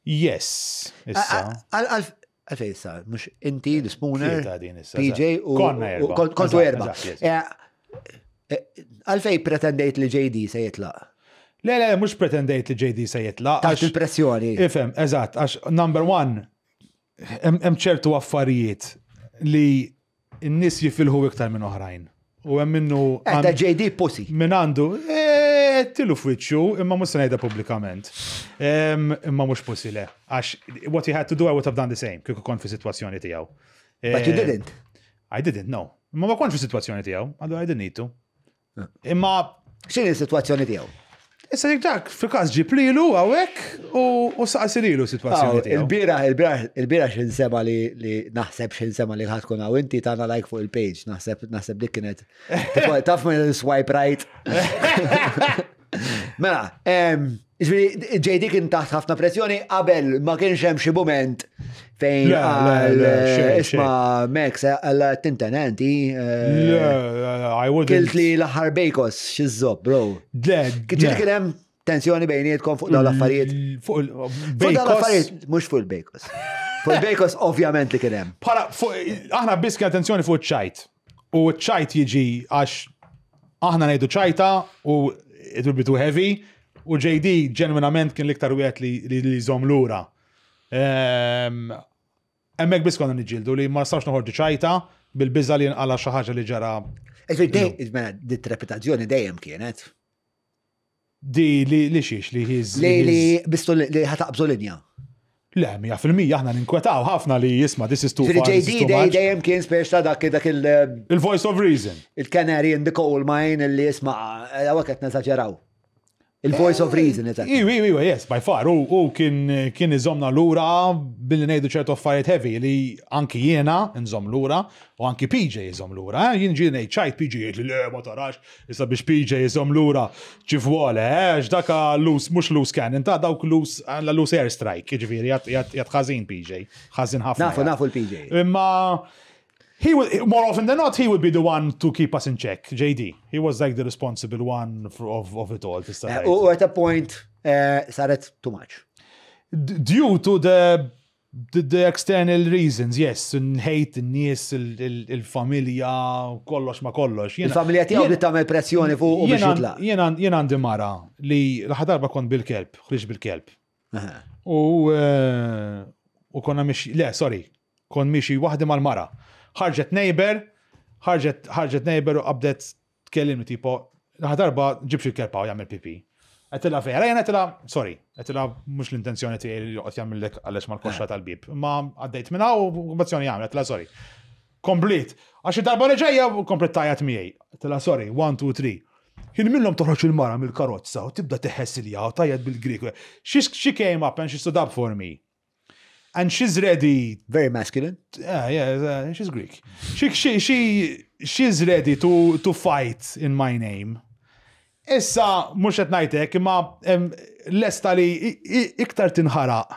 Yes, issa. Għalfej issa, mhux inti, l-Spooner, Tlieta din issa, PJ eżatt. u Konna erba'. u Kontu Eżatt, erba. eżatt, yes. Eh, eh, Għalfej pretendejt li JD se jitlaq. Le, le, mhux pretendejt li JD se jitlaq. Taħt għax- il-pressjoni. Ifhem, eżatt, għax number one, hemm hemm ċertu affarijiet li n-nies jifilħu iktar minn oħrajn. U hemm minnu. Eh, ta' JD pussy. Min għandu, eh, tilu f'wiċċu, imma mhux se ngħidha pubblikament. Em, Imma mhux pussy le. Għax what he had to do, I would have done the same, kieku kont fi sitwazzjoni tiegħu. But you Eh, didn't. I didn't, no. Imma ma kontx fi sitwazzjoni tiegħu, għadu I didn't need to. Imma X'inhi s-sitwazzjoni tiegħu? issa jekk dak fil-każ ġib lilu hawnhekk u u saqsi lilu sitwazzjoni tiegħu. Il-bira, il-bira, il-bira xinsema li li naħseb xinsema li ħatkun għaw inti tana like fuq il-page, naħseb naħseb dik kienet. Tipo, Taf minn swipe right. Mela, em, ġifieri, JD kien taħt ħafna pressjoni qabel ma kienx hemm xi mument fejn Le, le, qal, le, xejn, isma' Max għalla tintenenti. Le, I wouldn't. Kilt li l-aħħar bejkos xiżob, bro. Le, Ġieli le. kien hemm tensjoni bejnietkom fuq dawn l-affarijiet. Fuq il- Fuq dawn Bejkos. l-affarijiet, mhux fuq il-bejkos. Fuq il-bejkos ovvjament li kien hemm. Bħala, fuq- aħna biss kien attenzjoni fuq ċajt. U ċajt jiġi għax aħna ngħidu ċajta u it will be too heavy. U JD ġenwinament kien l-iktar wieħed li li li jżomm lura. Ehm, Hemmhekk biss konna niġġieldu li ma nistgħux noħorġu ċajta bil-biża li nqala xi ħaġa li ġara Ġifieri dej, mela, dit reputazzjoni dejjem kienet. di li li xiex li his Li li his- bistu li ħataqbżu linja. Le, 100% aħna ninkwetaw ħafna li jisma' this is too Ġifieri far, this is JD too dej much. dejjem kien speċ ta' dak dak il- Il-voice of reason. il-canary in the coal mine li jisma' hawnhekk qed neżaġeraw. Il-voice of reason, eżatt. Iwi, iwi, iwi, yes, by far. U, u kien, kien iżomna lura billi ngħidu ċertu affarijiet heavy li anki jiena nżomm lura u anki PJ iżomm lura. Eh? Jien ġie ngħid ċajt PJ jgħid li le ma tarax, issa biex PJ iżomm lura ċifwole, eh? X'daka loose, mhux loose cannon, ta' dawk loose, la loose airstrike, jiġifieri jgħid ħażin PJ, ħażin ħafna. Nafu, nafu l-PJ. Imma He would, more often than not, he would be the one to keep us in check, JD. He was like the responsible one for, of, of it all. tista' Eh, tgħid. U at a point eh, saret too much. Due to the the, the external reasons, yes, hate, in-nies, il-familja, kollox ma kollox. Jiena- Il-familja tiegħu jien- bdiet tagħmel pressjoni fuq u biex jiena- jitlaq. Jiena jien għandi mara li l-aħħar darba kont bil-kelb, ħriġ bil-kelb. U eh, u konna mixi, le, sorry, kon mixi waħdi mal-mara. Ħarġet neighbor, ħarġet ħarġet neighbor u qabdet tkellimni tipo, l-aħħar darba ġibx il-kelb hawn jagħmel pipi. Għetila vera, jena għetila, sorry, għetila mux l-intenzjoni tiegħi li joqgħod jagħmillek għaliex mal-koxxa tal-bib. Ma għaddejt minna u kumbazzjoni jagħmel, għetila sorry. Komplet. Għax id-darba li ġejja komplet tajat miegħi. Għetila sorry, 1, 2, 3. Ħin minnhom toħroġ il-mara mill-karozza u tibda teħessilja u tajjed bil-Grik. She, she came up and she stood up for me. And she's ready Very masculine. yeah, yeah, she's Greek. She, she, she, she's ready to, to fight in my name. Issa, mux qed ngħidlek, imma em, lesta li i- i- iktar tinħaraq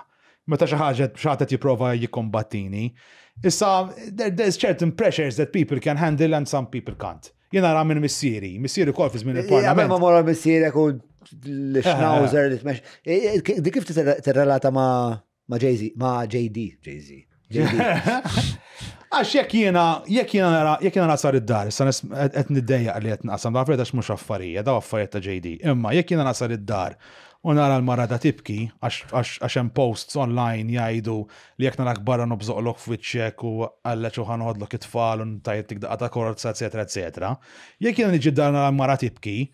meta xi ħaġa xi ħadd qed jipprova jikkombattini. Issa, there, there's certain pressures that people can handle and some people can't. Jien nara minn missieri, missieri kol fi żmien Eh, Qabel ma il-parlament. morra missierek u l-schnauzer li tmex. Eh, eh, Di kif tirrelata ma' ma' Jay-Z, ma' JD, Jay-Z. JD. Għax jekk jiena, jekk jiena nara, jekk jiena nasar id-dar, issa nis- qed niddejjaq li qed naqsam dawn għax mhux affarija, daw affarijiet ta' JD. Imma jekk jiena nasar id-dar u nara l-mara ta' tibki għax għax għax hemm posts online jgħidu li jekk narak barra nobżoqlok f'wiċċek u għalleċ u ħanħodlok it-tfal u ntajtik daqqa ta' korza, eċetera, eċetera. Jekk jiena niġi d-dar nara l-mara tibki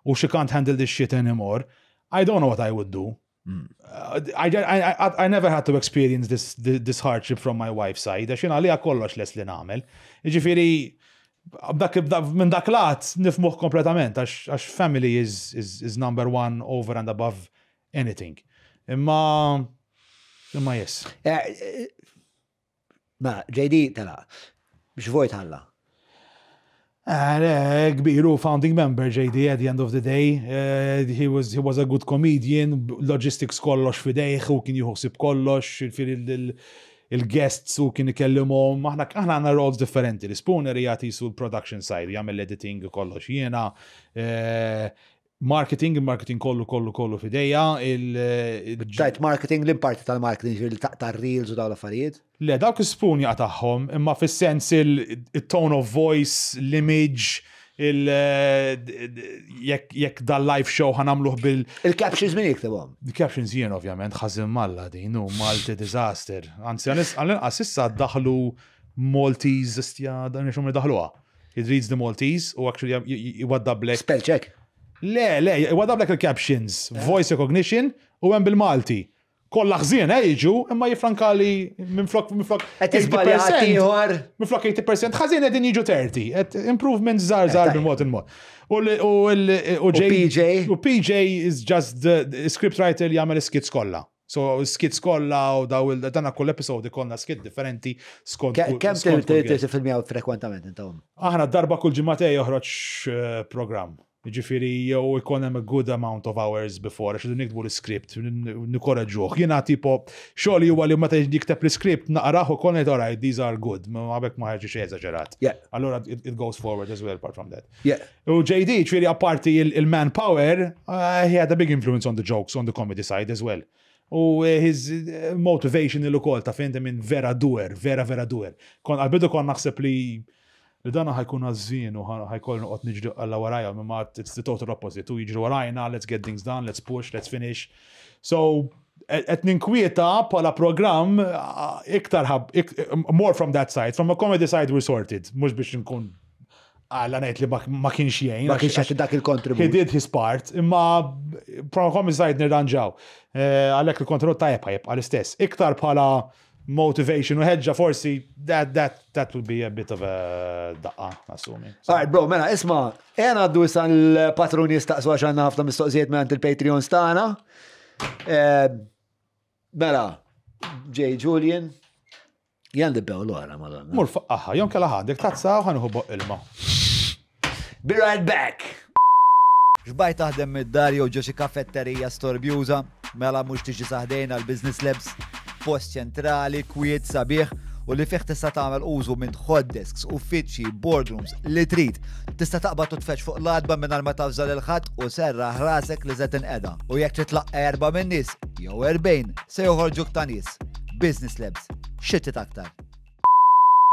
u she can't handle this shit anymore, I don't know what I would do. I, I, I, I never had to experience this, this hardship from my wife's side, għax jien għalija kollox les li nagħmel. Jiġifieri, dak, dak, minn dak lat nifmuh kompletament, għax għax family is, is, is number one over and above anything. Imma, imma yes. Eh, eh, Ma, JD tela, biex vojt ħalla. Eh, Kbiru, founding member JD at the end of the day. Eh, he was he was a good comedian, logistics kollox fidejh u kien juħsib kollox, fil il-guests u kien ikellimhom. Aħna aħna għandna roles differenti. L-Spooner jagħti su l-production side, jagħmel l-editing u kollox. Jiena eh, marketing, il-marketing kollu kollu kollu fidejja. il- il- Tajt marketing, l-imparti tal-marketing, ġifieri ta' reels u daw l-affarijiet. Le, dawk is-spoon jaqtaħħom, imma fis-sens il-tone of voice, l-image, il jekk jekk dal-live show ħanamluh bil Il-captions min jiktibhom? The captions jien ovvjament ħażin malla din u Malti disaster. Anzi għal-inqas issa daħlu Maltese, istja dan ixhom li daħluha. It reads the Maltese u actually jwaddablek. Spell check. Le, le, jwaddablek il-captions, voice recognition u hemm bil-Malti. Kollha ħżien eh jiġu, imma jifrankali minn flok minn flok Qed tiżbalja 80%. ieħor. Minn flok 80% ħażin qegħdin jiġu 30. Qed improvement żgħar żgħar tajjeb. bil-mod il-mod. U l- U l- u J- PJ? U PJ is just the the script writer li jagħmel skits kollha. So skits kollha u daw il dana kull episode ikollna skit differenti skont kull- Kemm skont kull guest. tifilmjaw frekwentament intom? Aħna darba kull ġimgħatej joħroġ eh, programm. Jiġifieri jew ikun hemm a good amount of hours before għax irridu niktbu l-script, nikorreġuh. Jiena tipo xogħli huwa li meta jikteb l-script naqrah ukoll ngħid alright, these are good, ma għabek ma ħarġi xejn eżaġerat. Yeah. Allura it, it goes forward as well apart from that. Yeah. U JD, ġifieri apparti il-manpower, uh, he had a big influence on the jokes, on the comedy side as well. U eh, his eh, motivation il ukoll ta' fejn minn vera doer, vera vera doer. Kon għal-bidu kon naħseb li li dana ħajkun għazzin u ħajkollu noqgħod niġri għalla warajja, imma it's the total opposite. U jiġri warajna, let's get things done, let's push, let's finish. So, qed ninkwieta bħala programm eh, iktar ħab, ik- more from that side, from a comedy side we're sorted, mhux biex nkun għalla ngħid li ma- ma kienx jgħin. Ma kienx għax- qed dak il-kontribut. He did his part, imma from a comedy side nirranġaw. Eh, Għalhekk il-kontenut tajjeb ħajib għal-istess. Iktar bħala motivation u ħeġġa forsi that, that, that would be a bit of a daqqa, assumi. So, Alright, bro, mela, isma, jena għaddu issa l-patruni jistaqsu għax għandna ħafna mistoqsijiet minn il-Patreon stana. Eh, Mela, J. Julian, jan nibbew l-għara, madonna. Mur faqqaħa, jom kella ħandek tazza u ħanuħu boq ilma. Be right back! Xbajt taħdem mid-dar jew ġo xi kafetterija storbjuża, mela mhux tiġi saħdejn għal Business Labs, post ċentrali, kwiet sabiħ u li fih tista' tagħmel użu minn hot desks, uffiċċji, boardrooms, li trid. Tista' taqbad u tfeġġ fuq l-għatba mingħajr ma tavża lil ħadd u serraħ rasek li se tinqeda. U jekk titlaqqa' erba' min-nies, jew 40, se joħorġuk ta' nies. Business Labs. Xi trid aktar?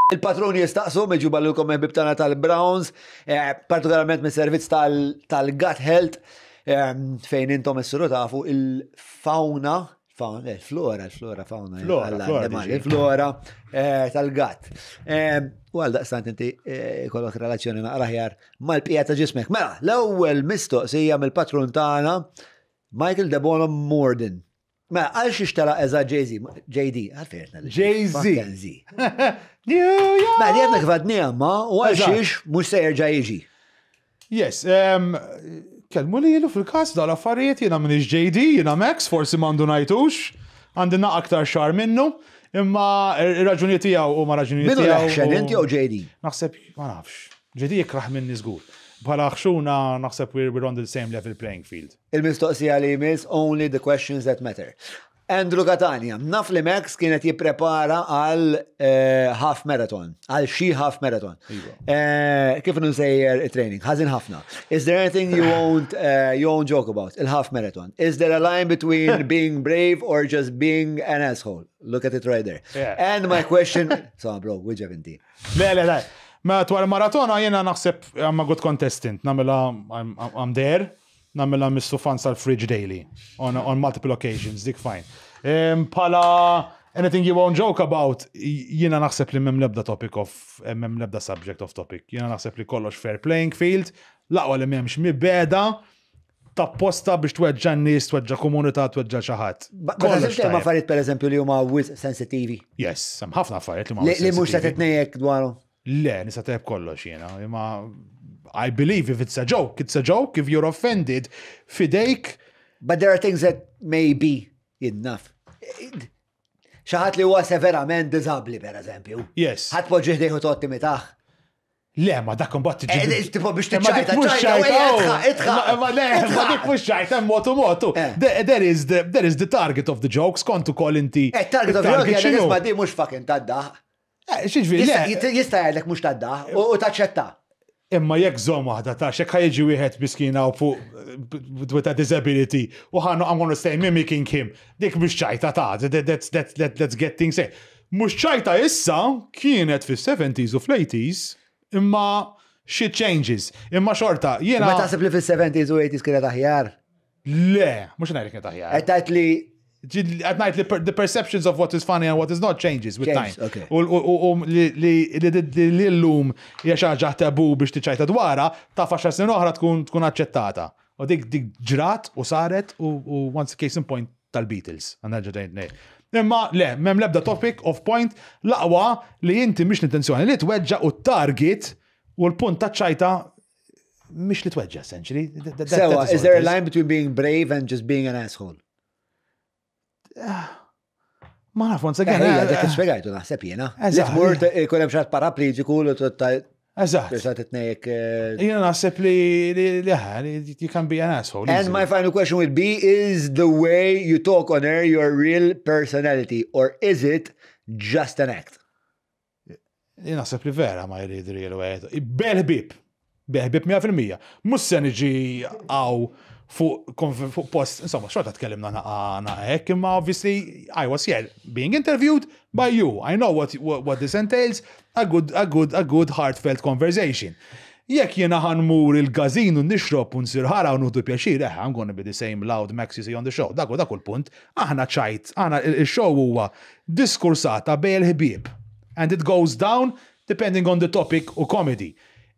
Il-patruni jistaqsu miġuba lilkom ħbib tagħna tal-Browns, eh, partikolarment mis-servizz tal-Gut Health, eh, fejn intom issuru tafu il-fauna, fauna, eh, flora, il-flora, fauna, flora, il-flora tal-gut. U għal daqstant inti kollok relazzjoni naqra aħjar mal-bqija ta' ġismek. Mela, l-ewwel mistoqsija mill-patrun tagħna Michael Debono Morden. Mela, għal xiex tela eżatt Jay-Z, JD, għalfejn qed ngħid Jay-Z. New York. Mela, li għedna kif għadniha ma, u għal xiex mhux se jerġa' jiġi. Yes, kellmu lilu fil-każ dawn l-affarijiet, jiena m'iniex JD, jiena Max, forsi ma ndunajtux, għandi naqra aktar xagħar minnu, imma ir-raġunijiet tiegħu huma raġunijiet Min hu tiegħu. l-eħxen, inti jew JD? Naħseb, ma nafx. JD jikrah minni żgur. Bħala ħxuna naħseb we're on the same level playing field. Il-mistoqsija li jmiss only the questions that matter. Andrew Catania, naf li Max kienet jipprepara għal eh, half marathon, għal xi half marathon. Iva. Eh, kif sejjer training? Ħażin ħafna. Is there anything you won't, uh, you won't joke about? Il-half marathon. Is there a line between being brave or just being an asshole? Look at it right there. Yeah. And my question, so bro, wieġeb inti. Le, le, le. Ma twar maratona jena naħseb I'm a good contestant. Namela, I'm, I'm there. Namela mis-sufan sal-fridge daily. On, on multiple occasions, dik fine. Pala anything you won't joke about, jiena naħseb li mem lebda topic of, mem lebda subject of topic. Jiena naħseb li kollox fair playing field, laqwa li memx mibeda, tapposta biex tweġġa n-nies, tweġġa komunità, tweġġa xi ħadd. Kollox hemm affarijiet pereżempju li huma wisq sensittivi. Yes, hemm ħafna affarijiet li huma Li mhux se titnejjek dwarhom. Le, nista' tgħid kollox jiena, imma I believe if it's a joke, it's a joke, if you're offended, fidejk. But there are things that may be enough. Xi ħadd li huwa severament diżabbli pereżempju. Yes. Ħadd poġġi ħdejh u toqgħod timitah. Le, ma dak imbagħad tiġi. Eh, tipo biex tiċċajta, ċajta, itħa. Ma le, ma dik mhux ċajta, motu motu. Eh. There is the there is the target of the jokes, kont ukoll inti. Eh, target of the joke, jgħidlek di mhux fucking taddaħ. Eh, X'jiġifieri, le. Jista' jgħidlek mhux taddaħ u taċċetta. Imma jekk żomm waħda ta' xek ħajġi wieħed miskina u fuq with a disability u ħannu I'm gonna stay mimicking him. Dik mhux ċajta ta' let's, let's, let's get things say. Mhux ċajta issa kienet fis-70s u fl-80s imma shit changes. Imma xorta, jiena. Ma taħseb li fis-70s u 80s kienet aħjar? Le, mhux ngħidlek kienet aħjar. Qed tgħid li Qed ngħid li the perceptions of what is funny and what is not changes with time. Okay. U li li llum hija xi ħaġa tabu biex tiċċajta dwarha, ta' faxxa snin oħra tkun tkun aċċettata. U dik dik ġrat u saret u once case in point tal-Beatles. Għandna ġedajn Imma le, m'hemm l-ebda topic of point l-aqwa li inti mhix l-intenzjoni li tweġġa' u target u l-punt ta' ċajta mhix li tweġġa' essentially. Sewa, is there a line between being brave and just being an asshole? Ma naf, once again. Eh, eh, dak spjegajtu naħseb jiena. Li tmur ikun hemm xi parapleġiku li Eżatt. Tista' titnejjek. Eh, Jiena naħseb li li you can be an asshole. And my final question will be is the way you talk on air your real personality or is it just an act? Jien naħseb li vera ma jrid real way. Belħbib. Belħbib 100%. Mhux se niġi għaw fuq post, insomma, xorta tkellimna naqa hekk, imma obviously I was here being interviewed by you. I know what, what, what this entails, a good, a good, a good heartfelt conversation. Jekk jiena ħanmur il-gazin u nixrob u nsir ħara u nuħdu pjaċir, eh, I'm gonna be the same loud Max you see on the show. Dak u dak il-punt. Aħna ċajt, aħna il-show huwa diskursata bejn il-ħbieb. And it goes down depending on the topic u comedy.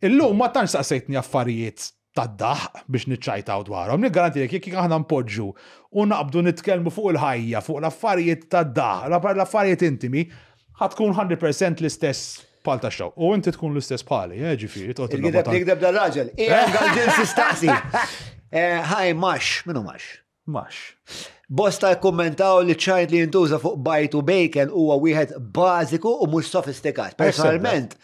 Illum ma tantx saqsejtni affarijiet tad-daħq biex niċċajtaw dwarhom. Niggarantilek jekk aħna npoġġu u naqbdu nitkellmu fuq il-ħajja, fuq l-affarijiet tad-daħq, l-affarijiet intimi, ħa tkun 100% l-istess bħal ta' show. U inti tkun l-istess bħali, eh, ġifieri. Il-gideb li jigdeb dal-raġel. Ian Galdin sistaqsi. Eh, hi, Max, minu Max? Max. Bosta kkummentaw li ċajt li jintuża fuq bajt u bacon huwa wieħed bażiku u mhux sofistikat. Personalment,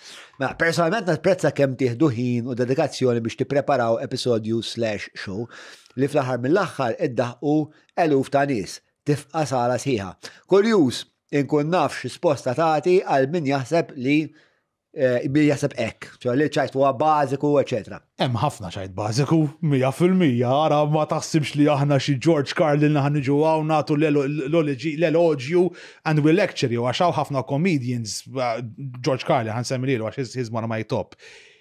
ma personalment napprezza kemm tieħdu ħin u dedikazzjoni biex tippreparaw episodju slash show li fl-aħħar mill-aħħar iddaħqu eluf ta' nies. Tifqa' sala sħiħa. Kurjuż, inkun naf x'risposta tagħti għal min jaħseb li eh, min jaħseb hekk, ċoè li ċajt huwa bażiku, eċetera. Hemm ħafna ċajt bażiku, 100%, ara ma taħsibx li aħna xi George Carlin ħa niġu hawn nagħtu l-eloġju and we lecture you għax hawn ħafna comedians, uh, George Carlin ħa nsemmi lilu għax he's one of my top.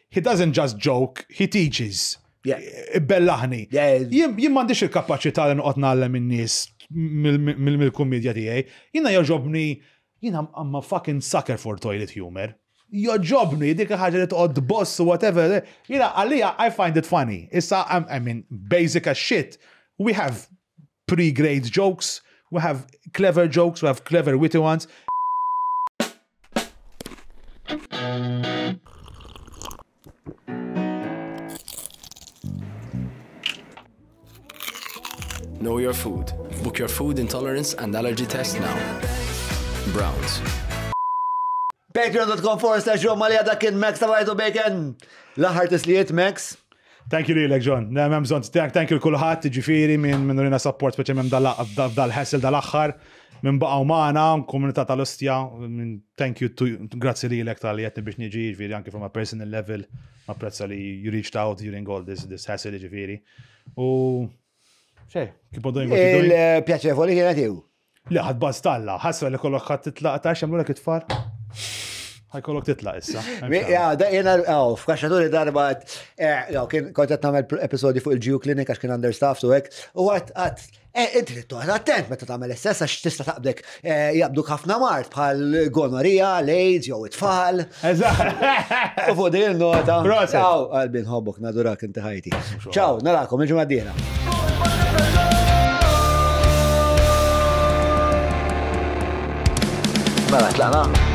He doesn't just joke, he teaches. Ibbellaħni. Jien m'għandix il-kapaċità li noqgħod ngħallem in-nies mill-kumedja tiegħi. Jiena jogħġobni, jiena I'm a fucking sucker for toilet humor. Jogħġobni dik ħaġa li toqgħod boss u whatever. Jiena għalija I find it funny. Issa I mean basic as shit. We have pre-grade jokes, we have clever jokes, we have clever witty ones. Know your food. Book your food intolerance and allergy test now. Browns. Patreon.com forward slash John Malia dak kien Max ta' Bajtu Bacon. L-aħħar tislijiet Max. Thank you lilek John. Ne, Hemm bżonn thank you kulħadd, ġifieri minn minn urina support speċjalment dal-ħessel dal-aħħar minn baqgħu magħna, komunità tal-ostja, minn thank you to grazzi lilek tal-li qed biex niġi, ġifieri anke from a personal level, napprezza li you reached out during all this this hassle ġifieri. U xej, keep on doing what you're doing. Il-pjaċevoli kienet jew. Le, ħadd baż talla, ħasra li kollok ħadd titlaq ta' x'jagħmlulek it-tfal. Ħajkollok titlaq issa. Ja, da jena, oh, f'kaxxaturi darba, eh, kien kont qed nagħmel episodju fuq il-Geo Clinic għax kien understaffed u hekk, u għat għat, eh, inti trid toqgħod attent meta tagħmel SS għax tista' taqbdek eh, jaqbduk ħafna mard bħal gonorija, l-AIDS jew it-tfal. Eżatt. U fuq din il-nota. Ciao, qalbi nħobbok, nadurak inti ħajti. Ciao, narakom il-ġimgħa d-dieħla. Mela, tlaqna?